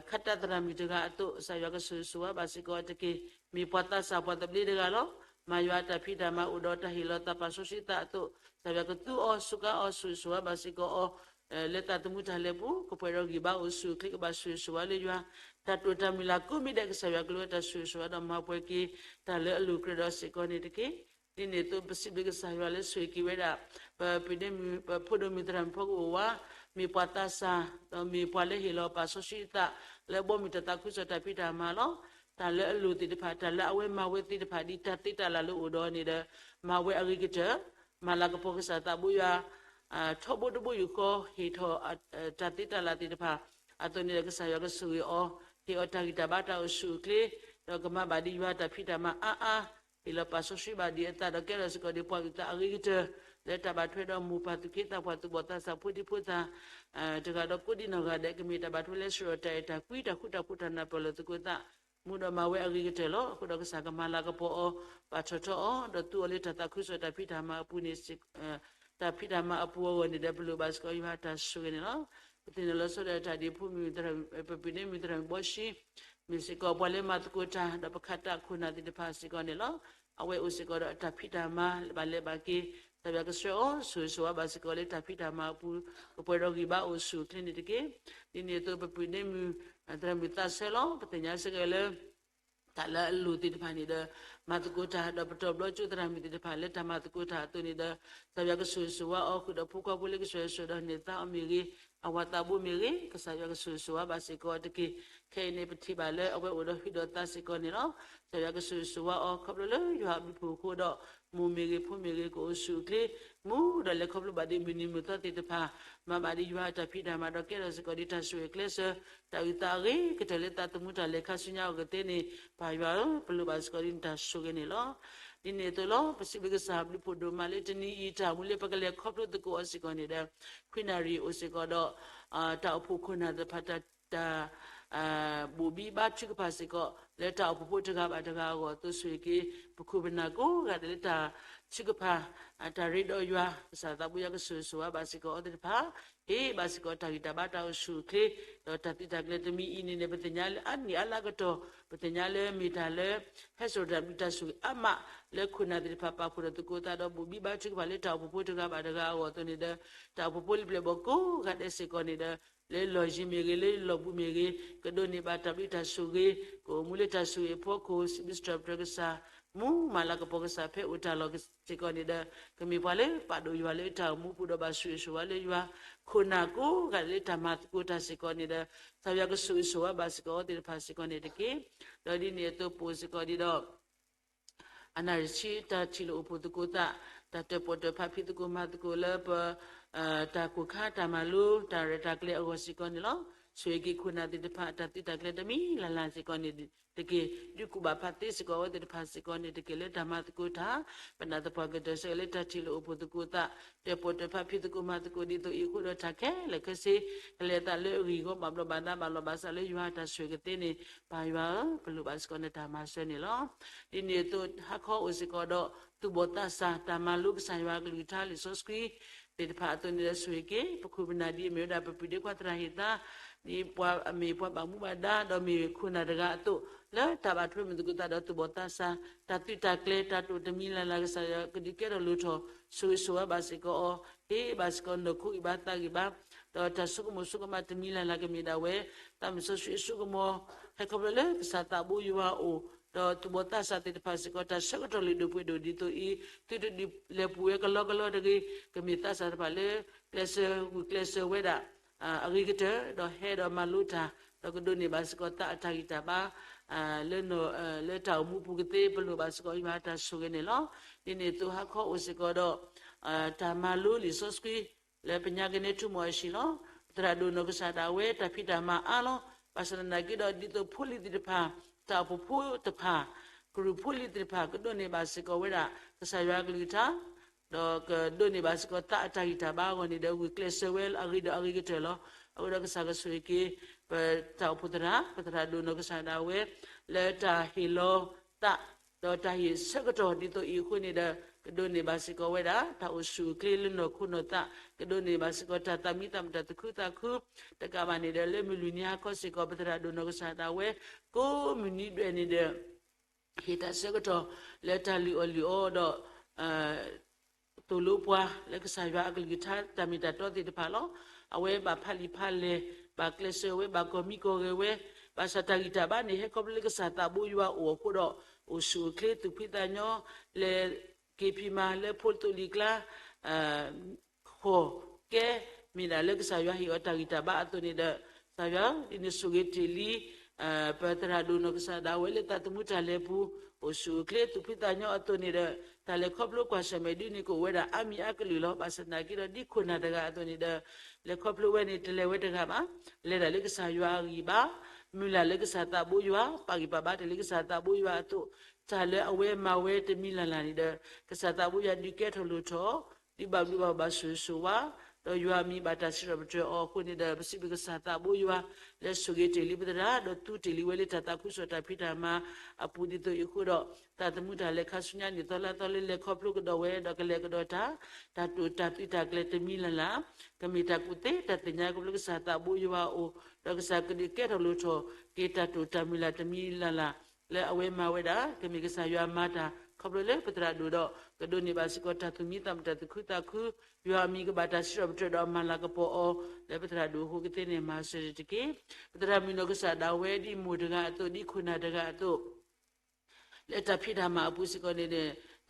ခးတၢ်သရၣ်မုၣ်တဂၤအသိး ကစၢ်ယွၤကဆိၣ်ဂ့ၤဆိၣ်ဝါဘၣ်စ့ၢ်ကီးတက့ၢ်. မ့ၢ်ပှၤသးစၢ်ပှၤသဘျ့တဂၤလီၤ. မၤယွၤအတၢ်ဖံးတၢ်မၤအိၣ်ဒီးတၢ်ဟ့ၣ်လီၤသးပာ်စီဆှံသးအသိး ကစၢ်ယွၤကသူအီၤစူးကါအီၤဆိၣ်ဂ့ၤဆိၣ်ဝါဘၣ်စ့ၢ်ကီးအီၤ, လၢသးသမူတၢ်လဲၤပူၤ ကပှဲၤဒီးဂံၢ်ဘါအိၣ်ဆူၣ်အိၣ်ချ့ ကဘၣ်ဆိၣ်ဂ့ၤဆိၣ်ဝါလၢယွၤ, တၢ်တိာ်တၢ်မုၢ်လၢ်ကိးမံၤဒဲး ကစၢ်ယွၤကလူးတၢ်ဆိၣ်ဂ့ၤဆိၣ်ဝါဒီးမၤပှဲၤက့ၤ တၢ်လၢအလိၤကြၢးဒီးစ့ၢ်ကီးန့ၣ်တက့ၢ်. ဒ်န့ၣ်အသိး ပစံးဘျုးကစၢ်ယွၤလၢဆိၣ်ဂ့ၤက့ၤဝဲဒၣ် ပပဒိမုၣ် ပဖိဒိၣ်မုၣ်သရၣ်မုၣ်ဖီကအိၣ်ဝါ မ့ၢ်ပှၤသးစၢ် ဒီးမ့ၢ်ပှၤလၢဟ့ၣ်လီၤပာ်စီဆှံအသး လၢဘီမုၢ်တၢ်သးခုကစီၣ်တၢ်ဖံးတၢ်မၤလီၤ. တၢ်လၢအလိၤသ့ၣ်တဖၣ် တၢ်လၢအဝဲမၤဝဲသ့ၣ်တဖၣ် ဒ်တၢ်သ့တၢ်လၢ်လၢအိၣ်ဒီးန့ၣ်ဒီး မၤဝဲအဂ့ၤကတၢၢ်, မၤလၤကပီၤကစၢ်သးဘိယွၤ ထီဘိတဘိယူၢ်ဃီ ဟ့ၣ်ထီၣ်တၢ်သ့တၢ်လၢ်သ့ၣ်တဖၣ် အသိးန့ၣ်ဒီး ကစၢ်ယွၤကဆိၣ်ဂ့ၤအီၤ, ဟ့ၣ်အီၤတၢ်ဂံၢ်တၢ်ဘါတၢ်အိၣ်ဆူၣ်အိၣ်ချ့, ဒီးကမၤဘၣ်ဒ်ယွၤတၢ်ဖံးတၢ်မၤအါအါ, ဟ့ၣ်လီၤပာ်စီဆှံဘၣ်ဒ်အသးဒီးကဲထီၣ်စ့ၢ်ကီးဒ်ပှၤအုၣ်သးအဂ့ၤကတၢၢ်, လၢတၢ်ဘၣ်ထွဲဒီးမိၢ်ပၢ်သူၣ်က့သးပှၢ်သူၣ်ဘီၣ်သးစၢ်ဖိဒံဖိသၣ် တဂၤဒီးကိးဒံနီၢ်ဂၤဒဲး ကမ့ၢ်တၢ်ဘၣ်ထွဲလၢဆှၢအီၤတၢ်အဲၣ်တၢ်ကွံတၢ်ဃူတၢ်ဖိးတၢ်နၢ်ပၢၢ်လၢသုးခိၣ်သး မူဒီးမၤဝဲအဂ့ၤကတၢၢ်လီၤ. အဃိဒီးကစၢ်ကမၤလၤကပီၤအီၤ, ပာ်ထီၣ်ထီအီၤ, ဒီးသူအီၤလၢတၢ်သးခုကစီၣ်တၢ်ဖံးတၢ်မၤအပူၤန့ၣ် တၢ်ဖံးတၢ်မၤအပူၤအဂီၢ်န့ၣ်ဒီး ပလိၣ်ဘၣ်စ့ၢ်ကီးယွၤတၢ်ဆိၣ်ဂ့ၤန့ၣ်လီၤ. ပသ့ၣ်နီၣ်လီၤဆီဒၣ်တၢ်ဒ်ဖိမုၣ် ပပဒိမုၣ်သရၣ်မုၣ်ဘီၣ်ၡံ မ့ၢ်စ့ၢ်ကီးပှၤလၢမၤသကိးတၢ် ဒီးပခးတၢ်ခိၣ်နၢ်သ့ၣ်တဖၣ်စ့ၢ်ကီးန့ၣ်လီၤ. အဝဲအိၣ်စ့ၢ်ကီးဒီးတၢ်ဖံးတၢ်မၤ ဘၣ်လဲၤဘၣ်က့ၤ ကစၢ်ယွၤကဆှၢအီၤ ဆိၣ်ဂ့ၤဆိၣ်ဝါဘၣ်စ့ၢ်ကီးလၢတၢ်ဖံးတၢ်မၤအပူၤ ကပှဲၤဒီးဂံၢ်ဘါအိၣ်ဆူၣ်အိၣ်ချ့န့ၣ်တက့ၢ်. ဒ်န့ၣ်အသိး ပပဒိမုၣ် သရၣ်မုၣ်သးဆၢလီၤ. ပသ့ၣ်ညါစ့ၢ်ကီးလၢ တၢ်လၢအလိၤသ့ၣ်တဖၣ်န့ၣ်ဒီး မၤသကိးတၢ် ဒီးပတီၢ်ဘျီကၠိသရၣ်မုၣ်သ့ၣ်တဖၣ်လၢတၢ်မၤသကိးတၢ်အသိးန့ၣ်ဒီး ကစၢ်ယွၤကဆိၣ်ဂ့ၤဆိၣ်ဝါအီၤ ဃုာ်ဒီးဖိခွါဖိလၢကစၢ်ယွၤဆိၣ်ဒီးန့ၢ်သါအီၤမ့ၢ်ဂ့ၤ, အဝၤသးဘိမ့ၢ်ဂ့ၤ, ကစၢ်ယွၤကဆိၣ်ဂ့ၤဆိၣ်ဝါဘၣ်စ့ၢ်ကီးတက့ၢ်. ခဲအံၤန့ၣ် ပထံၣ်ဘၣ်လၢအဝဲအိၣ်ဒီးဟုးဒီးသးစ့ၢ်ကီးန့ၣ်လီၤ. ကစၢ်ယွၤကဆိၣ်ဂ့ၤဆိၣ်ဝါအီၤ ခီဖျိလၢယွၤအဘျုးဖှိၣ်အဃိဒီး မိၢ်မ့ၢ်ဂ့ၤ ဖိမ့ၢ်ဂ့ၤ ကအိၣ်ဆူၣ်အိၣ်ချ့ မူဒီးလဲၤခီဖျိဘၣ်ဒ်မုၢ်နံၤမုၢ်သီသ့ၣ်တဖၣ် မၤဘၣ်ဒ်ယွၤအတၢ်ဖံးတၢ်မၤဒီးကဲထီၣ်စ့ၢ်ကီးဒ်တၢ်ဆိၣ်ဂ့ၤကျဲးစၢး တၢ်အုၣ်သးအဂ့ၤကတၢၢ်လၢသးသမူတၢ်လဲၤခါဆူညါအဂီၢ်သ့န့ၣ် ပၢ်ယွၤဧၢ, ပလိၣ်ဘၣ်စ့ၢ်ကီးဒ်နတၢ်ဆိၣ်ဂ့ၤန့ၣ်လီၤ. ဒ်န့ၣ်အသိးလီၤ. ပစံးဘျုးကစၢ်ဘျုးဖှိၣ်ဒိၣ်မးလၢတနံၤအံၤ တၢ်မူလၢပကလဲၤခီဖျိသကိးအီၤစ့ၢ်ကီးန့ၣ်ဒီး ခွံနၣ်ရံၣ်အိၣ်စ့ၢ်ကီးဒီး တၢ်အိၣ်ဖှိၣ်ခိၣ်နၢ်သ့ၣ်တဖၣ် တၢ် ဘိၣ်ဘံဘါထုကဖၣ်စ့ၢ်ကီး လၢတၢ်အိၣ်ဖှိၣ်ဖိတဂၤဘၣ်တဂၤအဂီၢ်အသိးဆိၣ်ဂ့ၤက့ၤ ပခိၣ်ပနၢ်ကိးဂၤဒဲးလၢတၢ်ထုကဖၣ် တၢ်ရ့ဒီးယွၤ ကစၢ်သးဘိယွၤကဆိၣ်ဂ့ၤဆိၣ်ဝါဘၣ်စ့ၢ်ကီးအီၤသ့ၣ်တဖၣ် ဟ့ၣ်ဘၣ်စ့ၢ်ကီးတၢ်ဂံၢ်တၢ်ဘါတၢ်အိၣ်ဆူၣ်အိၣ်ချ့ ဒီးတၢ်သုးတၢ်ကျဲၤတမံၤအံၤန့ၣ်န့ၣ် ပသ့ၣ်ညါလၢအါနံၣ်အါလါကတီၢ် ပသ့ၣ်ညါလၢမ့ၢ်တၢ်လၢ ဟဲစိာ်တၢ်ဘျုးတၢ်ဆိၣ်ဂ့ၤအါမး လၢခိၣ်နၢ်သ့ၣ်တဖၣ်ပာ်ဖှိၣ်ဒီးသကိးသးဒီးဘိၣ်ဘံဘါထုကဖၣ်လၢတၢ်အိၣ်ဖှိၣ်ဖိတဂၤဘၣ်တဂၤအဂီၢ်အသိးန့ၣ်ဒီး တၢ်အိၣ်ဖှိၣ်ဖိလံၤပျဲၢ်ဘီၣ်ကိးဂၤဒဲးစ့ၢ်ကီးန့ၣ်ဒီး လၢလီၢ်ယံၤမ့ၢ်ဂ့ၤ လၢလီၢ်ဘူးမ့ၢ်ဂ့ၤ ကဒိးန့ၢ်ဘၣ်တၢ်ဘျုးတၢ်ဆိၣ်ဂ့ၤ ကအိၣ်မူလၢတၢ်ဆိၣ်ဂ့ၤအဖီခိၣ် စံးဘျုးစံးထီၣ်ပတြၢၤကစၢ် မူမၤလၤကပီၤကစၢ်ဖဲအိၣ်တၢ်လီၢ်စ့ၢ်ကီးန့ၣ်ဒီး ကမ့ၢ်ပှၤလၢပာ်ဒိၣ်ယွၤလၢတၢ်အိၣ်မူပူၤဒီးဘၣ်ဆိၣ်ဂ့ၤဆိၣ်ဝါလၢယွၤ ခိၣ်နၢ်ကိးဂၤဒဲးလၢတၢ်မၤသကိးတၢ်စ့ၢ်ကီးန့ၣ်ဒီး ကစၢ်ယွၤကဆိၣ်ဂ့ၤဆိၣ်ဝါဘၣ်စ့ၢ်ကီးအီၤသ့ၣ်တဖၣ်စ့ၢ်ကီးန့ၣ်တက့ၢ်. ဒီးဒ်န့ၣ်အသိးပအိၣ်စ့ၢ်ကီးဒ်ဒီး အနၣ်ရံၣ်ဆံ တၢ်ထံၣ်လိာ်အိၣ်ဖှိၣ်သကိးသး တၢ်တၢၣ်ပီၣ်တၢၣ်ဖးဖံးသကိးမၤသကိးလၢပ တၢ်ကိၢ်ခါတၢ်မၤလိ တၢ်ရဲၣ်တၢ်ကျဲၤအဂီၢ်စ့ၢ်ကီးန့ၣ်လီၤ. ဆိၣ်ဂ့ၤက့ၤခိၣ်နၢ်သ့ၣ်တဖၣ် တၢ်သုးတၢ်ကျဲၤတမံၤလၢ်လၢ်စ့ၢ်ကီးန့ၣ်တက့ၢ်. ဒုးကူၣ်ဘၣ်ဖးသ့စ့ၢ်ကီးအဝဲသ့ၣ်တဖၣ်စ့ၢ်ကီးန့ၣ်တက့ၢ်. လၢတၢ်မၤသကိးတၢ် ပနာ်သပှၢ်ကတၢၢ်စ့ၢ်ကီးလၢတၢ်ထံၣ်လိာ်အိၣ်ဖှိၣ်သကိးသး တၢၣ်ပီၣ်တၢၣ်ဖးဖံးသကိးမၤသကိးဒ်သိးအံၤအဃိဒီးတၢ်ခဲလၢာ်ခဲဆ့ ကလဲၤသးလၢအဂံၢ်အဂီၢ်ဘၣ်ဘျီးဘၣ်ဒါဘၣ်လီၢ်ဘၣ်စးလၢယွၤတၢ်ဆိၣ်ဂ့ၤကသ့န့ၣ် ပၢ်ယွၤဧၢ ပလိၣ်ဘၣ်စ့ၢ်ကီးနတၢ်မၤစၢၤန့ၣ်လီၤ. ဒ်န့ၣ်အသိးဟါခီအိၣ်စ့ၢ်ကီးဒီး သူၣ်ဘီၣ်သးစၢ် တၢ်မၤလိကစၢ်ယွၤအကလုၢ်ကထါလံာ်စီဆှံ သ့ၣ်တဖၣ်အသိးန့ၣ်ဒီးဆိၣ်ဂ့ၤက့ၤ ပခိၣ်ပနၢ်ဒ်အမ့ၢ်ဝဲဒၣ် ပပုၢ်ဒ့ခွါသရၣ်ဟ့ၣ်သါ ဒ်ပှၤအမ့ၢ်ပှၤဘၣ်မူဘၣ်ဒါ ဒီးမ့ၢ်ခိၣ်နၢ်တဂၤအသိး လၢတၢ်ဘၣ်ထွဲမုာ်သကိးသးဒီးသူၣ်ဘီၣ်သးစၢ် တၢ်သုးတၢ်ကျဲၤ တၢ်တိာ်တမံၤလၢ်လၢ် ကစၢ်ယွၤကဒုးကဲထီၣ်လိၣ်ထီၣ် ဆိၣ်ဂ့ၤဆိၣ်ဝါဘၣ်စ့ၢ်ကီးအီၤ ဟ့ၣ်ဘၣ်စ့ၢ်ကီးနီၢ်ခိဂံၢ်ဘါသးဂံၢ်ဘါ ဒီးတၢ်ဆိကမိၣ်ဆိကမးတမံၤလၢ်လၢ်ကမ့ၢ်ဒၣ်ဝဲ သးမုၢ်စီဆှံအစိကမီၤ ဟဲခီဖျိလၢကစၢ်သးဘိယွၤအအိၣ် ဒီးသူၣ်ဘီၣ်သးစၢ်သ့ၣ်တဖၣ်စ့ၢ်ကီး တၢ်ဆၢကတီၢ်လုၢ်ဒိၣ်ပှ့ၤဒိၣ်ဒ်သိးအံၤ သုတဒုးလဲၤပူၤဝဲကလီကလီတဂ့ၤ ကမ့ၢ်သးစၢ်တဖၣ်လၢ ကျဲးစၢးဂုာ်ကျဲးစၢးဝဲဒၣ် အဂ့ၤကတၢၢ် ဒီးဟဲဒီးမၤလိတၢ် ဒီးကဒိးန့ၢ်ဘၣ်စ့ၢ်ကီးသးအတၢ်ဂံၢ်တၢ်ဘါ လၢ လၢတၢ်အိၣ်မူပူၤကသ့ ပလိၣ်ဘၣ်စ့ၢ်ကီးယွၤတၢ်ဆိၣ်ဂ့ၤန့ၣ်လီၤ. ဒ်န့ၣ်အသိးဟါခီအိၣ်စ့ၢ်ကီးဒီး တၢ်မၤလိလံာ်စီဆှံ လၢပညါကနဲထူမီၢ်အဟံၣ်လီၤ. ပသရၣ်ဒိၣ်နီၢ်ကစၢ်ဒၣ်ဝဲတၢ်ဖံးတၢ်မၤအါလီၤ. ဘၣ်ဆၣ်သနာ်က့ဒီး ဒ်သိးဖိလံၤသ့ၣ်တဖၣ် တၢ်အိၣ်ဖှိၣ်ဖိတဖၣ် ကရူၢ်ဖိလံၤသ့ၣ်တဖၣ် ကဒိးန့ၢ်ဘၣ်စ့ၢ်ကီးဝဲဒၣ် ကစၢ်ယွၤအကလုၢ်ကထါ ဒီးကဒိးန့ၢ်ဘၣ်စ့ၢ်ကီးသးအတၢ်ဂံၢ်တၢ်ဘါအဂီၢ်န့ၣ်ဒီး ဂုာ်ကျဲးစၢးဝဲအဂ့ၤဒီးအဂ့ၤကတၢၢ်လီၤ. အဃိဒီးကစၢ်ကဆိၣ်ဂ့ၤက့ၤ ပတၢ်အိၣ်ဖှိၣ်သရၣ် ပသရၣ်ဒိၣ်နီၢ်ကစၢ်ဒၣ်ဝဲ လၢတၢ်ဟ့ၣ်လီၤသး ဒီးတၢ်ဟ့ၣ်ဆၢကတီၢ်ဒ်သိးအံၤအဃိန့ၣ်ဒီး ကဒိးန့ၢ်ဘၣ်စ့ၢ်ကီးဝဲဒၣ် တၢ်အိၣ်ဆူၣ်အိၣ်ချ့လၢနီၢ်ခိနီၢ်သး ကဒိးန့ၢ်ဘၣ်စ့ၢ်ကီးတၢ်သးမံသးမုာ်တၢ်သူၣ်ခုသးခု တကးဘၣ်န့ၣ်ဒီး လၢမုၢ်လွံၢ်နံၤဟါခီစ့ၢ်ကီး ပသရၣ်ဒိၣ်နီၢ်ကစၢ်ဒၣ်ဝဲ ကိးမုၢ်နံၤဒွဲၣ်န့ၣ်ဒီး ဟ့ၣ်တၢ်ဆၢကတီၢ်လၢတၢ်လုၢ်အီၣ်လုၢ်အီဒီး သိၣ်လိပှၤလၢကစၢ်ယွၤအကလုၢ်ကထါတၢ်မ့ၢ်တၢ်တီသ့ၣ်တဖၣ်လီၤ. အဝဲဘၣ်ဖးလံာ်ဖးလဲၢ်, ဘၣ်ကျဲးစၢးဝဲ, ဘၣ်ကီၢ်မံကီၢ်ဂဲၤဝဲ, ဘၣ်ဆၣ်တၢ်ဂံၢ်တၢ်ဘါန့ၣ် ဟဲခီဖျိလၢကစၢ်သးဘိယွၤအိၣ်အဃိဒီး အိၣ်ဆူၣ်အိၣ်ချ့သူၣ်ဖှံသးညီ, လဲၤက့ၤဖံးမၤလၢဖိသိလံၤကျါ ဃီၣ်ကဲ မ့ၢ်ဒၣ်လၢကစၢ်ယွၤဟ့ၣ်အီၤတၢ်ဂံၢ်တၢ်ဘါအသိးန့ၣ်ဒီး ကစၢ်ယွၤဒ်န့ၣ်ဆိၣ်ဂ့ၤတ့ၢ်လံ ပသရၣ်ဒိၣ်နီၢ်ကစၢ်ဒၣ်ဝဲလၢသးသမူတၢ်လဲၤပူၤ အိၣ်ဆူၣ်အိၣ်ချ့သူၣ်ဖှံသးညီအသိးန့ၣ်ဒီး တၢ်လဲၤခီဖျိကွၢ်ဆၢၣ်မဲာ်ဒ်န့ၣ်ကအိၣ်ဝဲဒၣ်အါမံၤအါကလုာ်လီၤ. ဘၣ်ဆၣ်သနာ်က့ဒီးဒ်ခိၣ်နၢ်တဂၤအသိးန့ၣ်ဒီး လဲၤခီဖျိဝဲန့ၣ် တလဲၤဝဲတဂၤဘၣ်, လဲၤဒၣ်လၢကစၢ်ယွၤအဂံၢ်ဘါ, မုၢ်လၢ်လၢကစၢ်သးဘိယွၤ, ပာ်ဂံၢ်ပာ်ဘါတ့ၢ်လၢကစၢ်သးဘိယွၤအသိး, တၢ်လၢအဝဲမၤဝဲတမံၤလၢ်လၢ်န့ၣ်ဒီး ကစၢ်သးဘိယွၤဒုးကဲထီၣ်လိၣ်ထီၣ် ဒုးဘၣ်ဘျုးဘၣ်ဖှိၣ်ဘၣ်ဆိၣ်ဂ့ၤဆိၣ်ဝါ, ဒီးယွၤအမံၤဘၣ်တၢ်စံးထီၣ်ပတြၢၤအီၤအဃိန့ၣ်ဒီး ပစံးဘျုးကစၢ်သးဘိယွၤ လၢဆိၣ်ဂ့ၤတ့ၢ်လံပသရၣ် ဒီးသူတ့ၢ်လံဝဲလၢတၢ်သးခုကစီၣ်တၢ်ဖံးတၢ်မၤအပူၤဒ်သိးအံၤအဃိဒီး တၢ်သမူတၢ်လဲၤခါဆူညါန့ၣ် သီလါသီလၢလဲၤခီဖျိကဒီးဝဲ ဒီးကလဲၤကဒီးတၢ် တၢ်တိာ်တၢ်ပျံၤတၢ်ကျဲၤတမံၤလၢ်လၢ် ကမ့ၢ်တၢ်ကူၣ်သ့တၢ်သ့ၣ်ညါခီဖျိကစၢ်သးဘိယွၤအအိၣ် ဒီးကစၢ်ကဒုးကဲထီၣ်လိၣ်ထီၣ်က့ၤတၢ်တိာ်တၢ်မုၢ်လၢ်တမံၤလၢ်လၢ် လၢအဝဲမၤဝဲဒၣ် ကမ့ၢ်ကစၢ်ယွၤမၤတၢ်ခီဖျိလၢပသရၣ်ဒိၣ်ဒီး ကဒိးန့ၢ်ဘၣ်စ့ၢ်ကီးတၢ်သူၣ်မံသးမုာ်တၢ်သူၣ်ခုသးခု ယွၤအမံၤကဘၣ်တၢ်စံးထီၣ်ပတြၢၤဒီးမၤလၤကပီၤအီၤ လၢပသရၣ်ဒိၣ်အဃိကသ့န့ၣ် မၤစၢၤတက့ၢ်. ပသရၣ်မုၣ်နီၢ်ကစၢ်ဒၣ်ဝဲဒ်မိၢ်တဂၤအသိး ဒ်ခိၣ်နၢ်တဂၤအသိး လၢတၢ်ဖံးတၢ်မၤအပူၤစ့ၢ်ကီးန့ၣ်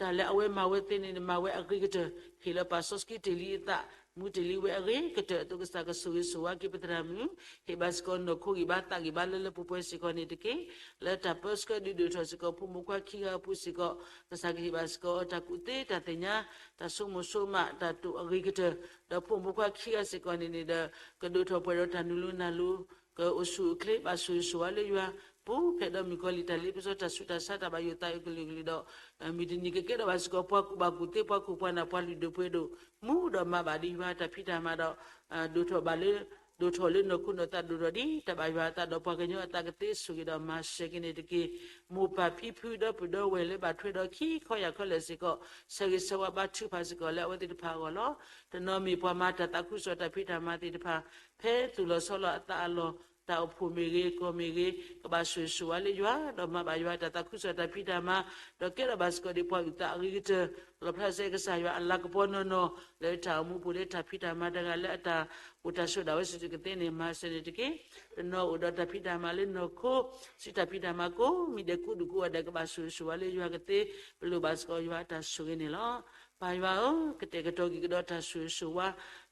တၢ်လၢအဝဲမၤဝဲသ့န့ၣ် မၤဝဲအဂ့ၤကတၢၢ် ဟ့ၣ်လီၤပာ်စီဆှံတ့ၢ်လံအသး မူတ့ၢ်လံဝဲအဂ့ၤကတၢၢ်အသိး ကစၢ်ကဆိၣ်ဂ့ၤဆိၣ်ဝါက့ၤပသရၣ်မုၣ် ဟ့ၣ်ဘၣ်စ့ၢ်ကီးနီၢ်ခိဂံၢ်ဘါသးဂံၢ်ဘါလၢလၢပှဲၤပှဲၤစ့ၢ်ကီးန့ၣ်တက့ၢ်. လၢတၢ်ပၢဆှၢဒုးဒိၣ်ထီၣ်စ့ၢ်ကီး ဖိမုၣ်ခွါခံဂၤအပူၤစ့ၢ်ကီး ကစၢ်ကဟ့ၣ်ဘၣ်စ့ၢ်ကီးတၢ်ကူၣ်သ့တၢ်သ့ၣ်ညါ တၢ်ဆိကမိၣ်ဆိကမး တၢ်တိာ်အဂ့ၤကတၢၢ် ဒီးဖိမုၣ်ခွါခံဂၤစ့ၢ်ကီးန့ၣ်န့ၣ်ဒီး ကဒိၣ်ထီၣ်ပှဲၤဒီးတၢ်နုာ်လီၤနၢ်လီၤ ကအိၣ်ဆူၣ်အိၣ်ချ့ဘၣ်ဆိၣ်ဂ့ၤဆိၣ်ဝါလၢယွၤ ပူၤဖျဲးဒီးမုၣ်ကီၤလံၢ်တၢ်လ့ပစီတၢ်ဆူးတၢ်ဆါတၢ်ဘၣ်ယိၣ်သးအုးကလုာ်ကလုာ်ဒီး မုၢ်တနံၤကကဲထီၣ်ဘၣ်စ့ၢ်ကီး ပှၤကူၣ်ဘၣ်ကူၣ်သ့ ပှၤခိၣ်ပှၤနၢ် ပှၤလုၢ်ဒိၣ်ပှ့ၤဒိၣ် မူဒီးမၤဘၣ်ဒ်ယွၤတၢ်ဖံးတၢ်မၤဒီး ဒိၣ်ထီၣ်ဘၣ်လၢ ဒိၣ်ထီၣ်လၢနီၢ်ခိနီၢ်သးဒိၣ်ထီၣ်ဒ်တၢ်ဘၣ်ယွၤအသးဒီးပှၤကညီအသးကသ့ဆိၣ်ဂ့ၤဒီးမၤစၢၤက့ၤန့ၣ်တက့ၢ်. မိၢ်ပၢ်ဖံဖုဒီပုၢ်ဒီဝဲၢ်လၢဘၣ်ထွဲဒီးခံခီယၢ်ခီလၢာ်စ့ၢ်ကီး ဆၢဂ့ၤဆၢဝါဘါထုကဖၣ်စ့ၢ်ကီးလၢအဝဲသ့ၣ်တဖၣ်အဂီၢ်လီၤ. တနီၤမ့ၢ်ပှၤမၤတၢ်သးခုကစီၣ်တၢ်ဖံးတၢ်မၤသ့ၣ်တဖၣ် ဖဲသူၣ်လီၤဆီလီၤအသးအလီၢ် တၢ်အိၣ်ဖှိၣ်မ့ၢ်ဂ့ၤ ကီၢ်မ့ၢ်ဂ့ၤ ကဘၣ်ဆိၣ်ဂ့ၤဆိၣ်ဝါလၢယွၤ ဒီးမၤဘၣ်ယွၤတၢ်သးခုကစီၣ်တၢ်ဖံးတၢ်မၤ ဒီးကဲထီၣ်ဘၣ်စ့ၢ်ကီးဒ်ပှၤအုၣ်သးအဂ့ၤကတၢၢ် လီၣ်ဖျါစ့ၢ်ကီးကစၢ်ယွၤအလၤကပီၤနီၢ်နီၢ် လၢတၢ်အိၣ်မူပူၤလၢတၢ်ဖံးတၢ်မၤတဂၤလၢအတၢ်အိၣ်တၢ်ဆိးဒၣ်ဝဲစ့ၢ်ကီးကသ့န့ၣ် မၤစၢၤန့ၣ်တက့ၢ်. တနီၤအိၣ်ဒီးတၢ်ဖံးတၢ်မၤလၢနီၢ်ခိ စံးတၢ်ဖံးတၢ်မၤကိးမံၤဒဲး ကူဒူကူဝဲဒဲး ကဘၣ်ဆိၣ်ဂ့ၤဆိၣ်ဝါလၢယွၤကသ့ ပလိၣ်ဘၣ်စ့ၢ်ကီးယွၤအတၢ်ဆိၣ်ဂ့ၤန့ၣ်လီၤ. ပၢ်ယွၤဧၢ, ကတဲာ်ကတီၤက့ၤကဒီးတၢ်ဆိၣ်ဂ့ၤဆိၣ်ဝါ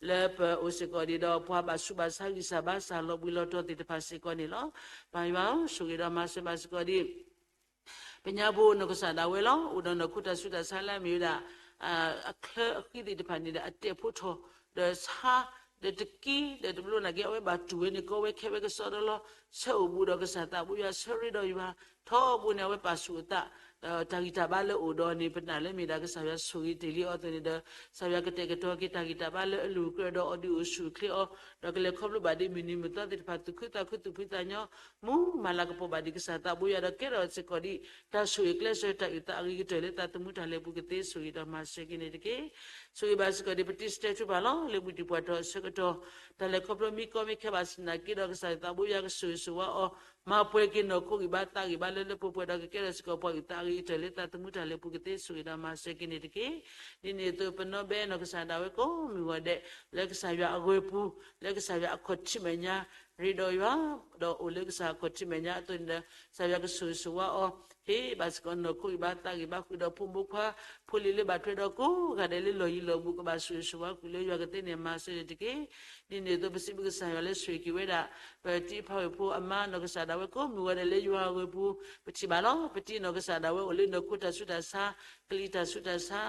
လၢပအိၣ်စ့ၢ်ကီးဒ်ဒီး ပှၤဘၣ်ဆူးဘၣ်ဆါဂံၢ်စၢ်ဘါစၢ်လီၤဘှံးလီၤတီၤသ့ၣ်တဖၣ်စ့ၢ်ကီးန့ၣ်လီၤ. ပၢ်ယွၤဧၢ, ဆိၣ်ဂ့ၤဒီးမၤစၢၤဘၣ်စ့ၢ်ကီးဒ် ပညါဘိနီၢ်ကစၢ်ဒၣ်ဝဲလီၤ. အိၣ်ဒီးနီၢ်ခိတၢ်ဆူးတၢ်ဆါလၢအမ့ၢ်ဝဲဒၣ် အချၢအဃံသ့ၣ်တဖၣ်န့ၣ်ဒီး အတဲာ်ဖိထီၣ် ဒီးဆါ ဒီးတကံ ဒီးတဘျီနာ်က့ အဝဲဘၣ်တူၢ်ဝဲန့ၣ် ကီဝဲခဲဝဲကစီဒီလီၤ. ဆၢအိၣ်ဘူးဒီးကစၢ်သးဘိယွၤ ဆၢရ့ဒီးယွၤ ထီဘိန့ၣ် အဝဲပာ်ဆူၣ်အသး ဒီးတၢ်ဂံၢ်တၢ်ဘါလၢအိၣ်ဒီးန့ၣ် ပနာ်လၢမ့ၢ်ဒၣ်ကစၢ်ယွၤဆိၣ်ဂ့ၤတ့ၢ်လံအီၤအသိးန့ၣ်ဒီး ကစၢ်ယွၤကတဲာ်ကတီၤက့ၤတၢ်ဂံၢ်တၢ်ဘါလၢအလိၤအကြၢးဒီးအီၤဒုးအိၣ်ဆူၣ်အိၣ်ချ့အီၤ ဒီးကလဲၤခီဖျိဘၣ်ဒ်မုၢ်နံၤမုၢ်သီသ့ၣ်တဖၣ် သူၣ်ခုသးခုသူၣ်ဖှံသးညီ မူမၤလၤကပီၤဘၣ်ဒ်ကစၢ်သးဘိယွၤဒီးကဲထီၣ်စ့ၢ်ကီးဒ် တၢ်ဆိၣ်ဂ့ၤကျဲးစၢးတၢ်အုၣ်သးအဂ့ၤကတၢၢ်လၢသးသမူတၢ်လဲၤပူၤကသ့ဆိၣ်ဂ့ၤဒီးမၤစၢၤက့ၤန့ၣ်တက့ၢ်. ဆိၣ်ဂ့ၤဘၣ်စ့ၢ်ကီးဒ်ပတံၤစတဲထူပၢ်လီၤ လၢဘူၣ်တံၢ်ပှၢ်ထီၣ်အဆၢကတီၢ် တၢ်လဲၤခီဖျိမ့ၢ်ကီမ့ၢ်ခဲဘၣ်ဆၣ်သနာ်က့ဒီး ကစၢ်ယွၤသးဘိယွၤကဆိၣ်ဂ့ၤဆိၣ်ဝါအီၤ မၤပှဲၤက့ၤနီၢ်ခိဂံၢ်ဘါသးဂံၢ်ဘါလၢလၢပှဲၤပှဲၤဒီး ကကဲထီၣ်စ့ၢ်ကီးပှၤအုၣ်သးအဂ့ၤကတၢၢ်လၢသးသမူတၢ်လဲၤပူၤကသ့ဆိၣ်ဂ့ၤဒီး မၤစၢၤက့ၤန့ၣ်တက့ၢ်. ဒ်န့ၣ်အသိး ပနီၣ်ဘဲနီၢ်ကစၢ်ဒၣ်ဝဲကိးမုၢ်ဂီၤဒဲး လၢကစၢ်ယွၤအဂၢၤပူၤ လၢကစၢ်ယွၤအခီၣ်ထံးမဲာ်ညါ ရ့ဒီးယွၤ ဒီးအိၣ်လၢကစၢ်အခီၣ်ထံးမဲာ်ညါအသိးန့ၣ်ဒီး ကစၢ်ယွၤကဆိၣ်ဂ့ၤဆိၣ်ဝါအီၤ ဟ့ၣ်ဘၣ်စ့ၢ်ကီးနီၢ်ခိဂံၢ်ဘါသးဂံၢ်ဘါဃုာ်ဒီးဖိမုၣ်ခွါ ဖိလံၤလၢဘၣ်ထွဲဒီးကိးဂၤဒဲးလၢလီၢ်ယံၤလီၢ်ဘူး ကဘၣ်ဆိၣ်ဂ့ၤဆိၣ်ဝါဃုာ်လၢယွၤကသ့န့ၣ် မၤစၢၤန့ၣ်တက့ၢ်. ဒ်န့ၣ်အသိး ပစံးဘျုးကစၢ်ယွၤလၢဆိၣ်ဂ့ၤက့ၤဝဲဒၣ် ပတံၤဖးဝဲၢ်ဖိအမါနီၢ်ကစၢ်ဒၣ်ဝဲကိးမုၢ်ဂီၤဒဲးလၢယွၤအဂၢၤပူၤ ပထံၣ်ဘၣ်လီၤ. ပတံၤနီၢ်ကစၢ်ဒၣ်ဝဲအိၣ်လၢနီၢ်ခိတၢ်ဆူးတၢ်ဆါ ကလံၤတၢ်ဆူးတၢ်ဆါ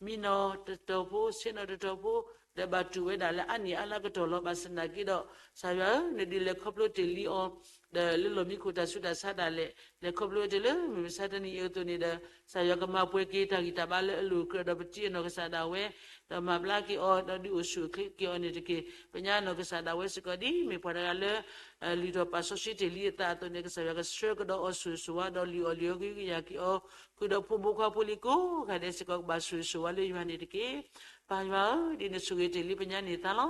မံနီၢ်တတီၤဖိ ဆ့ၣ်နီၤတတီၤဖိ ဒီးဘၣ်တူၢ်ဝဲဒၣ်လၢအါနံၣ်အါလါကတီၢ်လီၤ. ဘၣ်ဆၣ်သနာ်က့ဒီး ကစၢ်ယွၤဧၢ, နဒုးလဲၤခီဖျိတ့ၢ်လံအီၤ ဒီးလၢလီၢ်မံခိၣ်တၢ်ဆူးတၢ်ဆါဒၣ်လဲာ် လဲၤခီဖျိဝဲတ့ၢ်လၢမုၢ်မဆါတနံၤအံၤအသိးန့ၣ်ဒီး ကစၢ်ယွၤကမၤပှဲၤက့ၤတၢ်ဂံၢ်တၢ်ဘါလၢအလိၤအကြၢးဒီးပတံၤအနီၢ်ကစၢ်ဒၣ်ဝဲ ဒီးမၤဘျါက့ၤအီၤ ဒီးဒုးအိၣ်ဆူၣ်အိၣ်ချ့က့ၤအီၤန့ၣ်တက့ၢ်. ပညါနီၢ်ကစၢ်ဒၣ်ဝဲစ့ၢ်ကီးဒ်မ့ၢ်ပှၤတဂၤလၢ လုၢ်ထီၣ်ပာ်စီဆှံတ့ၢ်လံအသးအသိးန့ၣ် ကစၢ်ယွၤကဆှၢကဒီးအီၤဆိၣ်ဂ့ၤဆိၣ်ဝါဒီးလံၣ်အီၣ်လံၣ်အီကဟုကယာ်က့ၤအီၤ ဃုာ်ဒီးဖိမုၣ်ခွါဖိလံၤကိးဂၤဒဲးစ့ၢ်ကီး ကဘၣ်ဆိၣ်ဂ့ၤဆိၣ်ဝါလၢယွၤန့ၣ်တက့ၢ်. ပၢ်ယွၤဧၢ, ဒ်နဆိၣ်ဂ့ၤတ့ၢ်လံပညါန့ၣ်သါလီၤ.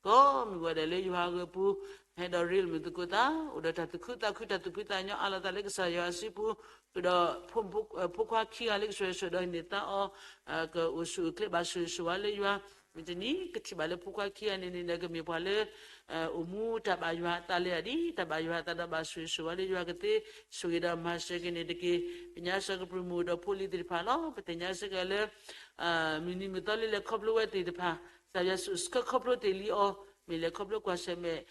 ကိးမုၢ်ဂီၤဒဲးလၢယွၤအဂၢၤပူၤ ဟဲဒီးရ့လမုာ်သကိးသး အိၣ်ဒီးတၢ်သူၣ်ခုသးခု တၢ်သူၣ်ဖှံသးညီအါလီၤသးလၢကစၢ်ယွၤအစုပူၤ ဃုာ်ဒီး ဖိခွါခံဂၤလၢကစၢ်ယွၤဆိၣ်ဒီးဟ့ၣ်န့ၢ်သါအီၤ ကအိၣ်ဆူၣ်အိၣ်ချ့ဘၣ်ဆိၣ်ဂ့ၤဆိၣ်ဝါလၢယွၤ မုၢ်တနံၤကထံၣ်ဘၣ်လၢဖိခွါခံဂၤန့ၣ်န့ၣ်ဒီး ကမ့ၢ်ပှၤလၢ အိၣ်မူတၢ်ဘၣ်ယွၤအသးလၢအဒံး တၢ်ဘၣ်ယွၤအသးဒီးဘၣ်ဆိၣ်ဂ့ၤဆိၣ်ဝါလၢယွၤကသ့ ဆိၣ်ဂ့ၤဒီးမၤစၢၤက့ၤန့ၣ်တက့ၢ်. ပညါစၢၤကပြုၢ်မုၢ်ဒီးဖိလံၤသ့ၣ်တဖၣ်လီၤ. ပသ့ၣ်ညါစ့ၢ်ကီးလၢ မုၢ်နံၤမုၢ်သီလၢလဲၤခီဖျိဝဲသ့ၣ်တဖၣ် ကစၢ်ယွၤဆိၣ်ဆှၢခီဖျိတ့ၢ်လံအီၤ မ့ၢ်လဲၤခီဖျိကွၢ်ဆၢၣ်မဲာ်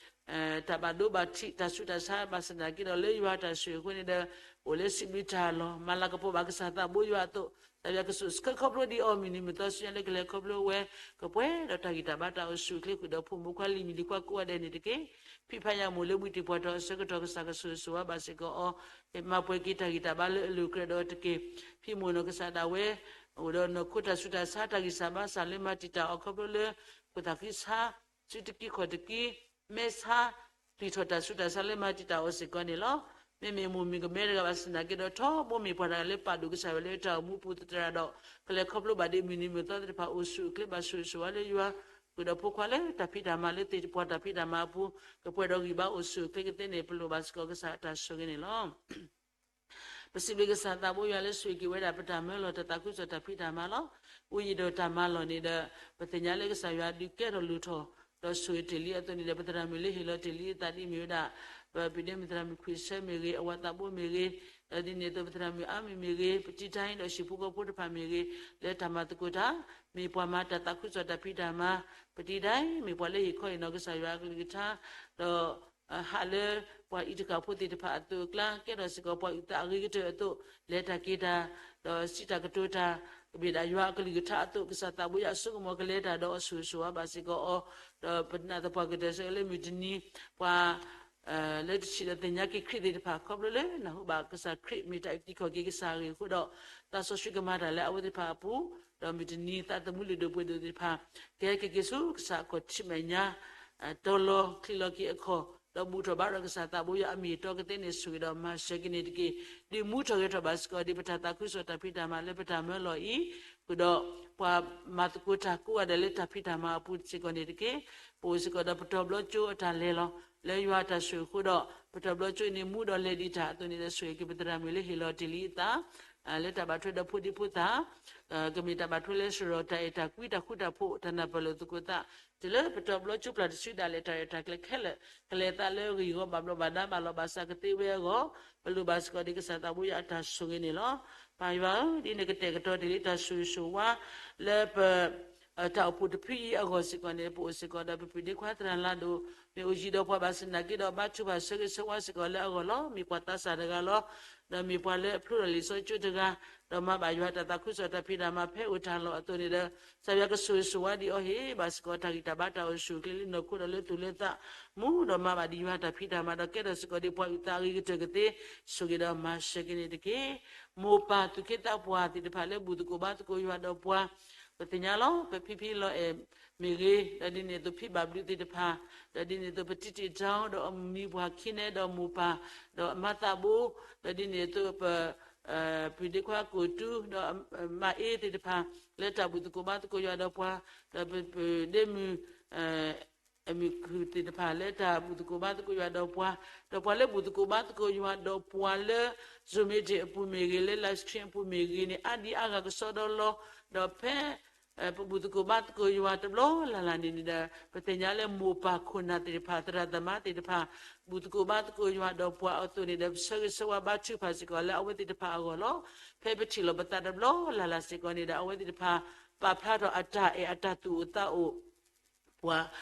တၢ်ဘၣ်ဒိဘၣ်ထံး တၢ်ဆူးတၢ်ဆါ ဘၣ်ဆၣ်သနာ်က့ဒီး လၢယွၤအတၢ်ဆိၣ်ဂ့ၤအဃိန့ၣ်ဒီး အိၣ်လၢစံးဘျုးတၢ်လီၤ. မၤလၤကပီၤဘၣ်ကစၢ်သးဘိယွၤအသိး ကစၢ်ယွၤကဆိၣ်ဆှၢခီဖျိဒံးအီၤ မုၢ်နံၤမုၢ်သီဆူညါလၢကလဲၤခီဖျိဝဲ ကပှဲၤဒီးတၢ်ဂံၢ်တၢ်ဘါတၢ်အိၣ်ဆူၣ်အိၣ်ချ့ဃုာ်ဒီးဖိမုၣ်ဖိခွါလံၤမုၣ်လံၤခွါကိးဂၤဒဲးန့ၣ်တက့ၢ်. ဖံးဖးညၣ်မိၢ်လၢမုၢ်တံၢ်ပှၢ်ထီၣ်အဆၢကတီၢ် ကစၢ်ကဆိၣ်ဂ့ၤဆိၣ်ဝါဘၣ်စ့ၢ်ကီးအီၤ မၤပှဲၤက့ၤတၢ်ဂံၢ်တၢ်ဘါလၢအလိၤကြၢးဒီးတက့ၢ်. ဖံးမိၢ်နီၢ်ကစၢ်ဒၣ်ဝဲ အိၣ်ဒီးနီၢ်ခိတၢ်ဆူးတၢ်ဆါ တၢ်ဂံၢ်စၢ်ဘါစၢ်လၢမၤတံာ်တာ်အီၤခီဖျိလၢ ခိၣ်သၣ်ဃံဆါ စုတကံခီၣ်တကံ မဲဆါ ပျံၤထီၣ်တၢ်ဆူးတၢ်ဆါလၢမၤတံာ်တာ်အီၤစ့ၢ်ကီးန့ၣ်လီၤ. မ့မ့ၢ်မိၢ်မ့ၢ်ကမဲတဂၤဘၣ်ဆၣ်သနာ်က့ဒီး ထီဘိမ့ၢ်ပှၤတဂၤလၢပာ်ဒိၣ်ကစၢ်ယွၤလၢတၢ်အိၣ်မူပူၤသတးဒီး ကလဲၤခီဖျိဘၣ်ဒံးမုၢ်နံၤမုၢ်သီသ့ၣ်တဖၣ် အိၣ်ဆူၣ်အိၣ်ချ့ဘၣ်ဆိၣ်ဂ့ၤဆိၣ်ဝါလၢယွၤ ဃုာ်ဒီးဖိခွါလၢတၢ်ဖံးတၢ်မၤလၢသ့ၣ်တဖၣ်တၢ်ဖံးတၢ်မၤအပူၤ ကပှဲၤဒီးဂံၢ်ဘါအိၣ်ဆူၣ်အိၣ်ချ့ကသ့န့ၣ် ပလိၣ်ဘၣ်စ့ၢ်ကီးကစၢ်အတၢ်ဆိၣ်ဂ့ၤန့ၣ်လီၤ. ပစံးဘျုးကစၢ်သးဘိယွၤလၢဆိၣ်ဂ့ၤက့ၤဝဲဒၣ်ပတၢ်မၢလီၤ တၢ်သးခုကစီၣ်တၢ်ဖံးတၢ်မၤလီၤ. ဝံယံၤဒီးတၢ်မၤလီၢ်န့ၣ်ဒီး ပသ့ၣ်ညါလၢကစၢ်ယွၤဒုးကဲထီၣ်လိၣ်ထီၣ် ဒီးဆိၣ်ဂ့ၤတ့ၢ်လံအသိးန့ၣ်ဒီး ပသရၣ်မုၣ်လၢဟ့ၣ်လီၤတ့ၢ်လံအသးဒ်မ့ၢ်ဝဲဒၣ် ပပဒ့မုၣ်သရၣ်မုၣ်ခွံဆၢမ့ၢ်ဂ့ၤ အဝၤသးဘိမ့ၢ်ဂ့ၤ ဒီးဒ်န့ၣ်အသိးပသရၣ်မုၣ်အါမံၤမ့ၢ်ဂ့ၤ ပတံတၢ်အံၤဒီးဟံၣ်ဖိဃီဖိတဖၣ်မ့ၢ်ဂ့ၤ လၢတၢ်မၤသကိးတၢ် မ့ၢ်ပှၤမၤတၢ်သးခုကစီၣ်တၢ်ဖံးတၢ်မၤ ပတံတၢ်အံၤ မ့ၢ်ပှၤလၢဟ့ၣ်ခီဟ့ၣ်နီၤကစၢ်ယွၤအကလုၢ်ကထါ ဒီး ဟးလၢပှၤအံးတကၣ်ဖိသ့ၣ်တဖၣ်အသိးအကျါ ကဲထီၣ်စ့ၢ်ကီးပှၤအုၣ်သးအဂ့ၤကတၢၢ်အသိး လဲၤတၢ်က့ၤတၢ် ဒီးစံးတၢ်ကတိၤတၢ် ကမ့ၢ်ဒၣ်ယွၤအကလုၢ်ကထါအသိး ကစၢ်သးဘိယွၤအစိကမီၤကလဲၤတၢ်ဒီးအဆိၣ်ဂ့ၤဆိၣ်ဝါဘၣ်စ့ၢ်ကီးအီၤ ဒီးပနာ်သပှၢ်ကတၢၢ်စ့ၢ်ကီးလၢမုၢ်တနံၤ ပှၤ လၢတဆံးဒီးသ့ၣ်ညါက့ၤခရံာ်သ့ၣ်တဖၣ် ခီဖျိလၢနၢ်ဟူဘၣ်ကစၢ်ခရံာ်မ့ၢ်တၢ်အုၣ်က့ၤခီၣ်က့ၤကစၢ်အဂ့ၢ်အဃိဒီး သးစီဆှံကမၤတၢ်လၢအဝဲသ့ၣ်တဖၣ်အပူၤ ဒီးမုၢ်တနံၤသးသမူလုၢ်ဒိၣ်ပှ့ၤဒိၣ်သ့ၣ်တဖၣ် ကဟဲက့ၤက့ၤဆူကစၢ်အခီၣ်ထံးမဲာ်ညါ တီလီၤချံးလီၤက့ၤအခီၣ် ဒီးဘူၣ်ထီၣ်ဘါထီၣ်ကစၢ်သးဘိယွၤအမ့ၢ်အတီကသ့န့ၣ် ဆိၣ်ဂ့ၤဒီးမၤစၢၤက့ၤန့ၣ်တက့ၢ်. ဒုးမူထီၣ်ဂဲၤထီၣ်ဘၣ်စ့ၢ်ကီးဒ်ပတၢ်သးခုကစီၣ်တၢ်ဖံးတၢ်မၤလၢပတၢ်မၢလီၤအံၤ ဃုာ်ဒီးပှၤမၤသကိးတၢ်ကိးဂၤဒဲးလၢတၢ်ဖံးတၢ်မၤအပူၤစ့ၢ်ကီးန့ၣ်တက့ၢ်. ပအိၣ်စ့ၢ်ကီးဒီးပတီၢ်ဘျီကၠိအတၢ်လဲၤလီၤ လၢယွၤအတၢ်ဆိၣ်ဂ့ၤအဃိဒီး ပတီၢ်ဘျီကၠိအံၤန့ၣ် မူဒီးလဲၤဒံးတၢ်အသိးန့ၣ်ဒီး ဆိၣ်ဂ့ၤက့ၤပသရၣ်မုၣ်လၢဟ့ၣ်လီၤတ့ၢ်လံအသး လၢတၢ်ဘၣ်ထွဲဒီးဖိဒံဖိသၣ် ကမ့ၢ်တၢ်ဘၣ်ထွဲလၢစရီတၢ်အဲၣ်တၢ်ကွံတၢ်ဃူတၢ်ဖိး တၢ်နၢ်ပၢၢ်လိာ်သကိးသး တုၤလၢပတီၢ်ဘျီကၠိပျၢ်တစုဒၣ်လဲာ် တၢ်ရဲၣ်တၢ်ကျဲၤခဲလၢာ် ကလဲၤသးလၢဂ့ၢ်ဂီၤဘၣ်ဘျီးဘၣ်ဒါဘၣ်လီၤဘၣ်စးကသ့ဝဲအဂီၢ် ပလိၣ်ဘၣ်စ့ၢ်ကီးဒ်ကစၢ်သးဘိယွၤအတၢ်ဆိၣ်ဂ့ၤန့ၣ်လီၤ. ပၢ်ယွၤဧၢ, ဒ်နကတဲာ်ကတီၤတ့ၢ်လံတၢ်ဆိၣ်ဂ့ၤဆိၣ်ဝါ လၢပ တၢ်အိၣ်ဖှိၣ်တဖုအံၤအဂီၢ်စ့ၢ်ကီးန့ၣ် ပအိၣ်စ့ၢ်ကီးဒီးပပုၢ်ဒ့ခွါသရၣ်လၤဒိၣ် မ့ၢ်အိၣ်ယံၤဒီးပှၤဘၣ်ဆၣ်သနာ်က့ဒီး ဘါထုကဖၣ်ဆၢဂ့ၤဆၢဝါစ့ၢ်ကီးလၢအဂီၢ်လီၤ. မ့ၢ်ပှၤသးစၢ်တဂၤလီၤ. ဒီးမ့ၢ်ပှၤလၢအဖျိထီၣ်လံာ်စီဆှံကၠိတဂၤ, ဒီးမၤဘၣ်ယွၤတၢ်သးခုကစီၣ်တၢ်ဖံးတၢ်မၤဖဲအိၣ်တၢ်လီၢ်အသိးန့ၣ်ဒီး ကစၢ်ယွၤကဆိၣ်ဂ့ၤဆိၣ်ဝါဒံးအီၤ ဟ့ၣ်ဘၣ်စ့ၢ်ကီးတၢ်ဂံၢ်တၢ်ဘါတၢ်အိၣ်ဆူၣ်အိၣ်ချ့လၢနီၢ်ခိဒီးလၢသူၣ်လၢသး မူဒီးမၤဘၣ်ဒံးယွၤတၢ်ဖံးတၢ်မၤဒီးကဲထီၣ်စ့ၢ်ကီးဒ်ပှၤအုၣ်သးအဂ့ၤကတၢၢ်ကသ့ ဆိၣ်ဂ့ၤဒီးမၤစၢၤက့ၤန့ၣ်တက့ၢ်. မိၢ်ပၢ်သူၣ်က့သးပှၢ်သ့ၣ်တဖၣ်လၢဘူၣ်သကိးဘါသကိးယွၤဒီးပှၤ ပသ့ၣ်ညါလီၤ. ပဖံဖံလီၤအဲၣ်မ့ၢ်ဂ့ၤ, ဒီးဒ်န့ၣ်အသိးဖံဘၣ်ဘျုးသ့ၣ်တဖၣ်, ဒီးဒ်န့ၣ်အသိးပတံတံၢ်တၢ်ဒီး မံၤပှၢ်ခံနဲဒီးမိၢ်ပၢ်, ဒီးအမါသးဘိ, ဒီးဒ်န့ၣ်အသိးပ ပုၢ်ဒ့ခွါကိၣ်တူ, ဒီးမါအ့သ့ၣ်တဖၣ်, လၢတၢ်ဘူၣ်သကိးဘါသကိးယွၤဒီးပှၤ, ဒီးပပုၢ်ဒ့မုၣ် အမံၤခုၣ်သ့ၣ်တဖၣ် လၢတၢ်ဘူၣ်သကိးဘါသကိးယွၤဒီးပှၤ, ဒီးပှၤလၢဘူၣ်သကိးဘါသကိးယွၤဒီးပှၤလၢ Zoom meeting အပူၤမ့ၢ်ဂ့ၤ, လၢ live stream အပူၤမ့ၢ်ဂ့ၤန့ၣ် အါဒံအါဂၤကစီဒီလီၤ. ဒီးဖဲ ပဘူၣ်သကိးဘါသကိးယွၤတဘျီလၢ်လၢ်န့ၣ်န့ၣ်ဒီး ပသ့ၣ်ညါလၢမိၢ်ပၢ်ခိၣ်နၢ်သ့ၣ်တဖၣ် သရၣ်သမါသ့ၣ်တဖၣ် ဘူၣ်သကိးဘါသကိးယွၤဒီးပှၤအသိးန့ၣ်ဒီး ပဆၢဂ့ၤဆၢဝါဘါထုကဖၣ်စ့ၢ်ကီးလၢအဝဲသ့ၣ်တဖၣ်အဂီၢ်လီၤ. ဖဲပထံၣ်လိာ်ပသးတဘျီလၢ်လၢ်စ့ၢ်ကီးန့ၣ်ဒီး အဝဲသ့ၣ်တဖၣ် ပာ်ဖျါထီၣ်အတၢ်အဲၣ်အတၢ်သူၣ်အိၣ်သးအိၣ် ပှ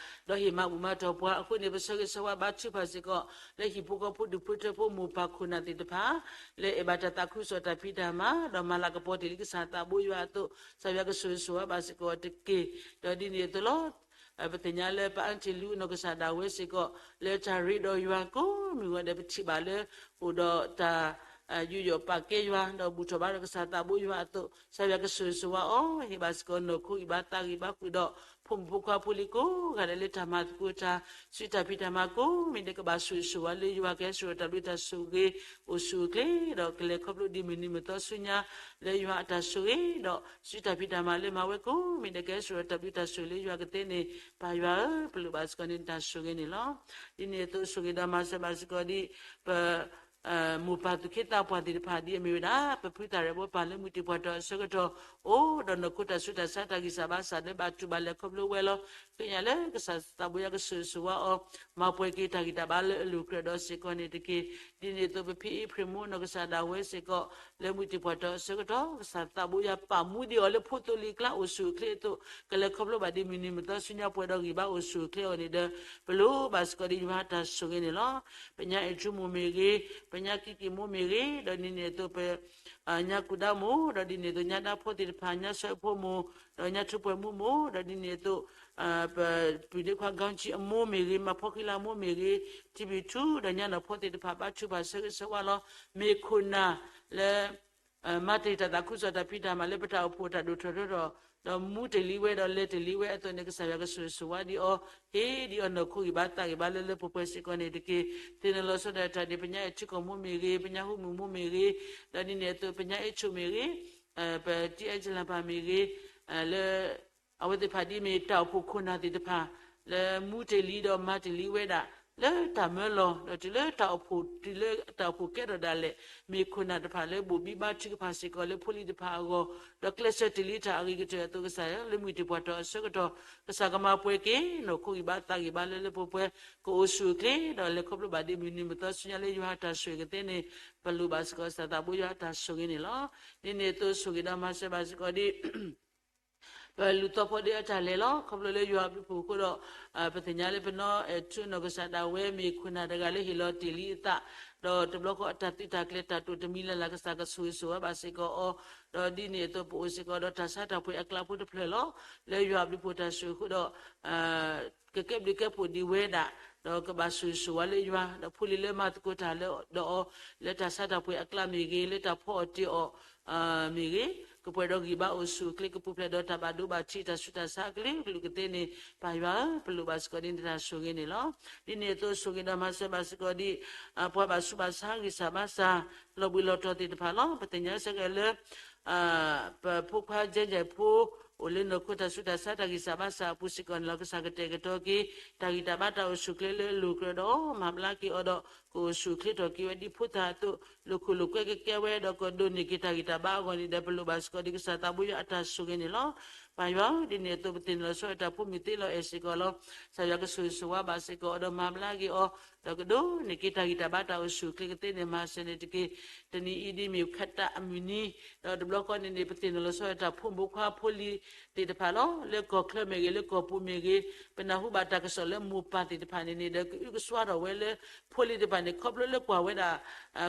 ၤ, ဒီးဟ့ၣ်မၤဘူၣ်မၤတီၢ်ပှၤအဃိန့ၣ် ပဆၢဂ့ၤဆၢဝါဘါထုကဖၣ်စ့ၢ်ကီး လၢဟံၣ်ဖိဃီဖိဒူၣ်ဖိထၢဖိမိၢ်ပၢ်ခိၣ်နၢ်သ့ၣ်တဖၣ် လၢအဲၣ်ဘၣ်တၢ်သးခုကစီၣ်တၢ်ဖံးတၢ်မၤ ဒီးမၤလၤကပီၤတ့ၢ်လံကစၢ်သးဘိယွၤအသိး ကစၢ်ယွၤကဆိၣ်ဂ့ၤဆိၣ်ဝါဘၣ်စ့ၢ်ကီးတက့ၢ်. ဒီးဒ်န့ၣ်အသိးလီၤ. ပသ့ၣ်ညါလၢပအါတ့ၢ်လူၤအနီၢ်ကစၢ်ဒၣ်ဝဲစ့ၢ်ကီး လၢတၢ်ရ့ဒီးယွၤကိးမုၢ်ဂီၤဒီး ပထံၣ်ဘၣ်လၢ အိၣ်ဒီးတၢ် ယူးယီၣ်ပာ်ကဲယွၤ ဒီးဘူၣ်ထီၣ်ဘါထီၣ်ကစၢ်သးဘိယွၤအသိး ကစၢ်ယွၤကဆိၣ်ဂ့ၤဆိၣ်ဝါအီၤ ဟ့ၣ်ဘၣ်စ့ၢ်ကီးနီၢ်ခိဂံၢ်ဘါသးဂံၢ်ဘါဃုာ်ဒီး ဖိမုၣ်ဖိခွါဖိလံၤကိးဂၤဒဲးလၢတၢ်မၤသကိးတၢ် စုတၢ်ဖံးတၢ်မၤကိးမံၤဒဲး ကဘၣ်ဆိၣ်ဂ့ၤဆိၣ်ဝါလၢယွၤ ကဟဲဆိၣ်ဒီးတၢ်ဘျုးတၢ်ဆိၣ်ဂ့ၤ အိၣ်ဆူၣ်အိၣ်ချ့ ဒီးကလဲၤခီဖျိဒ်မုၢ်နံၤမုၢ်သီဆူညါ လၢယွၤအတၢ်ဆိၣ်ဂ့ၤ ဒီးစုတၢ်ဖံးတၢ်မၤလၢမၤဝဲကိးမံၤဒဲး ကဟဲဆိၣ်ဒီးတၢ်ဘျုးတၢ်ဆိၣ်ဂ့ၤလၢယွၤကသ့န့ၣ် ပၢ်ယွၤဧၢ, ပလိၣ်ဘၣ်စ့ၢ်ကီးန့ၣ်တၢ်ဆိၣ်ဂ့ၤန့ၣ်လီၤ. ဒ်န့ၣ်အသိး ဆိၣ်ဂ့ၤဒီးမၤစၢၤဘၣ်စ့ၢ်ကီးဒ် ပ မိၢ်ပၢ်သူၣ်က့သးပှၢ်သ့ၣ်တဖၣ် ဒ်အမ့ၢ်ဝဲဒၣ် ပဖုသၣ်ရဲၣ်မိၢ်ပၢ်လၢမုၢ်တ့ၢ်ပှၢ်တီၢ်အဆၢကတီၢ် အိၣ်ဒီးနီၢ်ခိတၢ်ဆူးတၢ်ဆါတၢ်ဂံၢ်စၢ်ဘါစၢ်လၢဘၣ်တူၢ်ဘၣ်လဲၤခီဖျိဝဲလီၤ. ဃ့ကညးလၢကစၢ်သးဘိယွၤကဆိၣ်ဂ့ၤဆိၣ်ဝါအီၤ မၤပှဲၤက့ၤတၢ်ဂံၢ်တၢ်ဘါလၢအလိၤကြၢးဒီးစ့ၢ်ကီးန့ၣ်တက့ၢ်. ဒ်န့ၣ်အသိး ပဖံအ့ဖြ့ၣ်မိၢ်နီၢ်ကစၢ်ဒၣ်ဝဲစ့ၢ်ကီး လၢမုၢ်တ့ၢ်ပှၢ်တီၢ်အဆၢကတီၢ် ကစၢ်သးဘိယွၤပာ်မူဒံးအီၤလၢဖိသိလံၤအကျါအိၣ်ဆူၣ်အိၣ်ချ့အသိး ကလဲၤခီဖျိဘၣ်ဒ်မုၢ်နံၤမုၢ်သီဆူညါပှဲၤဒီးဂံၢ်ဘါအိၣ်ဆူၣ်အိၣ်ချ့အီၤန့ၣ်ဒီး ပလိၣ်ဘၣ်စ့ၢ်ကီးဒ်ယွၤတၢ်ဆိၣ်ဂ့ၤန့ၣ်လီၤ. ပညါအဲၣ်ထူမိၢ်မ့ၢ်ဂ့ၤ, ပညါကံက့ၢ်မိၢ်မ့ၢ်ဂ့ၤ, ဒီးဒ်န့ၣ်အသိးပ ညါကူၣ်ဒါမိၢ်, ဒီးဒ်န့ၣ်အသိးညါဒါဖိသ့ၣ်တဖၣ်, ညါဆၢဖိမိၢ်, ဒီးညါထူပှဲၤမူမိၢ်, ဒီးဒ်န့ၣ်အသိး ပပုၢ်ဒ့ခွါ ကီကၠံအမိၢ်မ့ၢ်ဂ့ၤ, မၤဖီခံလါမိၢ်မ့ၢ်ဂ့ၤ, ထံဘံၣ်ထူ ဒီးညါနီၢ်ဖိသ့ၣ်တဖၣ် ဘါထုကဖၣ်ဆၢဂ့ၤဆၢဝါလီၤ. မ့ၢ်ခိၣ်နၢ်လၢ မၤတ့ၢ်တၢ်သးခုကစီၣ်တၢ်ဖံးတၢ်မၤလၢပတၢ်အိၣ်ဖှိၣ်တၢ်ဒိၣ်ထီၣ်ထီထီၣ်, ဒီးမူတ့ၢ်လံဝဲဒီးလဲၤတ့ၢ်လံဝဲအသိးန့ၣ် ကစၢ်ယွၤကဆိၣ်ဂ့ၤဆိၣ်ဝါဒံးအီၤ, ဟ့ၣ်ဒံးအီၤနီၢ်ခိဂံၢ်ဘါသးဂံၢ်ဘါလၢလၢပှဲၤပှဲၤစ့ၢ်ကီးန့ၣ်တက့ၢ်. သ့ၣ်နီၣ်လီၤဆီဒၣ်တၢ်ဒ် ပညါအဲၣ်ထူကီၢ်မိၢ်မ့ၢ်ဂ့ၤ, ပညါဟူမုၢ်မိၢ်မ့ၢ်ဂ့ၤ, ဒီးဒ်န့ၣ်အသိး ပညါအဲၣ်ဆိၣ်မ့ၢ်ဂ့ၤ, ပတံအဲၣ်ကလၢ်ပၢ်မ့ၢ်ဂ့ၤ, လၢ အဝဲသ့ၣ်တဖၣ်ဒ်မ့ၢ်တၢ်အိၣ်ဖှိၣ်ခိၣ်နၢ်သ့ၣ်တဖၣ် လၢမူတ့ၢ်လံဒီးမၤတ့ၢ်လံဝဲဒၣ် လၢတၢ်မၢလီၤ ဒီးတုၤလၢတၢ်အိၣ်ဖှိၣ် တုၤလၢတၢ်အိၣ်ဖှိၣ်ကဲထီၣ်ဒၣ်လဲာ် မ့ၢ်ခိၣ်နၢ်တဖၣ်လၢဘိၣ်ဘံဘါထုကဖၣ်စ့ၢ်ကီးလၢဖိလံၤတဖၣ်အဂီၢ်, ဒီးကျဲးစၢးတ့ၢ်လံတၢ်အဂ့ၤကတၢၢ်အသိး ကစၢ်ယွၤလၢမုၢ်တ့ၢ်ပှၢ်တီၢ်အဆၢကတီၢ် ကစၢ်ကမၤပှဲၤက့ၤ နီၢ်ခိဂံၢ်ဘါသးဂံၢ်ဘါလၢလၢပှဲၤပှဲၤ ကအိၣ်ဆူၣ်အိၣ်ချ့ ဒီးလဲၤခီဖျိဘၣ်ဒ်မုၢ်နံၤမုၢ်သီဆူညါလၢယွၤတၢ်ဆိၣ်ဂ့ၤကသ့န့ၣ် ပလိၣ်ဘၣ်စ့ၢ်ကီးကစၢ်သးဘိယွၤအတၢ်ဆိၣ်ဂ့ၤန့ၣ်လီၤ. ဒ်န့ၣ်အသိးဆိၣ်ဂ့ၤဒီးမၤစၢၤဘၣ်စ့ၢ်ကီးဒ် ပလူၤသီဖိဒ်အတၢ်လဲၤလီၤ. ခီဖျိလၢယွၤအဘျုးအဖှိၣ်အဃိဒီး ပသ့ၣ်ညါလၢပနီၢ်အဲၣ်ထူနီၢ်ကစၢ်ဒၣ်ဝဲမ့ၢ်ခိၣ်နၢ်တဂၤလၢဟ့ၣ်လီၤတ့ၢ်လံအသး, ဒီးတဘျီဃီအတၢ်သုးတၢ်ကျဲၤတၢ်တိာ်တမံၤလၢ်လၢ် ကစၢ်ကဆိၣ်ဂ့ၤဆိၣ်ဝါဘၣ်စ့ၢ်ကီးအီၤ, ဒီးဒ်န့ၣ်အသိးပအိၣ်စ့ၢ်ကီးဒီးတၢ်ဆါတၢ်ပှ့ၤအကျါဖိတဖျၢၣ်လီၤ. လၢယွၤအဘျုးအဖှိၣ်တၢ်ဆိၣ်ဂ့ၤအဃိဒီး ကကဲဘျုးကဲဖှိၣ်ဒံးဝဲဒၣ်, ဒီးကဘၣ်ဆိၣ်ဂ့ၤဆိၣ်ဝါလၢယွၤ, ဒီးဖိလံၤလၢမၤသကိးတၢ်လၢဒီးအီၤ လၢတၢ်ဆါတၢ်ပှ့ၤအကျါမ့ၢ်ဂ့ၤ, လၢတၢ်ဖီအီၣ်တ့ၢ်အီၣ် မ့ၢ်ဂ့ၤ, ကပှဲၤဒီးဂံၢ်ဘါအိၣ်ဆူၣ်အိၣ်ချ့ ကပူၤဖျဲးဒီးတၢ်ဘၣ်ဒိဘၣ်ထံးတၢ်ဆူးတၢ်ဆါအကလုာ်ကလုာ်ကသ့န့ၣ် ပၢ်ယွၤဧၢ, ပလိၣ်ဘၣ်စ့ၢ်ကီးဒ်န့ၣ်တၢ်ဆိၣ်ဂ့ၤန့ၣ်လီၤ. ဒ်န့ၣ်အသိးဆိၣ်ဂ့ၤဒီးမၤစၢၤဘၣ်စ့ၢ်ကီးဒ် ပှၤဘၣ်ဆူးဘၣ်ဆါဂံၢ်စၢ်ဘါစၢ် လီၤဘှံးလီၤတီၤသ့ၣ်တဖၣ်လီၤ. ပသ့ၣ်ညါစ့ၢ်ကီးလၢ ပဖိခွါကဲကဲဖိ အိၣ်လၢနီၢ်ခိတၢ်ဆူးတၢ်ဆါတၢ်ဂံၢ်စၢ်ဘါစၢ်အပူၤစ့ၢ်ကီးန့ၣ်လီၤ. ကစၢ်ကတဲာ်ကတီၤက့ၤ တၢ်ဂံၢ်တၢ်ဘါတၢ်အိၣ်ဆူၣ်အိၣ်ချ့လၢအလိၤကြၢးဒီး မၤဘျါက့ၤအီၤဒီး ကအိၣ်ဆူၣ်အိၣ်ချ့ထီၣ်က့ၤဝဲဒ်ဖိသၣ်အသိး လိာ်ခိၣ်လိာ်ကွဲကကဲဝဲ ဒီးကဒိးန့ၢ်က့ၤတၢ်ဂံၢ်တၢ်ဘါအဂီၢ်န့ၣ်ဒီး ပလိၣ်ဘၣ်စ့ၢ်ကီးဒ်ကစၢ်သးဘိယွၤအတၢ်ဆိၣ်ဂ့ၤန့ၣ်လီၤ. ပၢ်ယွၤဧၢ, ဒ်န့ၣ်အသိးပသ့ၣ်နီၣ်လီၤဆီဝဲတၢ်ဖိမုၣ်သ့လီၤအဲၣ်စ့ၢ်ကီးလီၤ. ကစၢ်ယွၤကဆိၣ်ဂ့ၤဆိၣ်ဝါဘၣ်စ့ၢ်ကီးအီၤဒီးမၤဘျါက့ၤအီၤ ဒီးကဒိးန့ၢ်က့ၤတၢ်ဂံၢ်တၢ်ဘါတၢ်အိၣ်ဆူၣ်အိၣ်ချ့ကသ့န့ၣ် မၤစၢၤန့ၣ်တက့ၢ်. တနံၤအံၤဒ်မ့ၢ်ခါတၢ်အမုၢ်နံၤ ဒီးတဘျီဃီန့ၣ်န့ၣ် ပသ့ၣ်နီၣ်လီၤဆီဝဲတၢ်ဖိမိၢ်ခွါဖိလံၤသ့ၣ်တဖၣ်လီၤ. လၢကီၢ်ချၢမ့ၢ်ဂ့ၤ လၢကီၢ်ပူၤမ့ၢ်ဂ့ၤ ပနၢ်ဟူဘၣ်တၢ်ကစီၣ်လၢမိၢ်ပၢ်သ့ၣ်တဖၣ်န့ၣ်န့ၣ်ဒီး ကအုကစွါထီၣ်ဝဲလၢ ဖိလံၤသ့ၣ်တဖၣ်န့ၣ် ခီဖျိလၢကွၢ်ဝဲဒၣ်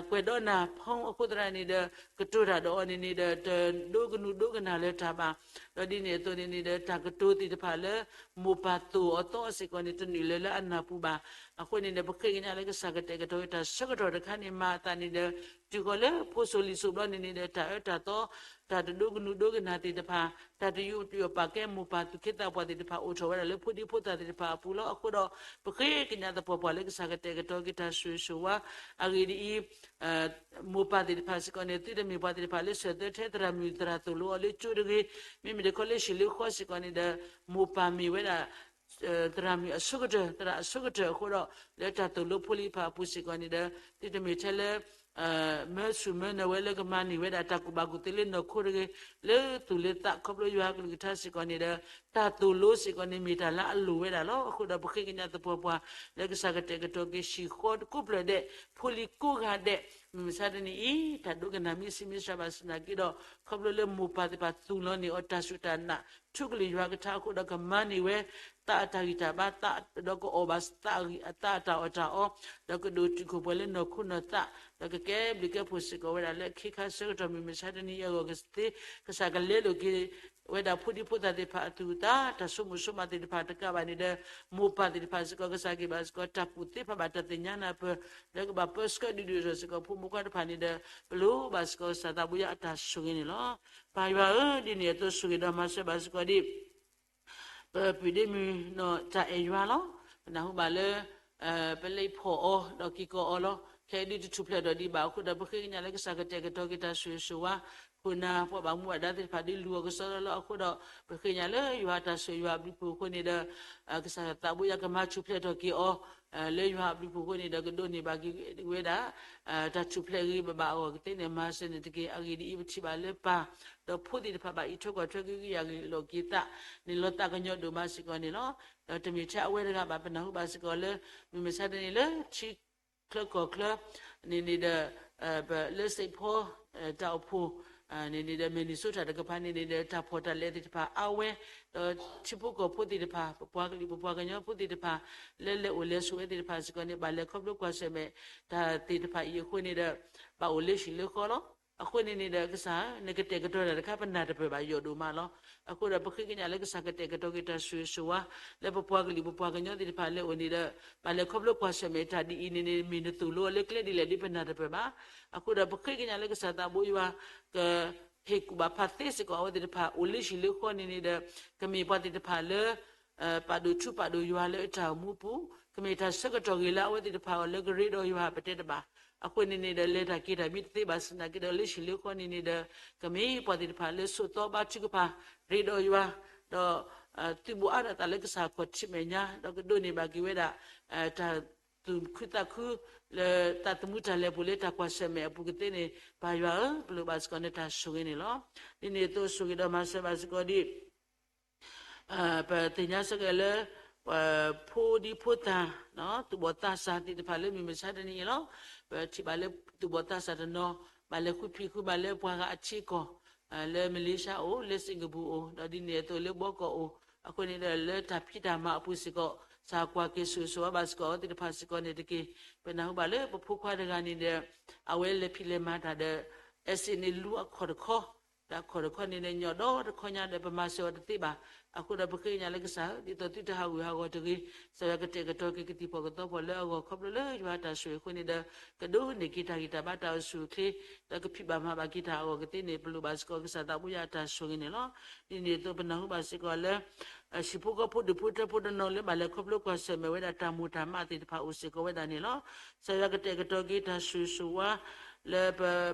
ကွဲးဒီးနၢ်ဖီအဃိသတးန့ၣ်ဒီး ကတိၤတၢ်ဒီးအီၤန့ၣ်န့ၣ်ဒီး တဒိကနူၤဒိကနၣ်လၢၤတၢ်ဘၣ်. ဒီးဒ်န့ၣ်အသိးန့ၣ်န့ၣ်ဒီး တၢ်ကတိၤသ့ၣ်တဖၣ်လၢ မိၢ်ပၢ်သိၣ်အီၤသီစ့ၢ်ကီးန့ၣ် တနုာ်လၢၤလၢအနၢ်ပူၤဘၣ်. အဃိန့ၣ်ဒီး ပဃ့ကညးလၢကစၢ်ကတဲာ်ကတီၤက့ၤတၢ်ဆၢကတီၢ်တခါန့ၣ် မၤအသးန့ၣ်ဒီး တုၤဃီၤလၢဖိစိၤလံၤစိၤဘျီန့ၣ်န့ၣ်ဒီး တၢ်အၢတၢ်သီ တၢ်တဒိကနူၤဒိကနၣ်သ့ၣ်တဖၣ် တၢ်တယူးယီၣ်ပာ်ကဲမိၢ်ပၢ်သူၣ်က့သးပှၢ်သ့ၣ်တဖၣ် အိၣ်ထီၣ်ဝဲဒၣ်လၢဖိဒံဖိသၣ်သ့ၣ်တဖၣ်အပူၤလီၤ. အဃိဒီး ပဃ့ကညးသပှၢ်ပှၢ်လၢကစၢ်ကတဲာ်ကတီၤက့ၤတၢ်ဆိၣ်ဂ့ၤဆိၣ်ဝါ အဂ့ၢ်ဒ်အံၤ မိၢ်ပၢ်သ့ၣ်တဖၣ်စ့ၢ်ကီးန့ၣ် သုတမ့ၢ်ပှၤသ့ၣ်တဖၣ်လၢစၢၤသၢထဲသရၣ်မုၣ်သရၣ်သိၣ်လိအီၤလၢကၠိတဂ့ၤ, မ့မ့ၢ်တခီလၢဟံၣ်လၢဃီစ့ၢ်ကီးန့ၣ်ဒီး မိၢ်ပၢ်မ့ၢ်ဝဲဒၣ် သရၣ်မုၣ်အဆိကတၢၢ် သရၣ်အဆိကတၢၢ်အဃိဒီး လၢတၢ်သိၣ်လိဖိလံၤတဖၣ်အပူၤစ့ၢ်ကီးန့ၣ်ဒီး သုတမ့ၢ်ထဲလၢ မၢဆူၣ်မၢနၢၤဝဲလၢကမၤန့ၢ်ဝဲဒၣ်တၢ်ကူၣ်ဘၣ်ကူၣ်သ့လၢနီၢ်ခိတဂ့ၤ, လၢသူၣ်လၢသးခီဖျိယွၤအကလုၢ်ကထါစ့ၢ်ကီးန့ၣ်ဒီး တၢ်သိၣ်လိစ့ၢ်ကီးန့ၣ်မ့ၢ်တၢ်လၢအလိၣ်ဝဲဒၣ်လီၤ. အဃိဒီးပဃ့ကညးသပှၢ်ပှၢ် လၢကစၢ်ကတဲာ်ကတီၤက့ၤဟံၣ်ဃီကိးဖျၢၣ်ဒဲး ဖိလံၤကိးဂၤဒဲး မုၢ်မဆါတနံၤအံၤ တၢ်ဒိကနၣ်မ့ၢ်ဆံးမ့ၢ်စှၤဘၣ်ဆၣ်သနာ်က့ဒီး ခီဖျိလၢမိၢ်ပၢ်သ့ၣ်တဖၣ်သူၣ်လီၤန့ၢ်အီၤတၢ်စူၢ်တၢ်နာ် ထူကလုၢ်ယွၤကထါအဃိဒီးကမၤန့ၢ်ဝဲ သးအတၢ်ဂံၢ်တၢ်ဘါသး ဒီးကအိၣ်ဘၣ်သးအတၢ်အီၣ်တၢ်အီ ဒီးကဒိၣ်တုာ်ခိၣ်ပှဲၤလၢနီၢ်ခိနီၢ်သး ဒီးကကဲဘျုးကဲဖှိၣ်စ့ၢ်ကီးဝဲဒၣ်လၢအခ့အခါဆၢကတီၢ်မုၢ်မဆါတနံၤအံၤအဂီၢ်ကသ့ ကစၢ်ကလဲလိာ်က့ၤဝဲဒၣ်ဖိဒံဖိသၣ်သ့ၣ်တဖၣ်အသူၣ်အသး တၢ်ဆိကမိၣ်ဆိကမးသ့ၣ်တဖၣ်တကးဘၣ်န့ၣ်ဒီး မိၢ်ပၢ်သ့ၣ်တဖၣ်စ့ၢ်ကီး ကစၢ်က့ၤဘၣ်စ့ၢ်ကီး တၢ်ကူၣ်သ့ဖးဘၣ်တၢ်သ့ၣ်ညါနၢ်ပၢၢ် လၢကဘၣ်ပၢဆှၢဒုးဒုးအီၤစ့ၢ်ကီး ဖိမုၣ်ခွါတဖၣ်န့ၣ်ဒီး ပလိၣ်ဘၣ်စ့ၢ်ကီးကစၢ်သးဘိယွၤအတၢ်ဆိၣ်ဂ့ၤန့ၣ်လီၤ. ပၢ်ယွၤဧၢ, ဒ်န့ၣ်အသိးဆိၣ်ဂ့ၤဒီးမၤစၢၤဘၣ်စ့ၢ်ကီးဒ် ပပုၢ်ဒ့မုၣ်နီၢ်တၢ်အဲၣ်ယွၤလီၤ. ပနၢ်ဟူဘၣ်လၢ ပလဲၤဖီၣ်အီၤဒီးက့ၤကီၢ်အီၤလီၤ. ခဲအံၤဒုးတထူၣ်ဖျဲးဒီးဒံးဘၣ်အဃိဒီး ပဃ့ကညးလၢကစၢ်ကတဲာ်ကတီၤက့ၤတၢ်ဆိၣ်ဂ့ၤဆိၣ်ဝါ ခိၣ်နၢ်ပှၤဘၣ်မူဘၣ်ဒါသ့ၣ်တဖၣ်ဒုးလူၤအီၤကစီဒီလီၤ. အဃိဒီး ပဃ့ကညးလၢယွၤအတၢ်ဆိၣ်ဂ့ၤယွၤအဘျုးအဖှိၣ်အဃိန့ၣ်ဒီး ကစၢ်သးဘိယွၤကမၤထူၣ်ဖျဲးထီၣ်က့ၤအီၤ လၢယွၤအဘျုးအဖှိၣ်အဃိန့ၣ်ဒီး ကဒိးန့ၢ်ဘၣ်က့ၤဝဲဒၣ် တၢ်ထူၣ်ဖျဲးဂ့ၤဘၣ်ဘၣ်အဂီၢ်ကသ့န့ၣ် မၤစၢၤန့ၣ်တက့ၢ်. အဂ့ၢ်ဒ်အံၤ ပထံၣ်ဘၣ်လၢပၢ် ဒီးဖိသ့ၣ်တဖၣ်ဘၣ်အံးထွဲကွၢ်ထွဲက့ၤက့ၤယၤဂ့ၤလိာ်က့ၤသးန့ၣ်လီၤ. သးကညီၤဒိၣ်မးစ့ၢ်ကီးန့ၣ်လီၤ. ဒီးတမ့ၢ်ထဲအဝဲတဂၤဘၣ် ပနၢ်ဟူဘၣ်စ့ၢ်ကီးလၢ မုၢ်မဆါတနံၤလၢထံချၢကီၢ်ချၢန့ၣ်န့ၣ်ဒီး ပလၢစ့ၣ်ဖီ တၢ်အိၣ်ဖှိၣ် န့ၣ်န့ၣ်ဒီး Minnesota တကပၤန့ၣ်န့ၣ်ဒီး တၢ်ဖီၣ်တၢ်လဲသ့ၣ်တဖၣ်အါဝဲ, ဒီးထံဖိကီၢ်ဖိသ့ၣ်တဖၣ် ပပှၤကလုာ်ပပှၤကညီဖိသ့ၣ်တဖၣ် လၢလဲၤအိၣ်လဲၤဆိးဝဲသ့ၣ်တဖၣ်စ့ၢ်ကီးန့ၣ် ဘၣ်လဲၤခီဖျိကွၢ်ဆၢၣ်မဲာ်တၢ်သ့ၣ်တဖၣ်အံၤအဃိန့ၣ်ဒီး ဘၣ်အိၣ်လၢဟံၣ်လၢဃီလီၤ. အဃိန့ၣ်န့ၣ်ဒီး ကစၢ်ဧၢ နကတဲာ်ကတီၤတၢ်တခါ ပနၢ်တပၢၢ်ဘၣ် ယိာ်ဒိၣ်မးလီၤ. အဃိဒီးပဃ့ကညးလၢကစၢ်ကတဲာ်ကတီၤက့ၤတၢ်ဆိၣ်ဂ့ၤဆိၣ်ဝါ လၢပပှၤကလုာ်ပပှၤကညီသ့ၣ်တဖၣ်လၢအိၣ်န့ၣ်ဒီး ဘၣ်လဲၤခီဖျိကွၢ်ဆၢၣ်မဲာ်တၢ်ဒ်အံၤန့ၣ်န့ၣ် မ့ၢ်နသိၣ်လိအီၤလၢကျဲဒ်လဲၣ်ဒ်ပနၢ်တပၢၢ်ဘၣ်. အဃိဒီးပဃ့ကညးလၢကစၢ်သးဘိယွၤ ကဟ့ၣ်ကူၣ်ဘၣ်ဖးသ့စ့ၢ်ကီးအဝဲသ့ၣ်တဖၣ် အိၣ်လၢဟံၣ်လၢဃီန့ၣ်န့ၣ်ဒီး ကမ့ၢ်ပှၤသ့ၣ်တဖၣ်လၢ ပာ်ဒိၣ်ထူပာ်ဒိၣ်ယွၤလၢအတၢ်အိၣ်မူပူၤ, ကမ့ၢ်တၢ်ဆၢကတီၢ်ဂ့ၤလၢအဝဲသ့ၣ်တဖၣ်အီၤလၢကရ့ဒီးယွၤပတဲတဘၣ်. အဃိန့ၣ်န့ၣ်ဒီး လဲၤတၢ်က့ၤတၢ်မ့ၢ်တသ့ဘၣ်ဆၣ်သနာ်က့ဒီး လၢဟံၣ်လၢဃီန့ၣ်န့ၣ်ဒီး ကမ့ၢ်ပှၤသ့ၣ်တဖၣ်လၢဆိးသီဘါထုကဖၣ် ရ့ဒီးယွၤ, ဒီး သုးဘူးအါထီၣ်အသးလၢကစၢ်ခီၣ်ထံးမဲာ်ညါ, ဒီးကဒိးန့ၢ်ဘၣ်က့ၤဝဲဒၣ် တၢ်သူၣ်ခုသးခု လၢသးသမူတၢ်လဲၤပူၤလၢတၢ်ကွၢ်ဆၢၣ်မဲာ်အပူၤကသ့န့ၣ် ပၢ်ယွၤဧၢ, ပလိၣ်ဘၣ်စ့ၢ်ကီးနတၢ်ဆိၣ်ဂ့ၤန့ၣ်လီၤ. ဒ်န့ၣ်အသိးဆိၣ်ဂ့ၤဒီးမၤစၢၤဘၣ်စ့ၢ်ကီးဒ် ပသ့ၣ်ညါစ့ၢ်ကီးလၢ ဖိဒံဖိသၣ် သူၣ်ဘီၣ်သးစၢ်သ့ၣ်တဖၣ်လၢမုၢ်မဆါတနံၤအံၤလီၤ. ပထံၣ်ဘၣ်လၢသူၣ်ဘီၣ်သးစၢ်တနီၤ ဘၣ်လဲၤဃုဖံးဃုမၤလၢပှၤဂၤအထံအကီၢ် လၢမလ့ၤၡါအိၣ်, လၢစ့ၣ်ကပူၤအိၣ်, ဒီးဒ်န့ၣ်အသိးလၢဘီကီၢ်အိၣ်, အဃိန့ၣ်ဒီးလၢတၢ်ဖံးတၢ်မၤအပူၤစ့ၢ်ကီး ကစၢ်ကွၢ်က့ၤဆိၣ်ဂ့ၤဆိၣ်ဝါဘၣ်စ့ၢ်ကီးအဝဲသ့ၣ်တဖၣ်စ့ၢ်ကီးန့ၣ်တက့ၢ်. ပနၢ်ဟူဘၣ်လၢပဖိခွါတဂၤန့ၣ်ဒီး အဝဲလဲၤဖံးလဲၤမၤတၢ်ဒီး အဲၣ်စ့န့ၣ်လူအခီၣ်တခီ, ဒီးအခီၣ်တခီန့ၣ်ဒီး ညီၣ်ဒီတခီညါဒီး ပမၤစၢၤအီၤတသ့ဘၣ်. အဃိဒီးပဃ့ကညးလၢကစၢ်ဧၢ, ဒ်သိးသုတဟးဂူာ်ဟးဂီၤတဂ့ၤ, ကစၢ်ယွၤကတဲာ်ကတီၤက့ၤကသံၣ်ဖီၣ်ကသီဖီၣ်လၢအဂီၢ် ခီဖျိလၢယွၤအတၢ်ဆိၣ်ဂ့ၤအဃိန့ၣ်ဒီး ကဒိးန့ၢ်က့ၤတၢ်ဂံၢ်တၢ်ဘါတၢ်အိၣ်ဆူၣ်အိၣ်ချ့, ဒီးကဖံးဘၣ်မၤဘၣ်က့ၤတၢ်အဂီၢ်ကသ့န့ၣ် ပလိၣ်ဘၣ်စ့ၢ်ကီးကစၢ်သးဘိယွၤအတၢ်ဆိၣ်ဂ့ၤန့ၣ်လီၤ. ဒ်န့ၣ်အသိးပနၢ်ဟူဘၣ်စ့ၢ်ကီးလၢ ဟံၣ်ဖိဃီဖိဒူၣ်ဖိထၢဖိတနီၤလၢဘၣ်လဲၤခီဖျိကွၢ်ဆၢၣ်မဲာ်ဝဲဒၣ်တၢ်မိၢ်တၢ်မးသ့ၣ်တဖၣ်အိၣ်စ့ၢ်ကီးဝဲဒၣ်န့ၣ်လီၤ. ကစၢ်ယွၤကတဲာ်ကတီၤက့ၤတၢ်ဆိၣ်ဂ့ၤဆိၣ်ဝါ လၢပ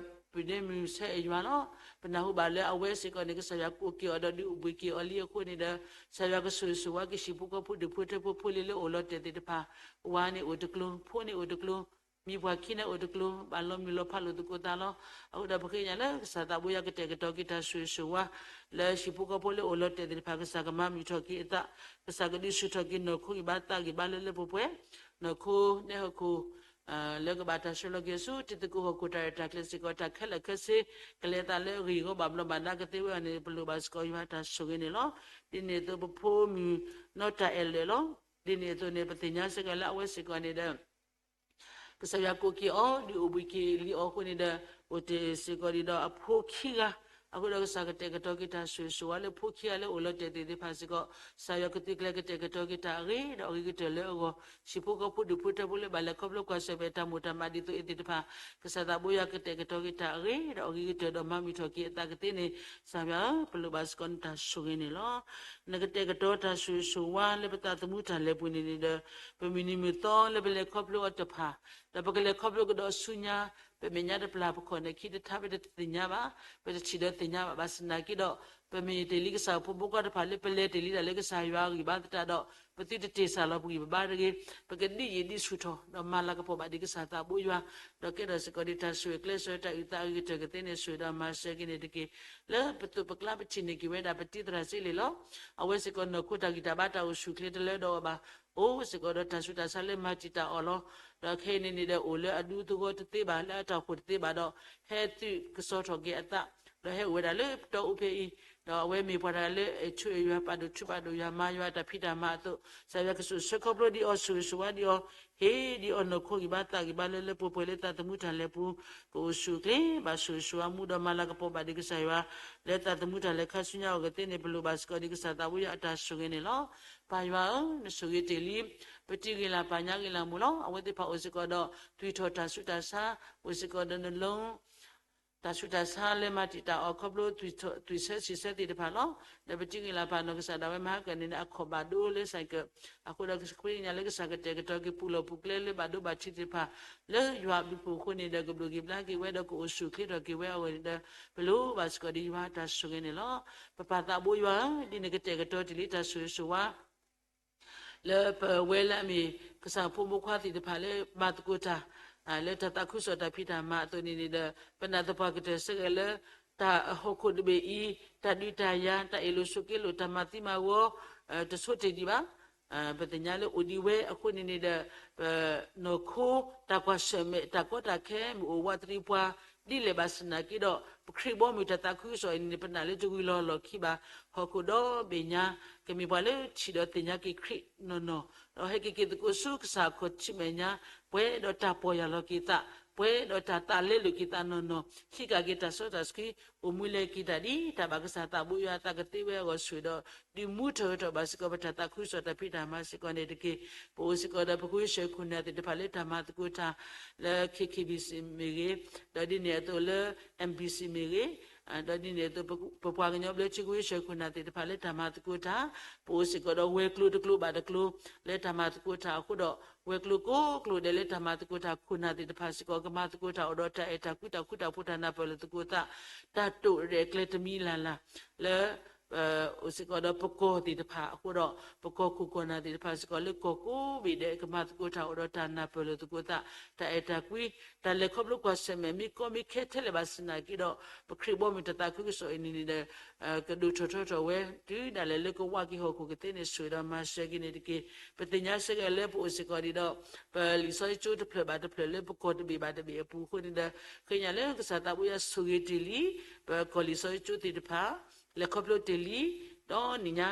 ပုၢ်ဒ့မုၣ်ဆဲအဲၣ်ယွၤလီၤ. ပနၢ်ဟူဘၣ်လၢအဝဲစ့ၢ်ကီးန့ၣ် ကစၢ်ယွၤကိးက့ၤအီၤဒီးဒုးအိၣ်ဘှံးက့ၤအီၤလံအဃိန့ၣ်ဒီး ကစၢ်ယွၤကဆိၣ်ဂ့ၤဆိၣ်ဝါက့ၤဟံၣ်ဖိဃီဖိဒူၣ်ဖိထၢဖိဖိလံၤလၢအိၣ်လီၤတဲာ်သ့ၣ်တဖၣ်, ဝၤန့ၣ်အိၣ်တကျိၤ, ဖိန့ၣ်အိၣ်တကျိၤ, မံၤပှၢ်ခံန့ၣ်အိၣ်တကျိၤ, ဘၣ်လီၤမုၢ်လီၤဖးလိာ်သကိးသးလီၤ. အဃိဒီးပဃ့ကညးလၢကစၢ်သးဘိယွၤကတဲာ�ာ်ကတီၤက့ၤတၢ်ဆိၣ်ဂ့ၤဆိၣ်ဝါ လၢဟံၣ်ဖိဃီဖိလၢအိၣ်လီၤတဲာ်သ့ၣ်တဖၣ် ကစၢ်ကမၤမုာ်ထီၣ်က့ၤအသး, ကစၢ်ကဒုးဆူၣ်ထီၣ်က့ၤနီၢ်ခိဂံၢ်ဘါသးဂံၢ်ဘါလၢလၢပှဲၤပှဲၤ, နီၢ်ခိနဲဟီၣ်ခိၣ် လၢကဘၣ်တၢ်ဆှၢလီၤက့ၤဆူတံၤသကိးဟီၣ်ခိၣ်တၢ်ရဲၣ်တၢ်ကျဲၤစ့ၢ်ကီး တၢ်ခဲလၢာ်ခဲဆ့ ကလဲၤအသးလၢအဂ့ၢ်အဂီၢ်ဘၣ်ဘျီးဘၣ်ဒါကသ့ဝဲအီၤန့ၣ် ပလိၣ်ဘၣ်စ့ၢ်ကီးယွၤတၢ်ဆိၣ်ဂ့ၤန့ၣ်လီၤ. ဒ်န့ၣ်အသိးပဖိမုၣ်နီၢ်တၢ်အဲၣ်လၢာ်လီၤ. ဒ်န့ၣ်အသိးန့ၣ် ပသ့ၣ်ညါစ့ၢ်ကီးလၢအဝဲစ့ၢ်ကီးန့ၣ်ဒီး ကစၢ်ယွၤကိးက့ၤအီၤ ဒုးအိၣ်ဘှံးက့ၤလံအီၤအဃိန့ၣ်ဒီး အိၣ်တ့ၢ်စ့ၢ်ကီးဒံးဒီးအဖိခံဂၤ, အဃိဒီးကစၢ်ကတဲာ်ကတီၤက့ၤတၢ်ဆိၣ်ဂ့ၤဆိၣ်ဝါလၢဖိခံဂၤလၢအိၣ်လီၤတဲာ်သ့ၣ်တဖၣ်စ့ၢ်ကီး, ကစၢ်ယွၤကသုးကျဲၤကတဲာ်ကတီၤက့ၤတၢ်အဂ့ၤဒီးအဂ့ၤကတၢၢ်လၢအဂီၢ်, ဟံၣ်ဖိဃီဖိဒူၣ်ဖိထၢဖိလၢဘၣ်လဲၤခီဖျိကွၢ်ဆၢၣ်မဲာ်တၢ်မိၢ်တၢ်မးဒ်သိးအံၤသ့ၣ်တဖၣ်, ကစၢ်သးဘိယွၤကတဲာ်ကတီၤက့ၤတၢ်အဂ့ၤဒီးအဂ့ၤကတၢၢ်ဒီး မၤမုာ်ထီၣ်က့ၤအသးကသ့န့ၣ်, ကစၢ်ယွၤဧၢ, ပလိၣ်ဘၣ်စ့ၢ်ကီးနတၢ်ဆိၣ်ဂ့ၤန့ၣ်လီၤ. နကတဲာ်ကတီၤတၢ်ဆိၣ်ဂ့ၤဆိၣ်ဝါလၢပသးသမူတၢ်လဲၤပူၤန့ၣ်န့ၣ်ဒီး ပမုၢ်နံၤမုၢ်သီလၢပလဲၤခီဖျိအီၤတဖၣ်, ဒီးပကလဲၤခီဖျိကဒီးဆူညါ, ပမဲာ်ညါတပျၢ် ပခီၣ်နဲၣ်ခံတထါ ပတသ့ၣ်ညါဘၣ်, ပတထံၣ်ဒီးသ့ၣ်ညါဘၣ်, ဘၣ်ဆၣ်သနာ်က့ဒီး ပမ့ၢ်တ့ၢ်လံကစၢ်ဖိဖိခွါတဖၣ်လၢ ပလဲၤတ့ၢ်လံဒၣ်လၢကစၢ်ယွၤအဂံၢ်ဘါသတးဒီး ပသုတတ့ၢ်စၢ်လီၤပဂံၢ်ပဘါတဂ့ၤ, ပကဒံၣ်ယံာ်ဒံၣ်ဆူၣ်ထီၣ် ဒီးမၤလၤကပီၤဘၣ်ဒံးကစၢ်သးဘိယွၤ, ဒီးကဲထီၣ်စ့ၢ်ကီးဒံးတၢ်ဆိၣ်ဂ့ၤကျဲးစၢးတၢ်အုၣ်သးအဂ့ၤကတၢၢ်ကသ့န့ၣ် ဆိၣ်ဂ့ၤဒီးမၤစၢၤက့ၤန့ၣ်တက့ၢ်. လၢပသိးပကျါပထံၣ်န့ၢ်က့ၤဝဲဒၣ်ပတံၤသရၣ်စ့လ့ၣ်လီၤ. အဝဲစ့ၢ်ကီးနီၢ်ခိတၢ်ဂံၢ်တၢ်ဘါတၢ်အိၣ်ဆူၣ်ချ့တလၢဒီးအီၤဘၣ်, အိၣ်စ့ၢ်ကီးဒီးတၢ်ဆူးတၢ်ဆါလၢမၤတံာ်တာ်အီၤလီၤ. ဒီးခဲအံၤန့ၣ်န့ၣ်ဒီးအိၣ်လၢအဒူသဝီတသ့ဘၣ်, လၢအတၢ်အိၣ်ဖှိၣ်တသ့ဘၣ်ဒီး ဟဲသုးကစီၤထီၣ်က့ၤအသး, ဒီးဟဲအိၣ်ဝဲဒၣ်လၢပတီၢ်အိၣ်ဖဲအံၤ, ဒီးအဝဲမ့ၢ်ပှၤတဂၤလၢအဲၣ်ထူအဲၣ်ယွၤ ပာ်ဒိၣ်ထူပာ်ဒိၣ်ယွၤ မၤယွၤတၢ်ဖံးတၢ်မၤအသိး, ကစၢ်ယွၤကဆိၣ်ဆၢခီဖျိဒံးအီၤ ဆိၣ်ဂ့ၤဆိၣ်ဝါဒံးအီၤ, ဟ့ၣ်ဒံးအီၤနီၢ်ခိဂံၢ်ဘါသးဂံၢ်ဘါလၢလၢပှဲၤပှဲၤလၢသးသမူတၢ်လဲၤပူၤ, ကအိၣ်ဆူၣ်အိၣ်ချ့ ဘၣ်ဆိၣ်ဂ့ၤဆိၣ်ဝါမူဒီးမၤလၤကပီၤဘၣ်ဒံးကစၢ်ယွၤ, လၢသးသမူတၢ်လဲၤခါဆူညါအဂီၢ်ကသ့န့ၣ် ပလိၣ်ဘၣ်စ့ၢ်ကီးဒံးကစၢ်သးဘိယွၤအတၢ်ဆိၣ်ဂ့ၤန့ၣ်လီၤ. ပၢ်ယွၤဧၢ, နဆိၣ်ဂ့ၤတ့ၢ်လံ ပတံၤဂ့ၤလၢ်ပၢ်ညါဂ့ၤလၢ်မူလီၤ. အဝဲသ့ၣ်တဖၣ်အိၣ်စ့ၢ်ကီးဒီး သွံၣ်ထီၣ်တၢ်ဆူးတၢ်ဆါ, အိၣ်စ့ၢ်ကီးဒီးနလီ တၢ်ဆူးတၢ်ဆါလၢမၤတံာ်တာ်အီၤခီဖျိ သွံၣ်ဆၢစံးဆၢသ့ၣ်တဖၣ်လီၤ. ဒီးပတံၤဂ့ၤလၢပနီၢ်ကစၢ်ဒၣ်ဝဲမၤဟါကၢန့ၣ် အခီၣ်ဘၣ်ဒိလၢစ့ၢ်ကီး, အဃိဒီးပဃ့ကညးလၢကစၢ်ကတဲာ်ကတီၤ က့ၤပူၤလီၢ်ပူၤကျဲလၢဘၣ်ဒိဘၣ်ထံးသ့ၣ်တဖၣ် လၢယွၤအဘျုးအဖှိၣ်အဃိန့ၣ်ဒီး ကဘျုးက့ၤဘျါက့ၤဝဲဒီးကအိၣ်ဆူၣ်အိၣ်ချ့ထီၣ်က့ၤဝဲအဂီၢ်န့ၣ်ဒီး ပလိၣ်ဘၣ်စ့ၢ်ကီးဒီးယွၤတၢ်ဆိၣ်ဂ့ၤန့ၣ်လီၤ. ပပၢ်သးဘိယွၤဧၢ, ဒ်နကတဲာ်ကတီၤတ့ၢ်လံတၢ်ဆိၣ်ဂ့ၤဆိၣ်ဝါ လၢပဝဲလၢအမ့ၢ်ကစၢ်ဖိမုၣ်ဖိခွါသ့ၣ်တဖၣ်လၢမၤသကိးတၢ် လၢတၢ်သးခုကစီၣ်တၢ်ဖံးတၢ်မၤအသိးန့ၣ်န့ၣ်ဒီး ပနာ်သပှၢ်ကတၢၢ်စ့ၢ်ကီးလၢ တၢ်ဟီၣ်ခိၣ်တဘ့ၣ်အံၤ တၢ်ဒုးတၢ်ယၤ တၢ်အ့ၣ်လိာ်ဆိးက့လိာ် တၢ်မၤသံမၤဂီၤ တဆိတ့ၢ်ဒံးဘၣ်. ပသ့ၣ်ညါလၢအိၣ်ဒံးဝဲအဃိန့ၣ်န့ၣ်ဒီး ပနီၢ်ခိ တၢ်ကွၢ်ဆၢၣ်မဲာ် တၢ်ကီတၢ်ခဲ မ့ၢ်အိၣ်ဝးတရံးပှၤ ဒ်လဲၣ်ဘၣ်ဆၣ်သနာ်က့ဒီး ပခရံာ်ဘီမုၢ်တၢ်သးခုကစီၣ်အံၤန့ၣ် ပနာ်လၢတဂုၤလီၤလီၢ်ခံဘၣ်. ဟီၣ်ခိၣ်ဒီဘ့ၣ်ညါ ကမ့ၢ်ပှၤလၢထံၣ်ဒီးသ့ၣ်ညါက့ၤခရံာ်နီၢ်နီၢ်, ဒီးဟဲက့ၤက့ၤသကိးဆူကစၢ်အခီၣ်ထံးမဲာ်ညါ, ပှဲၤဒီးတၢ်ပီၢ်ယၢ်လီၤက့ၤသး, ပှဲၤဒီးတၢ်သးလဲလိာ်က့ၤသးနီၢ်နီၢ်, ဟံးက့ၤက့ၤတၢ်စီတၢ်ဆှံ, အိၣ်မူလဲၤက့ၤတၢ်ဒ်တၢ်ဘၣ်ကစၢ်သးဘိယွၤအသးကသ့ဝဲအဂီၢ်ဆူၣ်ဒီး ဒုးမူထီၣ်ဂဲၤထီၣ်ဘၣ်စ့ၢ်ကီး ပတၢ်သးခုကစီၣ်တၢ်ဖံးတၢ်မၤစ့ၢ်ကီးန့ၣ်တက့ၢ်. ပအိၣ်စ့ၢ်ကီးဒီးပကဝံးဆှၢခိၣ်နၢ်သ့ၣ်တဖၣ်လၢတၢ်မၤသကိးတၢ် လၢ K K B C မ့ၢ်ဂ့ၤ, ဒီးဒ်န့ၣ်အသိးလၢ M B C မ့ၢ်ဂ့ၤ, ဒီးဒ်န့ၣ်အသိး ပပှၤကညီဘျၢထံကဝံးဆှၢခိၣ်နၢ်သ့ၣ်တဖၣ်လၢတၢ်မၤသကိးတၢ်, ပအိၣ်စ့ၢ်ကီးဒီးဝဲၤကျိၤတကျိၤဘၣ်တကျိၤ လၢတၢ်မၤသကိးတၢ်အဃိဒီး ဝဲၤကျိၤကိးကျိၤဒဲးလၢတၢ်မၤသကိးတၢ်ခိၣ်နၢ်သ့ၣ်တဖၣ်စ့ၢ်ကီး ကမၤသကိးတၢ်အိၣ်ဒီးတၢ်အဲၣ်တၢ်ကွံ တၢ်ဃူတၢ်ဖိးတၢ်နၢ်ပၢၢ်လိာ်သကိးသး, တၢ်တိာ်ရဲၣ်ကျဲၤတမံၤလၢ်လၢ် လၢ အိၣ်စ့ၢ်ကီးဒီးပကီၢ်သ့ၣ်တဖၣ်အဃိဒီး ပကီၢ်ခိၣ်ကီၢ်နၢ်သ့ၣ်တဖၣ်စ့ၢ်ကီးလၢကီၢ်ကိးဘ့ၣ်ဒဲး ကမၤသကိးတၢ်အိၣ်ဒီးတၢ်နၢ်ပၢၢ်လိာ်သကိးသး, တၢ်အဲၣ်တၢ်ကွံ, တၢ်လဲၤခီဖျိကွၢ်ဆၢၣ်မဲာ် မ့ၢ်ကီမ့ၢ်ခဲထဲလဲၣ်ဘၣ်ဆၣ်သနာ်က့ဒီး ပခရံာ်ဘီမုၢ်တၢ်သးခုကစီၣ်အံၤန့ၣ်န့ၣ်ဒီး ကဒိၣ်ထီၣ်ထီထီၣ်ဝဲ တုၤဒၣ်လဲာ်လၢကဝးက့ၤဟီၣ်ခိၣ်ကသ့န့ၣ် ဆိၣ်ဂ့ၤဒီးမၤစၢၤက့ၤန့ၣ်တက့ၢ်. ပသ့ၣ်ညါစ့ၢ်ကီးလၢပအိၣ်စ့ၢ်ကီးဒံးဒီး ပလံာ်စီဆှံကၠိတဖျၢၣ်ဘၣ်တဖျၢၣ်လၢပကီၢ်တဘ့ၣ်ဘၣ်တဘ့ၣ်အပူၤအဃိန့ၣ်ဒီး ဃ့ညါလၢကစၢ်သးဘိယွၤဆိၣ်ဂ့ၤတ့ၢ်လံ ပကီၢ်လံာ်စီဆှံကၠိသ့ၣ်တဖၣ် လဲၤခီဖျိတ့ၢ်လံ, ဒီးနံၤညါ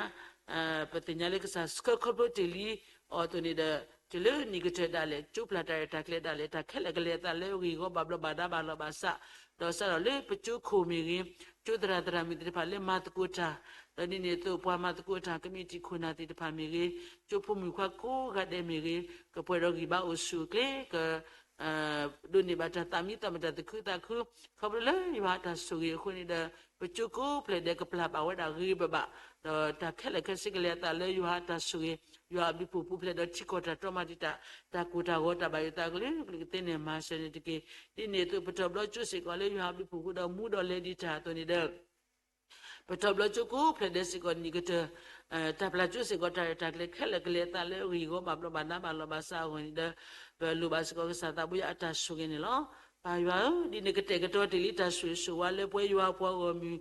ပသ့ၣ်ညါလၢကစၢ်ဆှၢခီဖျိတ့ၢ်လံအီၤအသိးန့ၣ်ဒီး တုၤလၢနံၣ်ကတၢၢ်ဒၣ်လဲာ် ကၠိပျၢ်တၢ်ရဲၣ်တၢ်ကျဲၤဒၣ်လဲာ် တၢ်ခဲလၢာ်ကလဲၤအသးလၢဂ့ၢ်ဂီၢ်ဘၣ်ဘျီးဘၣ်ဒါဘၣ်လီၤဘၣ်စး, ဒီးစးထီၣ်လၢပကၠိခိၣ်မ့ၢ်ဂ့ၤ, ကၠိသရၣ်သရၣ်မုၣ်သ့ၣ်တဖၣ်လၢမၤသကိးတၢ်, ဒီးဒ်န့ၣ်အသိး ပှၤမၤသကိးတၢ် ကမံးတံာ်ခိၣ်နၢ်သ့ၣ်တဖၣ်မ့ၢ်ဂ့ၤ, ကၠိဖိမုၣ်ခွါကိးဂၤဒဲးမ့ၢ်ဂ့ၤ, ကပှဲၤဒီးဂံၢ်ဘါအိၣ်ဆူၣ်အိၣ်ချ့ က ဒိးန့ၢ်ဘၣ်တၢ်သးမံသးမုာ်တၢ်သူၣ်ခုသးခု, ခီဖျိလၢယွၤအတၢ်ဆိၣ်ဂ့ၤအဃိန့ၣ်ဒီး ပကၠိကိးဖျၢၣ်ဒဲးကပျၢ်ဘၣ်ဝဲဒၣ်ဂ့ၤဘၣ်ဘၣ်, ဒီးတၢ်ခဲလၢာ်ခဲဆ့ကလဲၤအသးလၢယွၤအတၢ်ဆိၣ်ဂ့ၤ, ယွၤအဘျုးအဖှိၣ်ပူၤဖျဲးဒီးထံကီၢ်တၢ်တီမၤတံာ်တာ်, တၢ်ကိၢ်တၢ်ဂီၤတၢ်ဘၣ်ယိၣ်သးကလုာ်ကလုာ်ကသ့န့ၣ် မၤစၢၤန့ၣ်တက့ၢ်. ဒ်န့ၣ်အသိး ပတီၢ်ဘျီကၠိစ့ၢ်ကီးလၢယွၤအဘျုးအဖှိၣ်အဃိဒီးမူဒီးလဲၤဒံးတၢ်အသိးန့ၣ်ဒီး ပတီၢ်ဘျီကၠိကိးဖျၢၣ်ဒဲးစ့ၢ်ကီး နံၣ်ကတၢၢ် တၢ်ပျၢ်ကၠိစ့ၢ်ကီး တၢ်ရဲၣ်တၢ်ကျဲၤခဲလၢာ်ကလဲၤအသးလၢဂ့ၢ်ဂီၢ်ဘၣ်ဘျီးဘၣ်ဒါဘၣ်လီၤဘၣ်စးအဂီၢ်န့ၣ်ဒီး ပလိၣ်ဘၣ်စ့ၢ်ကီးကစၢ်သးဘိယွၤအတၢ်ဆိၣ်ဂ့ၤန့ၣ်လီၤ. ပၢ်ယွၤဧၢ, ဒ်နကတဲာ်ကတီၤတ့ၢ်လံတၢ်ဆိၣ်ဂ့ၤဆိၣ်ဝါလၢပဝဲယွၤပှၤဂီၢ်မုၢ်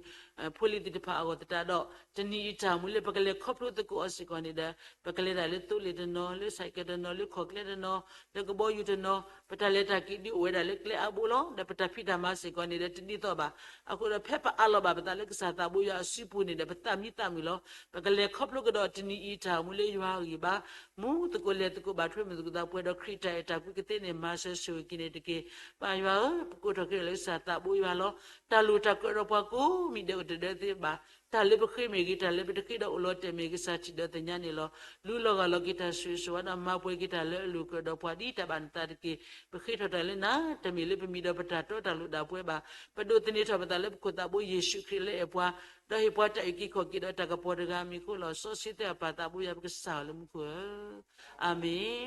ဖိလံၤသ့ၣ်တဖၣ်အဂီၢ်သတးဒီး တနံၤအံၤတၢ်မူလၢပကလဲၤခီဖျိသကိးအီၤစ့ၢ်ကီးန့ၣ်ဒီး ပကလဲၤဒၣ်လၢသိလ့ၣ်တနီၤ လၢစဲးကဲးတနီၤ လၢခီၣ်ကျဲတနီၤ လၢကဘီယူၤတနီၤ ပတၢ်လဲၤတၢ်က့ၤဒုးအိၣ်ဝဲဒၣ်လၢကျဲအါဘိလီၤ. ဒီးပတၢ်ဖံးတၢ်မၤစ့ၢ်ကီးန့ၣ်ဒီးတဒ်သိးဘၣ်. အဃိဒီးဖဲပအးလီၤဘၣ်ပသးလၢကစၢ်သးဘိယွၤအစုပူၤန့ၣ်ဒီး ပသးမံသးမုာ်လီၤ. ပကလဲၤခီဖျိကဒီးတနံၤအံၤတၢ်မူလၢယွၤအဂံၢ်ဘါ မူသကိးလဲၤသကိးဘၣ်ထွဲမုာ်သကိးသးပှဲၤဒီးခရံာ်တၢ်အဲၣ်တၢ်ကွံကသ့န့ၣ် မၤစၢၤဆိၣ်ဂ့ၤက့ၤန့ၣ်တက့ၢ်. ပၢ်ယွၤဧၢ, ပကိးထီၣ်က့ၤလၢကစၢ်သးဘိယွၤလီၤ. တၢ်လိၣ်တၢ်ကြၢးဒီးပှၤကိးမံၤဒဲးအိၣ်တဒၢသ့ဘၣ်. တၢ်လၢပဃ့မ့ၢ်ဂ့ၤ တၢ်လၢပတဃ့ဒီးအိၣ်လီၤတဲာ်မ့ၢ်ဂ့ၤ ကစၢ်ထံၣ်ဒီးသ့ၣ်ညါန့ၣ်လီၤ. လူလီၤဂာ်လီၤက့ၤတၢ်ဆိၣ်ဂ့ၤဆိၣ်ဝါဒီးမၤပှဲၤက့ၤတၢ်လၢအလိၣ်ကြၢးဒီးပှၤဒ်တၢ်ဘၣ်နသးတက့ၢ်. ပဃ့ထီၣ်တၢ်လၢနၤ တမ့ၢ်လၢပမံၤဒီးပတၢ်တီတၢ်လိၣ်ဒၣ်ပှဲၤဘၣ်. ပဒိးသန့ၤထီၣ်ပသးလၢပခိၣ်သးဘိယ့ၣ်ၡူးခရံာ်လၢအဲၣ်ပှၤ ဒီးဟ့ၣ်ပှၤတၢ်အုၣ်က့ၤခီၣ်က့ၤဒီးတၢ်ကပီၤတဂၤအမံၤအဃိလီၤ. စီဆှံသ့ၣ်အပၢ်သးဘိယွၤ ပကစၢ်အီၤလၢမူခိၣ်ဧၢ, အၤမ့ၣ်.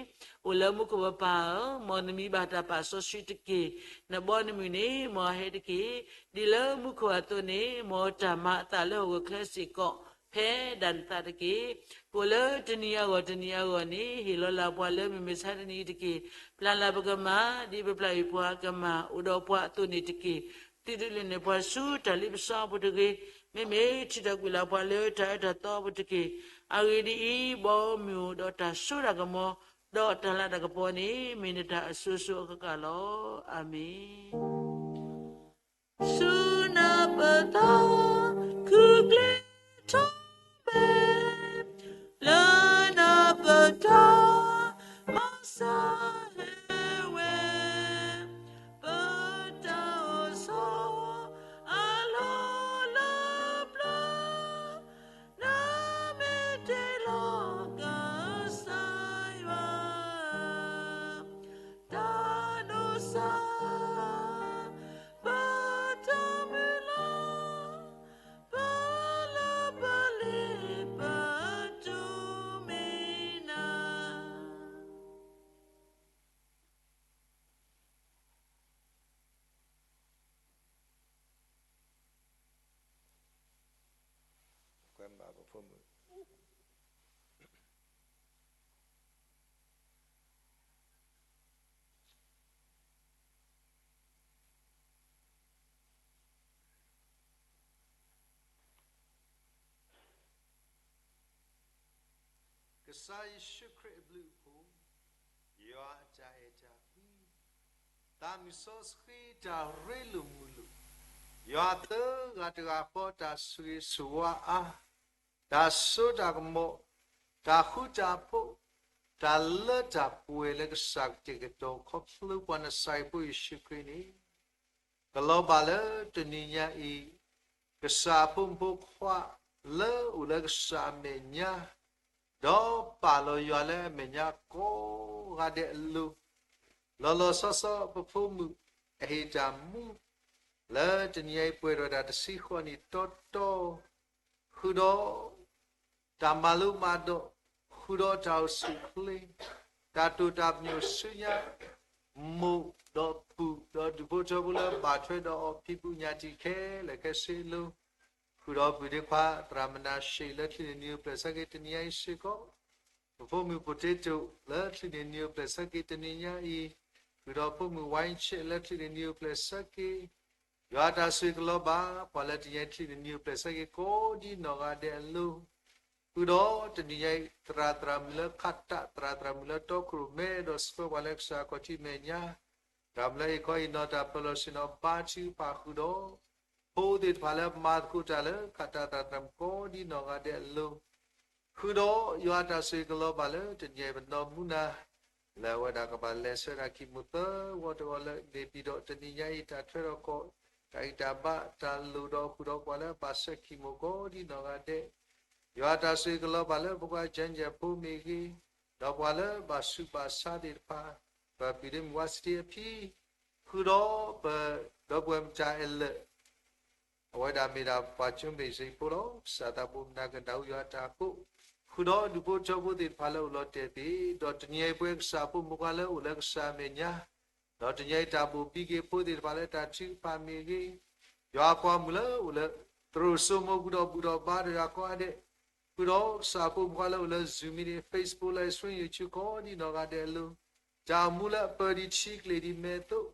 အိၣ်လၢမူခိၣ်ပပၢ်ဧၢ, မ်နမံၤဘၣ်တၢ်ပာ်စီဆှံတက့ၢ်. နဘီနမုၢ်န့ၣ် မ်အဟဲတက့ၢ်. ဒ်လၢမူခိၣ်အသိးန့ၣ် မ်တၢ်မၤအသးလၢဟီၣ်ခိၣ်ချၢစ့ၢ်ကီး ဖဲဒၣ်နသးတက့ၢ်. ကိၣ်လၢတနံၤအဂီၢ်တနံၤအဂီၢ်န့ၣ် ဟ့ၣ်လီၤလၢပှၤလၢမုၢ်မဆါတနံၤအံၤတက့ၢ်. ပျၢ်လၢပကမၤ ဒ်ပပျၢ်အုၣ်ပှၤကမၤအိၣ်ဒီးပှၤအသိးန့ၣ်တက့ၢ်. သုဒုးလဲၤနုာ်ပှၤဆူတၢ်လ့ပစီအပူၤတဂ့ၤ. မ့မ့ၢ်ထံၣ်တၢ်ကွံာ်လၢပှၤလၢတၢ်အၢတၢ်သီအပူၤတက့ၢ်. အဂ့ၢ်ဒ်အံၤ, ဘီမုၢ်အိၣ်ဒီးတၢ်စိတၢ်ကမီၤ, ဒီးတၢ်လၤတၢ်ကပီၤန့ၣ် မ့ၢ်နတၢ်အစိၤစိၤအဃၣ်ဃၣ်လီၤ. အၤမ့ၣ်. ဆူနၢ်ပၢၢ်သး ခုကျဲထီၣ်မဲာ် လၢနၢ်ပၢၢ်တၢ် မၤစၢ်ဟဲဝဲ ပတၢ်အိၣ်ဆီ အလီၢ်လၢပျၢၤ နမ့ၢ်တ့လီၤကစၢ်ယွၤ တၢ်ဒိးစၢ် ပတၢ် ဖိမုၣ် ကစၢ်ယ့ၣ်ၡူးခရံာ်အဘျုးအဖှိၣ်, ယွၤအတၢ်အဲၣ်တၢ်ကွံ, သးမုၢ်စီဆှံတၢ်ရ့လိာ်မုာ်လိာ်, ယွၤသၢဂၤတဂၤဃီတၢ်ဆိၣ်ဂ့ၤဆိၣ်ဝါအါ, တၢ်စိတၢ်ကမီၤ, တၢ်ဃူတၢ်ဖိး, တၢ်လၢတၢ်ပှဲၤလၢကစၢ်ကတဲာ်ကတီၤခီဖျိပှၤနစၢ်ဖိယ့ၣ်ၡူးခရံာ်န့ၣ် ကလီၤဘၣ်လၢတနံၤညါအံၤ, ကစၢ်အဖိမုၣ်ဖိခွါလၢအိၣ်လၢကစၢ်အမဲာ်ညါ, ဒီးပာ်လီၤယွၤလၢအမဲာ်ညါကိးဂၤဒဲးအလိၤ, လီၤလီၤဆီဆီပဖိမုၣ်အဟ့ၣ်တၢ်မူ, လၢတနံၤညါအံၤပှဲၤဒီးတၢ်တဆံဃီနံၣ်တီတီ ဃုာ်ဒီးတၢ်မၤလိမၤဒိး, ဃုာ်ဒီးတၢ်အိၣ်ဆူၣ်အိၣ်ချ့, တၢ်တိာ်တၢ်ပညိၣ်ဆူညါ, မိၢ်ဒီးပုၢ်ဒီးဒူၣ်ဖိထၢဖိလၢ ဘၣ်ထွဲဒီးအီၤဖံးဘူးညၣ်တံၢ်ခဲလၢာ်ခဲဆ့အလိၤ, ဃုာ်ဒီးပုၢ်ဒ့ခွါ သရၣ်မနၤၡ့ လၢချံးန့ၢ်နံၤအိၣ်ဖျဲၣ်ဆၢက့ၤတနံၤညါအံၤစ့ၢ်ကီး, ပဖိမုၣ်ဖိတ့တိၣ် လၢချံးန့ၢ်နံၤအိၣ်ဖျဲၣ်ဆၢက့ၤတနံၤညါအံၤ, ဃုာ်ဒီးဖိမုၣ်ဝဲဆဲး လၢချံးန့ၢ်နံၤအိၣ်ဖျဲၣ်ဆၢက့ၤ ယွၤတၢ်ဆိၣ်ဂ့ၤကလီၤဘၣ် ပှၤလၢတနံၤညါအံၤချံးန့ၢ်နံၤအိၣ်ဖျဲၣ်ဆၢက့ၤကိးဒ်နီၢ်ဂၤဒဲးအလိၤ, ဃုာ်ဒီးတနံၤညါအံၤ သရၣ်သရၣ်မုၣ်လၢခးတး သရၣ်သရၣ်မုၣ်လၢတီခိၣ်ရိၣ်မဲဒီးစၢၤပှၤလၢကစၢ်ခီၣ်ထံးမဲာ်ညါ, သရၣ်မုၣ်လၢဟ့ၣ်ခီဟ့ၣ်နီၤတၢ်ပၢလီၢ်ဆ့ၣ်နီၤ ဘါထုကဖၣ်ဃုာ်ဒီး ဖိသ့ၣ်တဖၣ်လၢမၤသကိးတၢ်လၢခးတးသရၣ်သရၣ်မုၣ်ကိးဒ်နီၢ်ဂၤဒဲးအလိၤ, ဃုာ်ဒီးယွၤတၢ်ဆိၣ်ဂ့ၤကလီၤဘၣ်လၢတနံၤညါအံၤပနီၢ်မူနၤ လၢအဝဲဒၣ်ကဘၣ်လဲၤဆှၢတၢ်ခံးမိၢ်သၢဂီၤတဂီၤလၢန့ၣ်ပံၤဒီးတနံၤညါအံၤ တၢ်ထွဲထီၣ်ကီၢ် တၢ်ဂံၢ်တၢ်ဘါ တၢ်လိၣ်ဒီးဃုာ်ဒီးပှၤလၢအဘၣ်ဆှၢခံးမိၢ်ကိးဒ်နီၢ်ဂၤဒဲး, ယွၤတၢ်ဆိၣ်ဂ့ၤကလီၤဘၣ်လၢဖိခွါ ကၠၢၣ်ကၠၢၣ်ဖိမ့ၢ်ဂ့ၤ, ဒီးပှၤလၢဘၣ်ဆူးဘၣ်ဆါသ့ၣ်တဖၣ်, ပပုၢ်ဒ့မုၣ်ဝါစတ့အဖံ, ဃုာ်ဒီးပဒီပုၢ်ဝဲၢ်မုၢ်တၢ်အဲၣ်လၢာ် အဝဲဒၣ်မ့ၢ်ဒၣ်ပှၤကၠိဘ့ၣ်စ့ဖိလီၤ. ကစၢ်သးဘိမုၢ်နၤကနၣ်ဟူယွၤအတၢ်ကိး, ဃုာ်ဒီးဒူၣ်ဖိထၢဖိသ့ၣ်တဖၣ်လၢအိၣ်လီၤတဲာ်သ့ၣ်, ဒီးတနံၤညါအံၤပဝဲကစၢ်ဖိမုၣ်ဖိခွါလၢအိၣ်လၢကစၢ်အမဲာ်ညါ, ဒီးတနံၤညါအံၤတၢ်ဘိၣ်ဘံက့ၤဖိသ့ၣ်တဖၣ်လၢတၢ်ထုကဖၣ်မ့ၢ်ဂ့ၤ, ယွၤအပှၤမုၣ်လၢအိၣ်လၢ သရိာ်စိမိၤဘူၣ်ဒီးဘူၣ်ဒီးဘါဒီးယွၤကိးဂၤဒဲး, ဃုာ်ဒီးကစၢ်ဖိမုၣ်ဖိခွါလၢအိၣ်လၢ Zoom မ့ၢ်ဂ့ၤ Facebook လၢ Instagram ယူၤထူး ကိးဒ်နီၢ်ဂၤဒဲးအလိၤ, တၢ်အိၣ်မူလၢအပၢဒ်ထံကျိၤဒ်မဲာ်အသိး,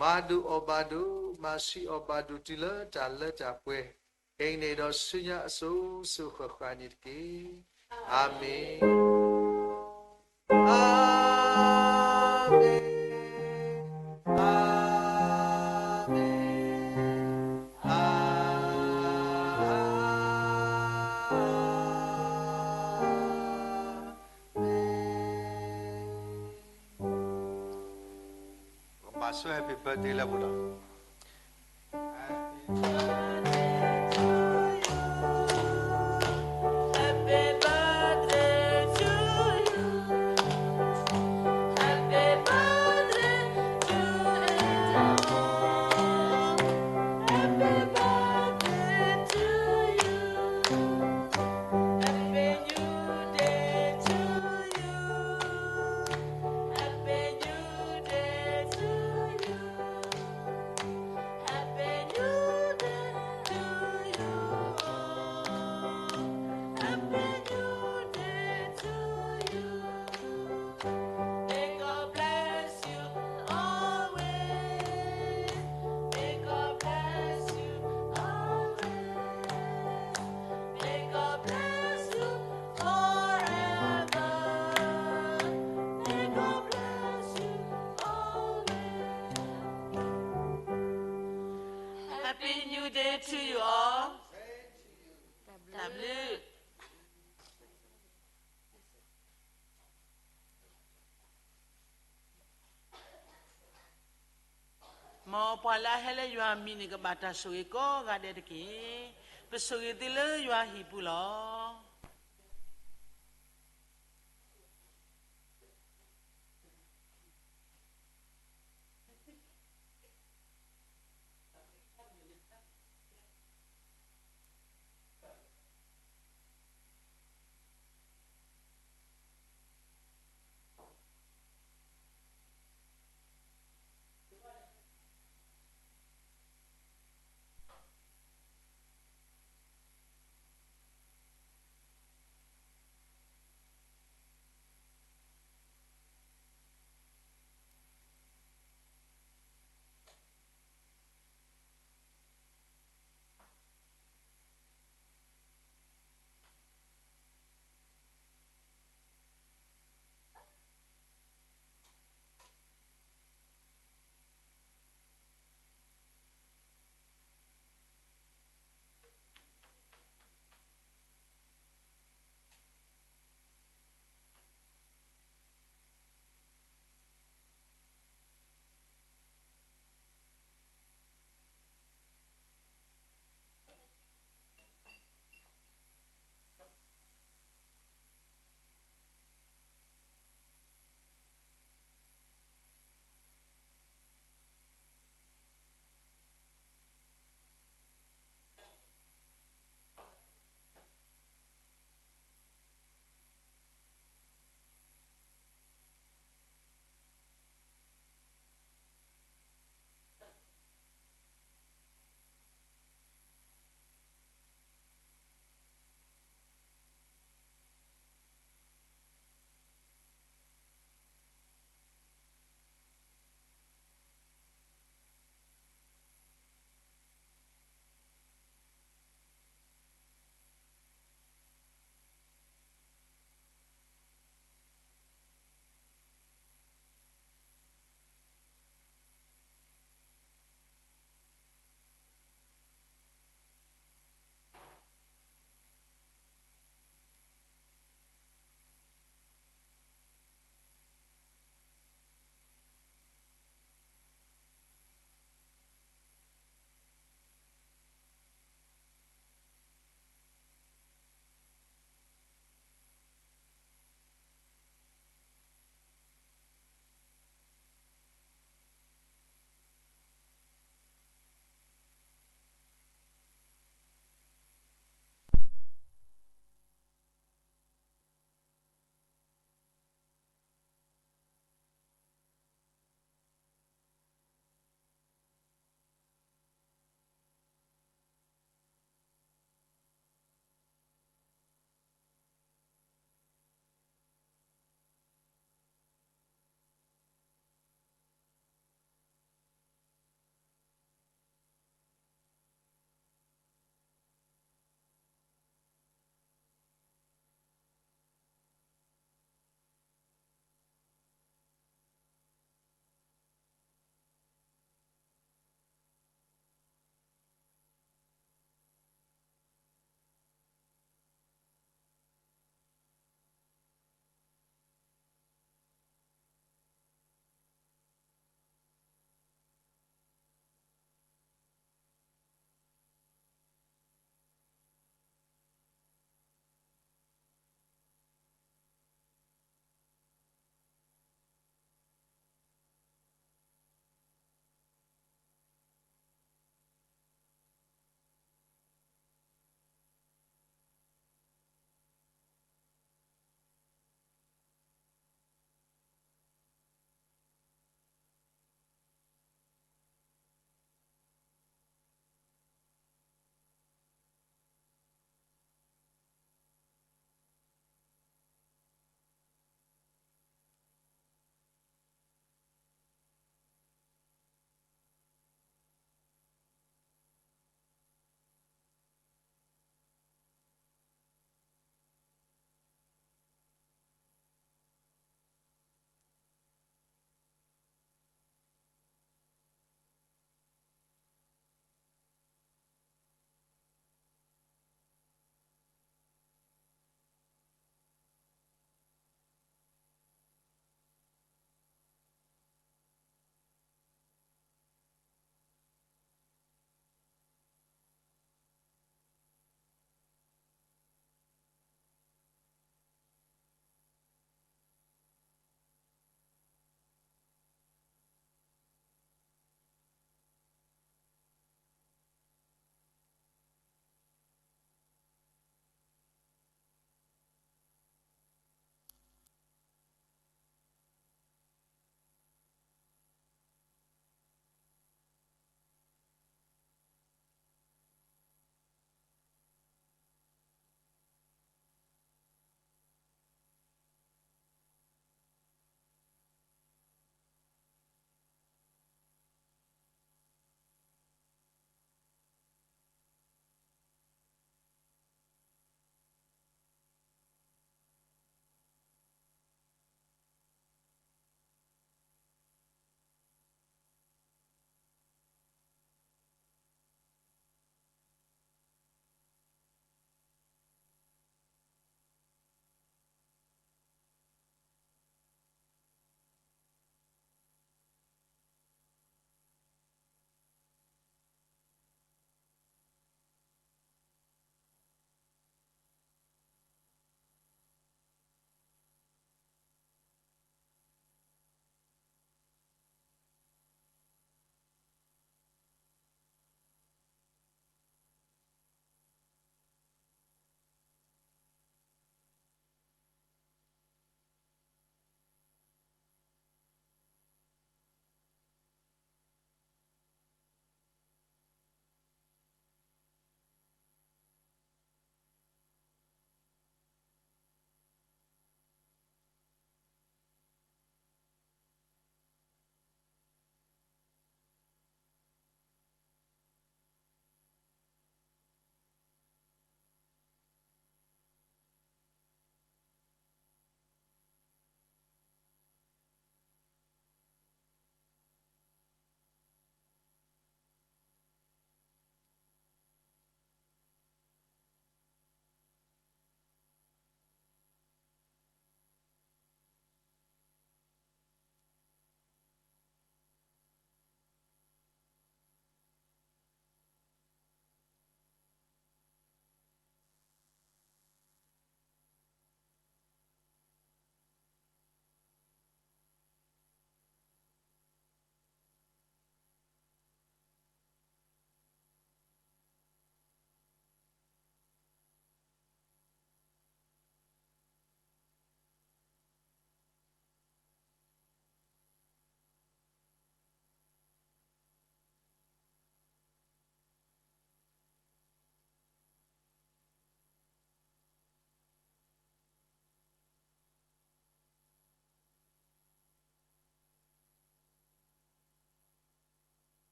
မၤဒိၣ်အီၣ်ဘၣ်ဒိၣ်, မၤဆံးအီၣ်ဘၣ်ဒိၣ်တုၤလၢတၢ်လၢတၢ်ပှဲၤ, ခဲအံၤန့ၣ်ဒီးဆူညါအစိၤစိၤဃၣ်ဃၣ်န့ၣ်တက့ၢ်. အၤမ့ၣ်, အၤမ့ၣ်, အၤမ့ၣ်, အၤ ပကမၤဆိ Happy Birthday လၢပှဲၤဒီး Happy birthday to you. Happy birthday to you. Happy birthday to you. Happy new day to you. Happy new day to you. Happy new day to you. Happy new day to you. May God bless you always. May God bless you always. May God bless you forever. May God bless you always. Happy New Day to you all. တၢ်ဘျုး မ်ပှၤလၢအဟဲလၢယွၤအမံၤန့ၣ် ကဘၣ်တၢ်ဆိၣ်ဂ့ၤကိးဂၤဒဲးတက့ၢ်. ပဆိၣ်ဂ့ၤသုလၢယွၤဟံၣ်ပူၤလီၤ.